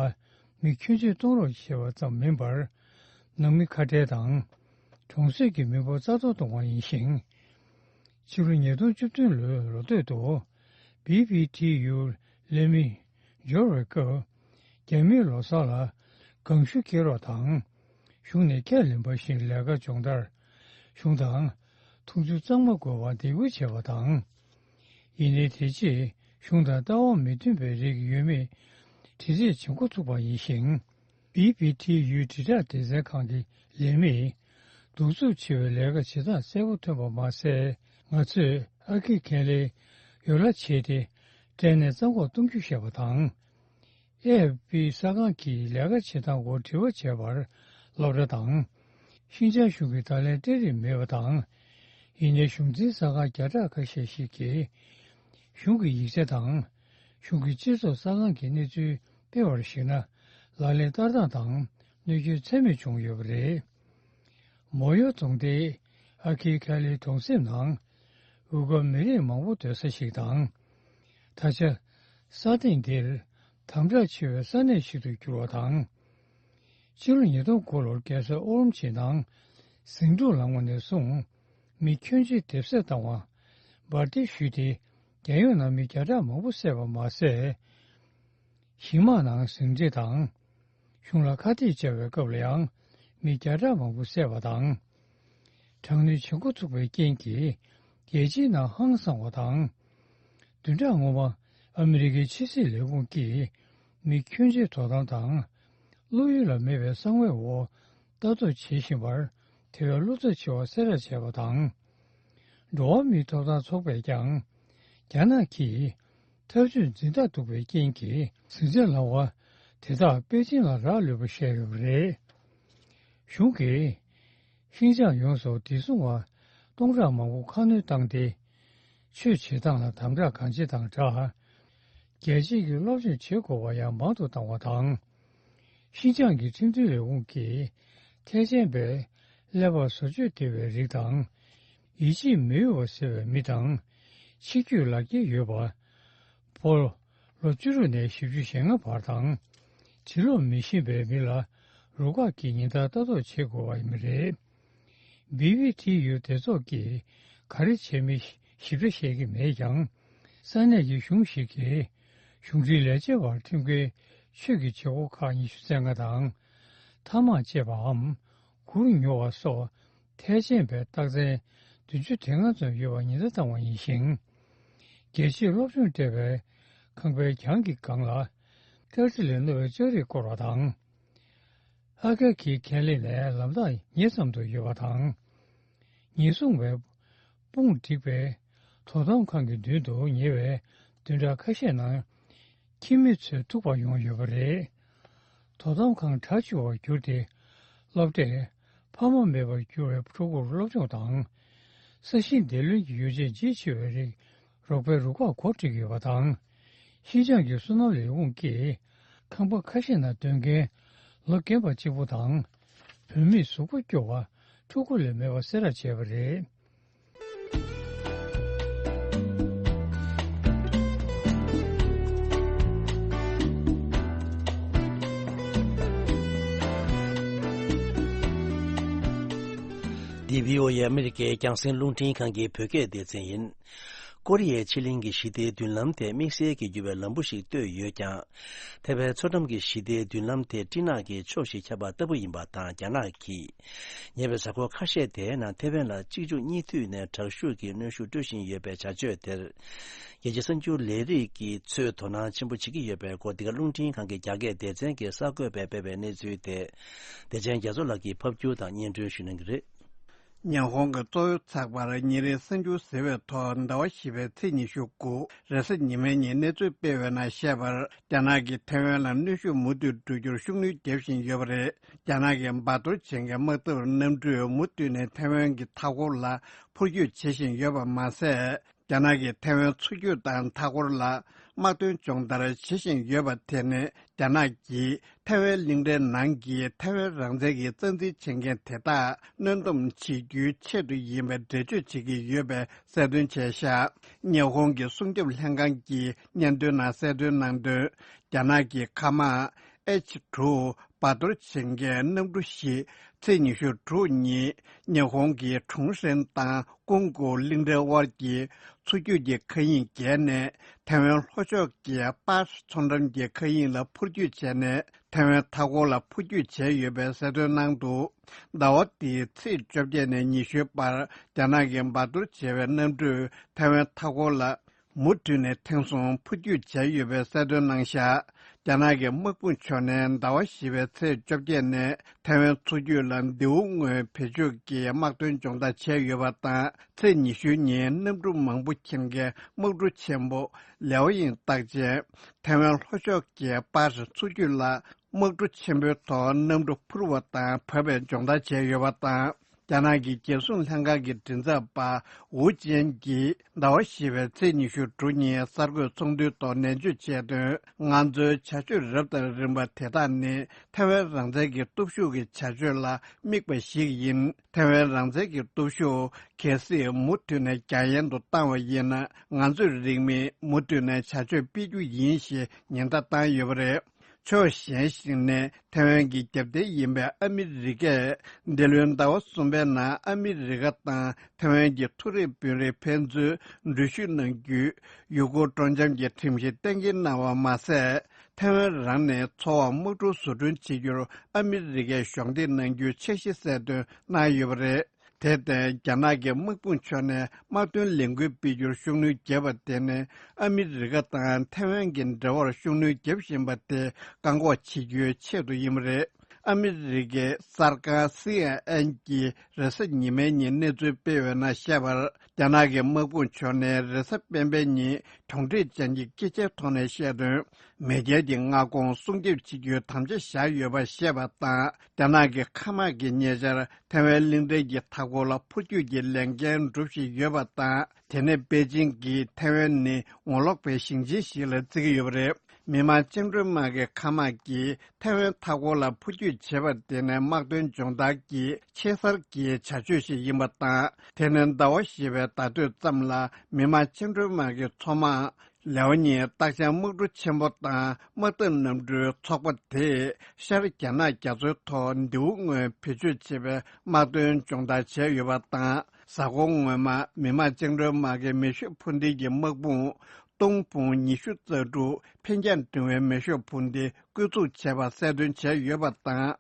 མི་ཁྱོན་ཆེ་གཏོང་རོགས་ཞེས་པ་ཙམ་མིན་པར། ནང་མི་ཁ་བྲལ་དང་། གྲོང་གསེབ་ཀྱི་མི་འབོར་རྩ་གཏོར་གཏོང་བ་ཡིན་ཞིང་། ཕྱི་ལོ་ཉིས་སྟོང་བཅུ་བདུན་ལོའི་ལོ་སྟོད་དུ། བི་བི་ཊི་ཡུ་ལས་མི་འབྱོར་བའི་སྐབས། རྒྱ་མིའི་ལོ་གསར་ལ་སྒང་ཤུགས་སྐྱེལ་རོགས་དང་། གཞུང་ནས་ཁས་ལེན་པ་བཞིན་ལས་ཀ་སྦྱོང་བརྡར། གཞུང་དང་། མཐོང་ཆུང་གཙང་མ་དགོས་པར་འདེད་སྐུལ་བྱས་པ་དང་། ཡིན་ནའི་དེ་རྗེས་གཞུང་དང་ལྟ་བ་མི་མཐུན་པའི་རིགས་ཡོད་མེད་དྲི་རྩད་བྱེད་འགོ་ཚུགས་པ་ཡིན་ཞིང་། བི་བི་ཊི་ཡུའི་དྲིལ་བསྒྲགས་སྡེ་ཚན་ཁང་གི་ལས་མིས། གདུག་རྩུབ་ཆེ་བའི་ལས་ཀ་བྱེད་སྟངས་གསལ་པོ་ཐོན་པ་མ་ཟད། ང་ཚོས་ཨ་ཁི་ཁེ་ལེ་ཡོ་ལ་བྱས་ཏེ། སྐྲན་ནད་རྩ་འགོག་གཏོང་རྒྱུ་ཞེས་པ་དང་། ཨེ་ཨེཕ་པི་གསར་ཁང་གིས་ལས་ཀ་བྱེད་སྟངས་སྐོར་དྲི་བ་བྱས་པར། སློབ་གྲྭ་དང་། ཤིན་ཅང་གཞུང་གིས་བརྡ་ལན་སྤྲད་རིན་མེད་པ་དང་། ཡིན་ནའི་གཞུང་འཛིན་གསར་ཁང་བརྒྱ་ཕྲག་ཁ་ཤས་ཤིག་གིས། གཞུང་གི་ཡིག་ཆ་དང་། གཞུང་གི་སྤྱི་ཚོགས་གསར་ཁང་གི་གནས་ཚུལ་སྤེལ་བར་གཞིགས་ན། ལག་ལེན་བསྟར་སྟངས་དང་གནོད་སྐྱོན་ཚད་མེད་བྱུང་ཡོད་པ་རེད། མོ་ཡོ་རྫོང་སྡེའི་ཨ་ཁི་ཁ་ལི་གྲོང་གསེབ་ནང་། ཝུ་གོ་མི་རིགས་མང་པོ་སྡོད་ས་ཞིག་དང་། ད་ཆ། ས་སྟེང་འདིར་དམ་དྲག་ཆེ་བའི་ས་གནས་ཤིག་ཏུ་གྱུར་བ་དང་། ཕྱི་ལོ་ཉིས་སྟོང་དགུ་ལོར་རྒྱལ་ས་ཨོ་རོམ་ཆི་ནང་ཟིང་འཁྲུག་ལངས་པ་ནས་བཟུང་། མི་ཁྱོན་ཆེ་དེབ་གསོད་བཏང་བ། འབར་མདེལ་གཞུས་ཏེ། རྒྱལ་ཡོངས་ནང་མི་བརྒྱ་ཕྲག་མང་པོ་བསད་པ་མ་ཟད། ཞིང་དམག་ནང་ཟིང་འཁྲུག་དང་། གཞུང་ལ་ཁ་གཏད་བཅག་པའི་སྐབས་ལ་ཡང་། མི་བརྒྱ་ཕྲག་མང་པོ་བསད་པ་དང་། དྲག་གནོན་བྱེད་འགོ་ཚུགས་པའི་རྐྱེན་གྱིས། རྒྱལ་སྤྱིའི་ནང་ཧང་སངས་པ་དང་། བདུན་ཕྲག་སྔོན་མ། ཨ་མི་རི་ཀའི་ཕྱི་སྲིད་ལས་ཁུངས་ཀྱིས། མི་ཁྱོན་ཆེ་དོ་དམ་དང་། བློ་ཡུལ་ལ་མེད་པའི་གསང་བའི་འོག་ལྟ་རྟོག་བྱེད་བཞིན་པར། དེ་བས་བློ་འཚབ་ཆེ་བ་གསལ་བསྒྲགས་བྱས་པ་དང་། འགྲོ་བ་མིའི་ཐོབ་ཐང་ཚོགས་པས་ཀྱང་། རྒྱ་ནག་གིས། ཐབས་ཇུས་འཛིན་སྟངས་སྡུག་པའི་རྐྱེན་གྱིས། ཟིང་ཆ་ལངས་པ། དེ་དག་པེ་ཅིང་ལ་རག་ལུས་པ་བཤད་ཡོད་པ་རེད། གཞུང་གིས། ཤིན་ཅང་ཡོངས་སུ་བདེ་སྲུང་བ་སྟོང་ཕྲག་མང་པོ་ཁ་སྣོན་བཏང་སྟེ། ཆོས་བྱེད་སྟངས་ལ་དམ་དྲག་གང་བྱེད་དང་སྦྲགས། རྒྱལ་སྤྱིའི་གི་སློབ་སྦྱོང་བྱེད་དགོས་པ་ཡང་མང་དུ་བཏང་བ་དང་། ཤིན་ཅང་གི་ཁྲིམས་མཐུན་ལས་ཁུངས་ཀྱིས་ཐལ་ཆེན་པའི་ཀླད་པར་བཟོ་བཅོས་ཐེབས་པའི་རིགས་དང་། ཡིད་ཆེས་མི་འོས་པ་ཟེར་བའི་མི་དང་། ཆིག་བརྒྱུད་ལག་འཁྱེར་ཡོད་པ། ཕོ། ལོ་བཅུ་དྲུག་ནས་བཞི་བཅུ་ཞེ་ལྔ་བར་དང་། བྱིས་སློབ་མི་ཤེས་པའི་མི་ལ་རུ་ཁག་གིས་ཉིན་ལྟར་ལྟ་རྟོག་བྱེད་དགོས་པ་ཡིན་པ་རེད། བི་བི་ཊི་ཡུ་སྡེ་ཚོགས་ཀྱིས་ག་རེ་བྱས་མིན་ཞིབ་ཕྲ་བཤད་ཀྱི་མེད་ཀྱང་། ས་གནས་ཀྱི་གཞུང་ཞིག་གིས་གཞུང་འབྲེལ་ལས་བྱེད་པར་ཁྲིམས་འགལ་ཆོས་ཀྱི་བྱེད་སྒོ་ཁག་ཉི་ཤུ་རྩ་ལྔ་དང་། ཐ་མག་བཅད་པའམ་གུར་ཉོ་བ་སོགས་ཐལ་ཆེན་པའི་རྟགས་མཚན་བདུན་ཅུ་དོན་ལྔ་ཙམ་ཡོད་པ་ཉེན་བརྡ་བཏང་བ་ཡིན་ཞིང་། རྒྱལ་སྤྱིའི་སློབ་སྦྱོང་སྤྲད་པའི་ཁང་པའི་གྱང་གི་སྒང་ལ་ཏལ་ཏི་ལས་རྣོ་བའི་ལྕགས་རིགས་བསྐོར་བ་དང་། ཨ་ཀ་ཁི་ཁེ་ལི་ནས་ལམ་ཐག་ཉེ་ཙམ་དུ་ཡོད་པ་དང་། ཉེན་སྲུང་བས་དཔུང་བསྒྲིགས་པའི་དོ་དམ་ཁང་གི་མདུན་དུ་ཉེ་བའི་བདུན་ཕྲག་ཁ་ཤས་ནང་ཁྱིམ་མི་ཚོའི་ཐུག་པར་ཡོང་ཡོད་པ་རེད། དོ་དམ་ཁང་གྲ་ཆུ་བར་གྱུར་ཏེ། སློབ་གྲྭས་ཕ་མ་མེད་པར་གྱུར་བའི་ཕྲུ་གུར་སློབ་སྦྱོང་དང་། ས་ཞིང་འདེབས་ལེན་གྱི་ཡོ་བྱད་ལྗིད་ཆེ་བའི་རིགས་རོགས་པའི་རུ་ཁག་འགོ་ཁྲིད་ཀྱི་ཡོད་པ་དང་། ཤིན་ཅང་གི་སོ་ནམ་ལས་ཁུངས་ཀྱིས་ཁང་པ་ཁ་ཤས་ནང་སྡོད་མཁན་ལོ་རྒན་པ་གཅིག་པུ་དང་། བུད་མེད་གཟུགས་པོ་སྐྱོ་བ་ཕྲུ་གུ་ལས་མེད་པ་གསལ་བསྒྲགས་བྱས་པ་རེད། འདི་བྷི་ཨོ་ཨེ་ཨ་མི་རི་ཀའི་རྒྱང་སྲིང་རླུང་འཕྲིན་ཁང་གི་བོད་སྐད་སྡེ་ཚན་ཡིན། ཀོ་རི་ཡའི་ཕྱེད་གླིང་གི་ཞི་བདེའི་མདུན་ལམ་དེ་དམིགས་བསལ་གྱི་འགྱུར་བའི་ལམ་བུ་ཞིག་བཏོད་ཡོད་ཀྱང་། ཐེ་ཝན་མཚོ་འགྲམ་གྱི་ཞི་བདེའི་མདུན་ལམ་དེ་སྤྲིན་ནག་གི་ཕྱོགས་ཤིག་ཁྱབ་པ་ལྟ་བུ་ཡིན་པ་དང་། རྒྱ་ནག་གིས་ཉེ་བའི་གཟའ་འཁོར་ཁ་ཤས་དེའི་ནང་ཐེ་ཝན་ལ་གཅིག་མཇུག་གཉིས་མཐུད་ནས་དྲག་ཤུགས་ཀྱི་གནོན་ཤུགས་སྤྲོད་བཞིན་ཡོད་པའི་བྱ་སྤྱོད་དེར། རྒྱལ་སྤྱིའི་གསར་འགྱུར་ལས་རིགས་ཀྱིས་ཚོས་དོ་སྣང་ཆེན་པོ་བྱེད་ཀྱི་ཡོད་པའི་སྐོར། འདི་ག་རླུང་འཕྲིན་ཁང་གི་རྒྱ་སྐད་སྡེ་ཚན་གྱི་གསར་འགོད་པས་སྤེལ་བའི་གནས་ཚུལ་དེ། བདེ་ཆེན་རྒྱ་མཚོ་ལགས་ཀྱིས་ཕབ་སྒྱུར་དང་སྙན་སྒྲོན་ཞུ་གནང་གི་རེད། ཉི་ཧོང་གི་གཙོ་བོའི་ཚགས་པར་ཉིན་རེའི་གསར་འགྱུར་ཟེར་བའི་ཐོག་ཟླ་བ་བཞི་པའི་ཚེས་ཉི་ཤུ་དགུ་རེས་གཟའ་ཉི་མའི་ཉིན་གནས་ཚུལ་སྤེལ་བའི་ནང་བཤད་པར། རྒྱ་ནག་གིས་ཐེ་ཝན་ལ་གནོན་ཤུགས་མུ་མཐུད་འགྲོ་རྒྱུར་ཤུགས་སྣོན་རྒྱག་བཞིན་ཡོད་པ་རེད། རྒྱ་ནག་གི་འབར་གཏོར་བྱེད་མཁན་དམག་འཐབ་གནམ་གྲུས་མུ་མཐུད་ནས་ཐེ་ཝན་གྱི་མཐའ་འཁོར་ལ་འཕུར་སྐྱོད་བྱེད་བཞིན་ཡོད་པ་མ་ཟད། རྒྱ་ནག་གིས་ཐེ་ཝན་མཚོ་རྒྱུད་དང་མཐའ་འཁོར་ལ་དམག་དོན་སྦྱོང་བརྡར་བྱེད་བཞིན་ཡོད་པ་དེ་ནི། རྒྱ་ནག་གིས་ཐེ་ཝན་གླིང་ཕྲན་ནང་གི་ཐེ་ཝན་རང་བཙན་གྱི་རྩ་འཛིན་བྱེད་མཁན་དེ་དག་གནོན་སྡོམ་བྱེད་རྒྱུའི་ཆེད་དུ་ཡིན་པའི་འགྲེལ་བརྗོད་བྱེད་ཀྱི་ཡོད་པའི་གསལ་སྟོན་བྱས་བཞག་ཉི་ཧོང་གི་སྲུང་སྐྱོབ་ལྷན་ཁང་གིས་སྙན་ཐོའི་ནང་གསལ་སྟོན་གནང་དོན། རྒྱ་ནག་གི་མཁའ་དམག་ཨེཆ་དྲུག་འབར་གཏོར་བྱེད་མཁན་གནམ་གྲུ་བཞི་ཚེས་ཉི་ཤུ་དྲུག་ཉིན་ཉི་ཧོང་གི་ཁྲུང་ཧྲན་དང་ཀུང་ཀུའུ་གླིང་ཕྲན་དབར་གྱི་མཚོ་རྒྱུད་ཀྱི་མཁའ་དབྱིངས་བརྒལ་ནས་ཐེ་ཝན་ལྷོ་ཕྱོགས་ཀྱི་པར་མཚོ་འགྲམ་གྱི་མཁའ་དབྱིངས་ལ་འཕུར་སྐྱོད་བྱས་ནས་ཐེ་ཝན་མཐའ་འཁོར་ལ་འཕུར་སྐྱོད་བྱས་ཡོད་པའི་གསལ་སྟོན་གནང་འདུག་ཟླ་བ་འདིའི་ཚེས་བཅོ་བརྒྱད་ནས་ཉི་ཤུའི་བར་རྒྱ་ནག་གི་འབར་གཏོར་བྱས་པའི་གནམ་གྲུས་ཐེ་ཝན་མཐའ་འཁོར་ལ་མུ་མཐུད་ནས་ཐེངས་གསུམ་འཕུར་སྐྱོད་བྱས་ཡོད་པའི་གསལ་སྟོན་གནང་བཞག་རྒྱ་ནག་གི་དམག་དཔུང་ཕྱོགས་ནས་ཟླ་བ་བཞི་པའི་ཚེས་བཅོ་བརྒྱད་ནས་ཐེ་ཝན་མཚོ་རྒྱུད་ལ་མདེའུ་ངོས་བེད་སྤྱོད་ཀྱིས་དམག་དོན་སྦྱོང་བརྡར་བྱས་ཡོད་པ་དང་། ཚེས་ཉི་ཤུའི་ཉིན་གནམ་གྲུ་མང་པོ་འཁྱེར་མཁན་དམག་གྲུ་ཆེན་པོ་ལེའོ་ཡིང་རྟགས་ཅན་ཐེ་ཝན་ལྷོ་ཕྱོགས་ཀྱི་པར་མཚོ་རྒྱུད་ལ་དམག་གྲུ་ཆེན་པོའི་ཐོག་གནམ་གྲུ་འཕུར་བ་དང་བབས་པའི་སྦྱོང་བརྡར་བྱས་ཡོད་པ་དང་། རྒྱ་ནག་གི་རྒྱལ་སྲུང་ལྷན་ཁང་གི་མགྲིན་ཚབ་པ་ཝུ་ཅན་གྱིས་ཟླ་བ་བཞི་པའི་ཚེས་ཉི་ཤུ་དྲུག་ཉིན་གསར་འགོད་ཚོགས་འདུའི་ཐོག་ནན་བརྗོད་བྱས་དོན། ང་ཚོའི་བྱ་སྤྱོད་རབ་དང་རིམ་པ་དེ་དག་ནི་ཐེ་ཝན་རང་བཙན་གྱི་སྟོབས་ཤུགས་ཀྱི་བྱ་སྤྱོད་ལ་དམིགས་པ་ཞིག་ཡིན། ཐེ་ཝན་རང་བཙན་གྱི་སྟོབས་ཤུགས་གལ་སྲིད་མུ་མཐུད་ནས་རྒྱ་ཡན་དུ་བཏང་བ་ཡིན་ན། ང་ཚོས་རིང་མིན་མུ་མཐུད་ནས་བྱ་སྤྱོད་སྤེལ་རྒྱུ་ཡིན་ཞེས་ཉེན་བརྡ་བཏང་ཡོད་པ་རེད། ཕྱོགས་གཞན་ཞིག་ནས་ཐེ་ཝན་གྱི་རྒྱབ་རྟེན་ཡིན་པའི་ཨ་མི་རི་ཀས་འདི་ལོའི་ཟླ་བ་གསུམ་པའི་ནང་ཨ་མི་རི་ཀ་དང་ཐེ་ཝན་གྱི་མཐོ་རིམ་དཔོན་རིགས་ཕན་ཚུན་འགྲུལ་བཞུད་གནང་རྒྱུའི་ཡུ་གུར་སྤྲོ་འཆམ་གྱི་ཁྲིམས་གཞི་གཏན་འཁེལ་གནང་བ་མ་ཟད། ཐེ་ཝན་རང་ནས་འཚོ་བར་དམག་གྲུ་བཟོ་སྐྲུན་བྱེད་རྒྱུར་ཨ་མི་རི་ཀས་གཞོགས་འདེགས་གནང་རྒྱུའི་འཆར་གཞི་གསལ་སྟོན་གནང་ཡོད་པ་རེད། དེར་བརྟེན། རྒྱ་ནག་གི་དམག་དཔུང་ཕྱོགས་ནས་དམག་དོན་ལས་འགུལ་སྤེལ་རྒྱུར་ཤུགས་སྣོན་བརྒྱབ་པ་དེ་ནི་ཨ་མི་རི་ཀ་དང་ཐེ་ཝན་གྱི་འབྲེལ་བར་ཤུགས་སྣོན་བརྒྱབ་བཞིན་པ་དེ་བཀག་འགོག་བྱེད་རྒྱུའི་ཆེད་དུ་ཡིན་པ་རེད། ཨ་མི་རི་ཀའི་གསར་ཁང་སི་ཨེན་ཨེན་གྱིས་རེས་གཟའ་ཉི་མའི་ཉིན་གནས་ཚུལ་སྤེལ་བའི་ནང་བཤད་པར། རྒྱ་ནག་གི་དམག་དཔུང་ཕྱོགས་ནས་རེས་གཟའ་སྤེན་པའི་ཉིན་གྱོང་ཁྲིད་ཅན་གྱི་སྐད་ཆའི་ཐོག་ནས་བཤད་དོན། མེས་རྒྱལ་གྱི་མངའ་ཁོངས་སྲུང་སྐྱོབ་བྱེད་རྒྱུའི་དམ་བཅའ་བཞག་ཡོད་པ་བཤད་པ་དང་། རྒྱ་ནག་གི་མཁའ་དམག་གིས་ཉེ་ཆར་ཐེ་ཝན་གླིང་ཕྲན་གྱི་མཐའ་འཁོར་ལ་འཕུར་སྐྱོད་ཀྱི་ལས་འགན་སྒྲུབ་བཞིན་ཡོད་པ་དང་། དེ་ནི་པེ་ཅིང་གིས་ཐེ་ཝན་ནི་ངོ་ལོག་པའི་ཞིང་ཆེན་ཞིག་ལ་བརྩི་གི་ཡོད་པ་རེད། མི་དམངས་བཅིངས་འགྲོལ་དམག་གི་མཁའ་དམག་གིས་ཐེ་ཝན་མཐའ་འཁོར་ལ་འཕུར་སྐྱོད་བྱས་པ་དེ་ནི་དམག་དོན་སྦྱོང་བརྡར་གྱི་ཆེས་གསར་གྱི་བྱ་སྤྱོད་ཞིག་ཡིན་པ་དང་། དེ་ནི་ཟླ་བ་བཞི་པའི་ཟླ་སྟོད་ཙམ་ལ་མི་དམངས་བཅིངས་འགྲོལ་དམག་གི་མཚོ་དམག་ལེའོ་ཉིང་རྟགས་ཅན་དམག་གྲུ་ཆེན་པོ་དང་དམག་འཐབ་གནམ་གྲུའི་ཚོགས་པ་དེས་ཤར་རྒྱ་ནག་རྒྱ་མཚོའི་ཐོག་མདེའུ་ངོས་བེད་སྤྱོད་བྱེད་པའི་དམག་དོན་སྦྱོང་བརྡར་བྱས་ཡོད་པ་དང་། གཟའ་འཁོར་སྔོན་མ་མི་དམངས་བཅིངས་འགྲོལ་དམག་གི་མེ་ཤུགས་འཕུར་མདེལ་གྱི་དམག་དཔུང་སྟོང་དཔུང་ཉི་ཤུ་རྩ་དྲུག་འཕེན་རྒྱང་འབྲིང་བའི་མེ་ཤུགས་འཕུར་མདེལ་བཀོལ་སྤྱོད་བྱས་པ་གསལ་སྟོན་བྱས་ཡོད་པ་དང་།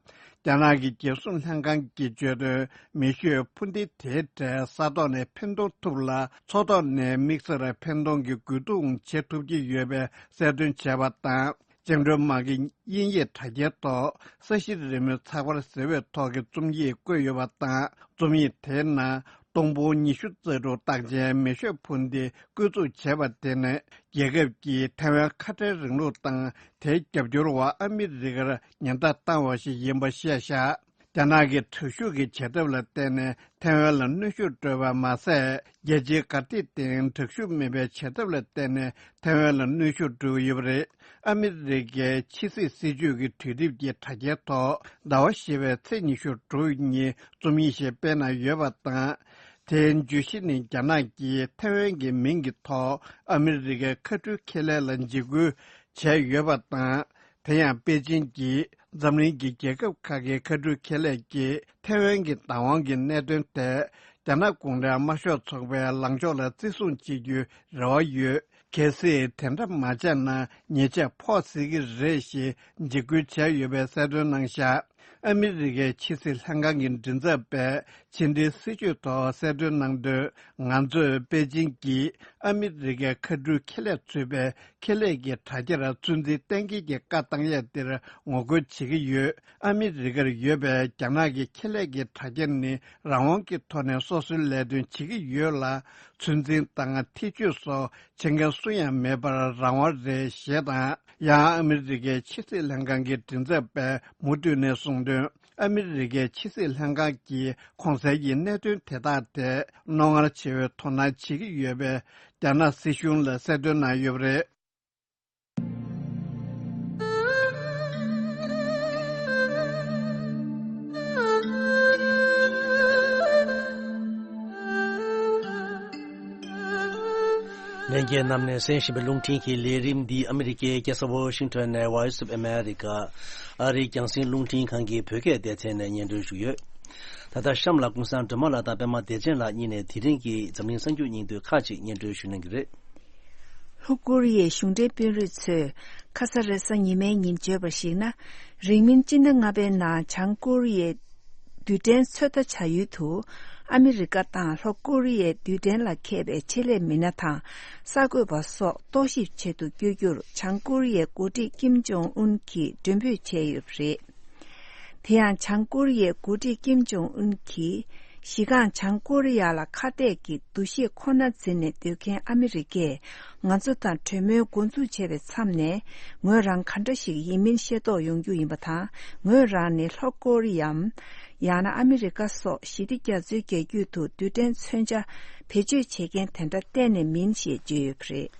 རྒྱ་ནག་གི་རྒྱལ་སྲུང་ལྷན་ཁང་གིས་བརྗོད་དོན། མེ་ཤུགས་འཕུར་མདེལ་དེའི་གྲས་ས་ཐོག་ནས་འཕེན་གཏོང་ཐུབ་ལ། མཚོ་ཐོག་ནས་དམིགས་བསལ་འཕེན་གཏོང་གི་རྒོལ་རྡུང་བྱེད་ཐུབ་ཀྱི་ཡོད་པའི་གསལ་སྟོན་བྱས་པ་དང་། བཅིངས་འགྲོལ་དམག་གི་དབྱིན་ཡིག་དྲ་རྒྱའི་ཐོག་ས་གཞི་རི་མོའི་ཚགས་པར་ཟེར་བའི་ཐོག་གི་རྩོམ་ཡིག་བཀོད་ཡོད་པ་དང་། རྩོམ་ཡིག་དེའི་ནང་སྟོང་ཕུང་ཉི་ཤུ་རྩ་དྲུག་རྟགས་ཅན་མེ་ཤུགས་འཕུར་མདེལ་བཀོལ་སྤྱོད་བྱས་པ་དེ་ནི། རྒྱལ་ཁབ་ཀྱིས་ཐེ་ཝན་ཁ་བྲལ་རིང་ལུགས་དང་དེའི་རྒྱབ་སྐྱོར་བ་ཨ་མི་རི་ཀར་ཉེན་བརྡ་བཏང་བ་ཞིག་ཡིན་པ་བཤད་བཞག་རྒྱ་ནག་གི་དྲག་ཤུགས་ཀྱི་བྱེད་ཐབས་ལ་བརྟེན་ནས་ཐའེ་ཝན་ལ་གནོན་ཤུགས་སྤྲོད་པ་མ་ཟད། རྒྱལ་སྤྱིའི་གར་སྟེགས་སྟེང་དྲག་ཤུགས་མེད་པའི་བྱེད་ཐབས་ལ་བརྟེན་ནས་ཐའེ་ཝན་ལ་གནོན་ཤུགས་སྤྲོད་ཀྱི་ཡོད་པ་རེད། ཨ་མི་རི་ཀའི་ཕྱི་སྲིད་སྲིད་ཇུས་ཀྱི་དུས་དེབ་ཀྱི་དྲ་རྒྱའི་ཐོག་ཟླ་བ་བཞི་པའི་ཚེས་ཉི་ཤུ་དྲུག་ཉིན་རྩོམ་ཡིག་ཞིག་སྤེལ་གནང་ཡོད་པ་དང་། དེའི་བརྗོད་གཞི་ནི། རྒྱ་ནག་གིས་ཐའེ་ཝན་གྱི་མིང་གི་ཐོག་ཨ་མི་རི་ཀའི་མཁའ་འགྲུལ་ཁེ་ལས་ལ་འཇིགས་སྐུལ་བྱས་ཡོད་པ་དང་། དེ་ཡང་པེ་ཅིན་གྱིས་འཛམ་གླིང་གི་རྒྱལ་ཁབ་ཁག་གི་མཁའ་འགྲུལ་ཁེ་ལས་ཀྱིས་ཐའེ་ཝན་གྱི་བདག་དབང་གི་གནད་དོན་ཐད་རྒྱ་ནག་གུང་ཁྲན་དམར་ཤོག་ཚོགས་པའི་ལངས་ཕྱོགས་ལ་བརྩི་སྲུང་བྱེད་རྒྱུའི་རེ་བ་ཡོད། གལ་སྲིད་དེ་འདྲ་མ་བྱས་ན་ཉེས་ཆད་ཕོག་སྲིད་ཀྱི་རེད་ཞེས་འཇིགས་སྐུལ་བྱས་ཡོད་པའི་གསལ་སྟོན་གནང་བཞག་ཨ་མི་རི་ཀའི་ཕྱི་སྲིད་ལྷན་ཁང་གི་མགྲིན་ཚབ་པས་ཕྱི་འབྲེལ་སྲིད་བྱུས་ཐོག་གསལ་སྟོན་གནང་དོན། ང་ཚོས་པེ་ཅིན་གྱིས་ཨ་མི་རི་ཀའི་མཁའ་འགྲུལ་ཁེ་ལས་ཚུད་པའི་ཁེ་ལས་ཀྱི་དྲ་རྒྱར་ཚོད་འཛིན་གཏན་འཁེལ་གྱི་བཀའ་བཏང་ཡས་དེར་ངོ་རྒོལ་བྱེད་ཀྱི་ཡོད། ཨ་མི་རི་ཀར་ཡོད་པའི་རྒྱ་ནག་གི་ཁེ་ལས་ཀྱི་དྲ་རྒྱ་ནི་རང་དབང་གི་ཐོག་ནས་སོ་སོའི་ལས་དོན་བྱེད་ཀྱི་ཡོད་ལ། ཚོད་འཛིན་དང་ཐེ་བྱུས་སོགས་བྱེད་མཁན་སུ་ཡང་མེད་པར་རང་དབང་རེད་ཞེས་དང་། ཡང་ཨ་མི་རི་ཀའི་ཕྱི་སྲིད་ལྷན་ཁང་གི་མགྲིན་ཚབ་པས་མུ་མཐུད་ནས་གསུངས་དོན། ཨ་མི་རི་ཀའི་ཕྱི་སྲིད་ལྷན་ཁང་གིས་གོང་གསལ་གྱི་གནད་དོན་དེ་དག་ཐད་རྣོ་ངར་ཆེ་བའི་དོ་སྣང་བྱེད་ཀྱི་ཡོད་པའི་རྒྱ་ནག་སྲིད་གཞུང་ལ་གསལ་སྟོན་གནང་ཡོད་པ་རེད། ལྷན་རྒྱས་རྣམས་ནས་གསན་བཞིན་པའི་རླུང་འཕྲིན་གྱི་ལས་རིམ་འདི་ཨ་མི་རི་ཀའི་རྒྱལ་ས་ཝོ་ཤིང་ཊོན་ནས་Voice of America ཨ་རིའི་རྒྱང་སྲིང་རླུང་འཕྲིན་ཁང་གི་བོད་སྐད་སྡེ་ཚན་ནས་སྙན་སྒྲོན་ཞུས་ཡོད། ད་ལྟ་གཤམ་ལ་ཀུན་བཟང་སྒྲོལ་མ་ལགས་དང་པད་མ་བདེ་ཆེན་ལགས་གཉིས་ནས་དེ་རིང་གི་འཛམ་གླིང་གསར་འགྱུར་སྙིང་བསྡུས་ཁག་ཅིག་སྙན་སྒྲོན་ཞུ་གནང་གི་རེད། ལྷོ་ཀོ་རི་ཡའི་གཞུང་འབྲེལ་དཔོན་རིགས་ཚོས་ཁ་ས་རེས་གཟའ་ཉི་མའི་ཉིན་བརྗོད་པར་གཞིགས་ན། རིང་མིན་སྤྱི་ཟླ་ལྔ་པའི་ནང་བྱང་ཀོ་རི་ཡའི་རྡུལ་ཕྲན་ཚོད་ལྟ་བྱ་ཡུལ་དུ། ཨ་མི་རི་ཀ་དང་ལྷོ་ཀོ་རི་ཡའི་རྡུལ་ཕྲན་ལ་མཁས་པའི་ཆེད་ལས་མི་སྣ་དང་གསར་འགོད་པ་སོགས་རྟོག་ཞིབ་ཆེད་དུ་བསྐྱོད་རྒྱུར། བྱང་ཀོ་རི་ཡའི་འགོ་ཁྲིད་ཀིམ་ཇོང་ཨུན་གྱིས་མགྲོན་འབོད་བྱས་ཡོད་པ་རེད། དེ་ཡང་། བྱང་ཀོ་རི་ཡའི་འགོ་ཁྲིད་ཀིམ་ཇོང་ཨུན་གྱིས། གཞི་རྐང་བྱང་ཀོ་རི་ཡ་ལ་ཁ་གཏད་ཀྱི་འདུ་ཤེས་ཁོ་ན་འཛིན་ནས་སྡོད་མཁན་ཨ་མི་རི་ཀས། ང་ཚོ་དང་གྲོས་མོལ་འགོ་འཛུགས་བྱས་པའི་མཚམས་ནས། ངོས་རང་ག་འདྲ་ཞིག་ཡིན་མིན་ཤེས་རྟོགས་ཡོང་རྒྱུ་ཡིན་པ་དང་། ངོས་རང་ནི་ལྷོ་ཀོ་རི་ཡའམ། ཡང་ན་ཨ་མི་རི་ཀ་སོགས་ཞི་བདེ་རྒྱ་མཚོའི་རྒྱ་རྒྱུད་དུ་རྡུལ་ཕྲན་མཚོན་ཆ་བེད་སྤྱོད་བྱེད་མཁན་དེ་འདྲ་གཏན་ནས་མིན་ཞེས་བརྗོད་ཡོད་པ་རེད།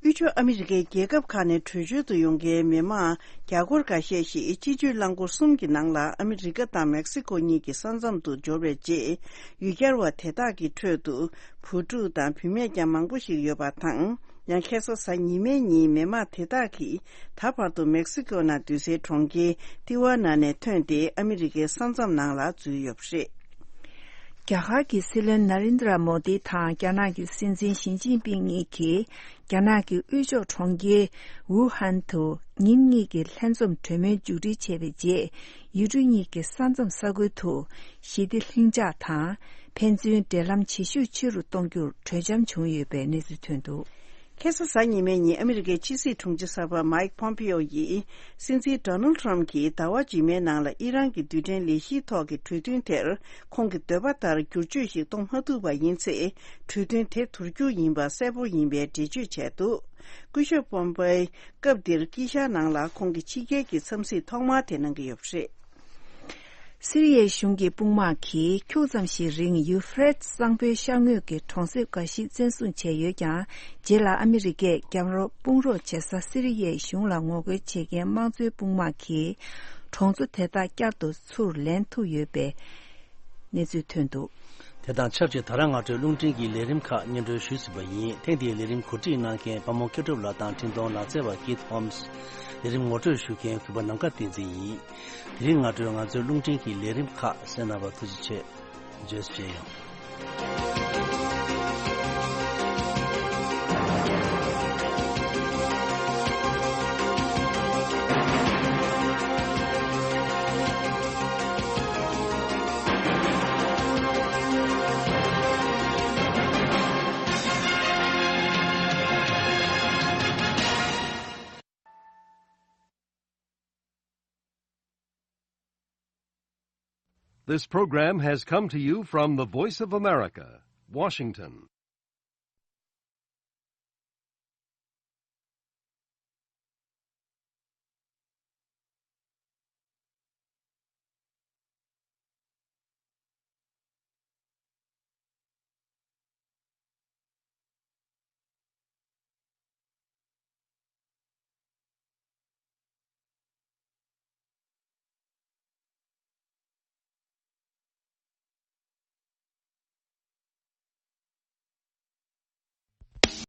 དབུས་ཕྱོགས་ཨ་མི་རི་ཀའི་རྒྱལ་ཁབ་ཁག་ནས་བྲོས་བྱོལ་དུ་ཡོང་མཁན་མི་མང་རྒྱ་སྒོར་འགའ་ཤས་ཤིག་སྤྱི་སྤྱོད་རླངས་འཁོར་གསུམ་གྱི་ནང་ལ་ཨ་མི་རི་ཀ་དང་མེག་སི་ཀོ་གཉིས་ཀྱི་ས་མཚམས་དུ་འབྱོར་བའི་རྗེས། ཡུལ་གྱར་བ་དེ་དག་གི་ཁྲོད་དུ་བུ་ཕྲུག་དང་བུད་མེད་ཀྱང་མང་པོ་ཞིག་ཡོད་པ་དང་། ཡང་ཁ་སང་གཟའ་ཉི་མའི་ཉིན་མི་མང་དེ་དག་གིས་ད་བར་དུ་མེག་སི་ཀོ་ནང་སྡོད་སའི་གྲོང་ཁྱེར་ཏི་ཝ་ན་ནས་ཐོན་ཏེ་ཨ་མི་རི་ཀའི་ས་མཚམས་ནང་ལ་འཛུལ་ཡོད་པ་རེད། རྒྱ་གར་གྱི་སྲིད་བློན་ན་རིན་དྲ་མོ་དི་དང་རྒྱ་ནག་གི་སྲིད་འཛིན་ཞི་ཅིན་ཕིང་གཉིས་ཀྱིས། རྒྱ་ནག་གི་དབུས་ཕྱོགས་གྲོང་ཁྱེར་ཝུ་ཧན་དུ་ཉིན་གཉིས་ཀྱི་ལྷན་འཛོམས་གྲོས་མོལ་མཇུག་སྒྲིལ་བྱས་པའི་རྗེས། ཡུལ་གྲུ་གཉིས་ཀྱི་ས་མཚམས་ས་ཁུལ་དུ་ཞི་བདེ་ལྷིང་འཇགས་དང་། ཕན་ཚུན་འབྲེལ་ལམ་བྱེད་ཤུགས་ཆེ་རུ་གཏོང་རྒྱུར་གྲོས་འཆམ་བྱུང་ཡོད་པའི་གནས་ཚུལ་ཐོན་འདུག་ཁ་སང་གཟའ་ཉི་མའི་ཉིན་ཨ་མི་རི་ཀའི་ཕྱི་སྲིད་དྲུང་ཆེ་གསར་པ་མའིག་ཕོམ་པིའོ་ཡིས། སྲིད་འཛིན་ཌོ་ནལ་ཊམ་གྱིས་ཟླ་བ་རྗེས་མའི་ནང་ལ་ཨི་རན་གྱི་རྡུལ་ཕྲན་ལས་གཞིའི་ཐོག་གི་གྲོས་མཐུན་དེར་ཁོང་གི་འདོད་པ་ལྟར་བསྒྱུར་བཅོས་ཤིག་གཏོང་མ་ཐུབ་པ་ཡིན་ཚེ། གྲོས་མཐུན་དེ་དུར་རྒྱུ་ཡིན་པ་གསལ་པོ་ཡིན་པའི་འགྲེལ་བརྗོད་བྱས་འདུག་སྐུ་ཞབས་པོམ་པེའི་སྐབས་འདིར་དཀྱིལ་ཤར་ནང་ལ་ཁོང་གིས་ཕྱི་རྒྱལ་གྱི་འཚམས་གཟིགས་ཐོག་མ་དེ་གནང་གི་ཡོད་པ་རེད། སི་རི་ཡའི་གཞུང་གི་དཔུང་དམག་གིས་ཁྱུག་ཙམ་ཞིག་རིང་ཡུ་ཧྥེ་རེ་ཏི་གཙང་པོའི་ཤར་ངོས་ཀྱི་གྲོང་གསེབ་འགའ་ཞིག་བཙན་བཟུང་བྱས་ཡོད་ཀྱང་། རྗེས་ལ་ཨ་མི་རི་ཀས་རྒྱབ་རོགས་དཔུང་རོགས་བྱེད་ས་སི་རི་ཡའི་གཞུང་ལ་ངོ་རྒོལ་བྱེད་མཁན་དམངས་གཙོའི་དཔུང་དམག་གིས་གྲོང་ཚོ་དེ་དག་བསྐྱར་དུ་ཚུར་ལེན་ཐུབ་ཡོད་པའི་གནས་ཚུལ་ཐོན་འདུག་དེ་དང་ཆབས་ཅིག་ད་རང་སྔ་དྲོའི་རླུང་འཕྲིན་གྱི་ལས་རིམ་ཁག་སྙན་སྒྲོན་ཞུས་ཟིན་པ་ཡིན། ཐེངས་འདིའི་ལས་རིམ་གོ་སྒྲིག་གནང་མཁན་དཔའ་མོ་མཁས་གྲུབ་ལགས་དང་འཕྲིན་གཏོང་ནགས་ཚལ་བ་ཀིད་ཧོམ་སི། ལས་རིམ་ངོ་སྤྲོད་ཞུ་མཁན་གུས་པ་ནམ་མཁའ་བསྟན་འཛིན་ཡིན། དེ་རིང་སྔ་དྲོའི་ང་ཚོའི་རླུང་འཕྲིན་གྱི་ལས་རིམ་ཁག་གསན་གནང་བར་ཐུགས་རྗེ་ཆེ། བརྗོད་བྱས་ཡོང་། This program has come to you from the Voice of America, Washington.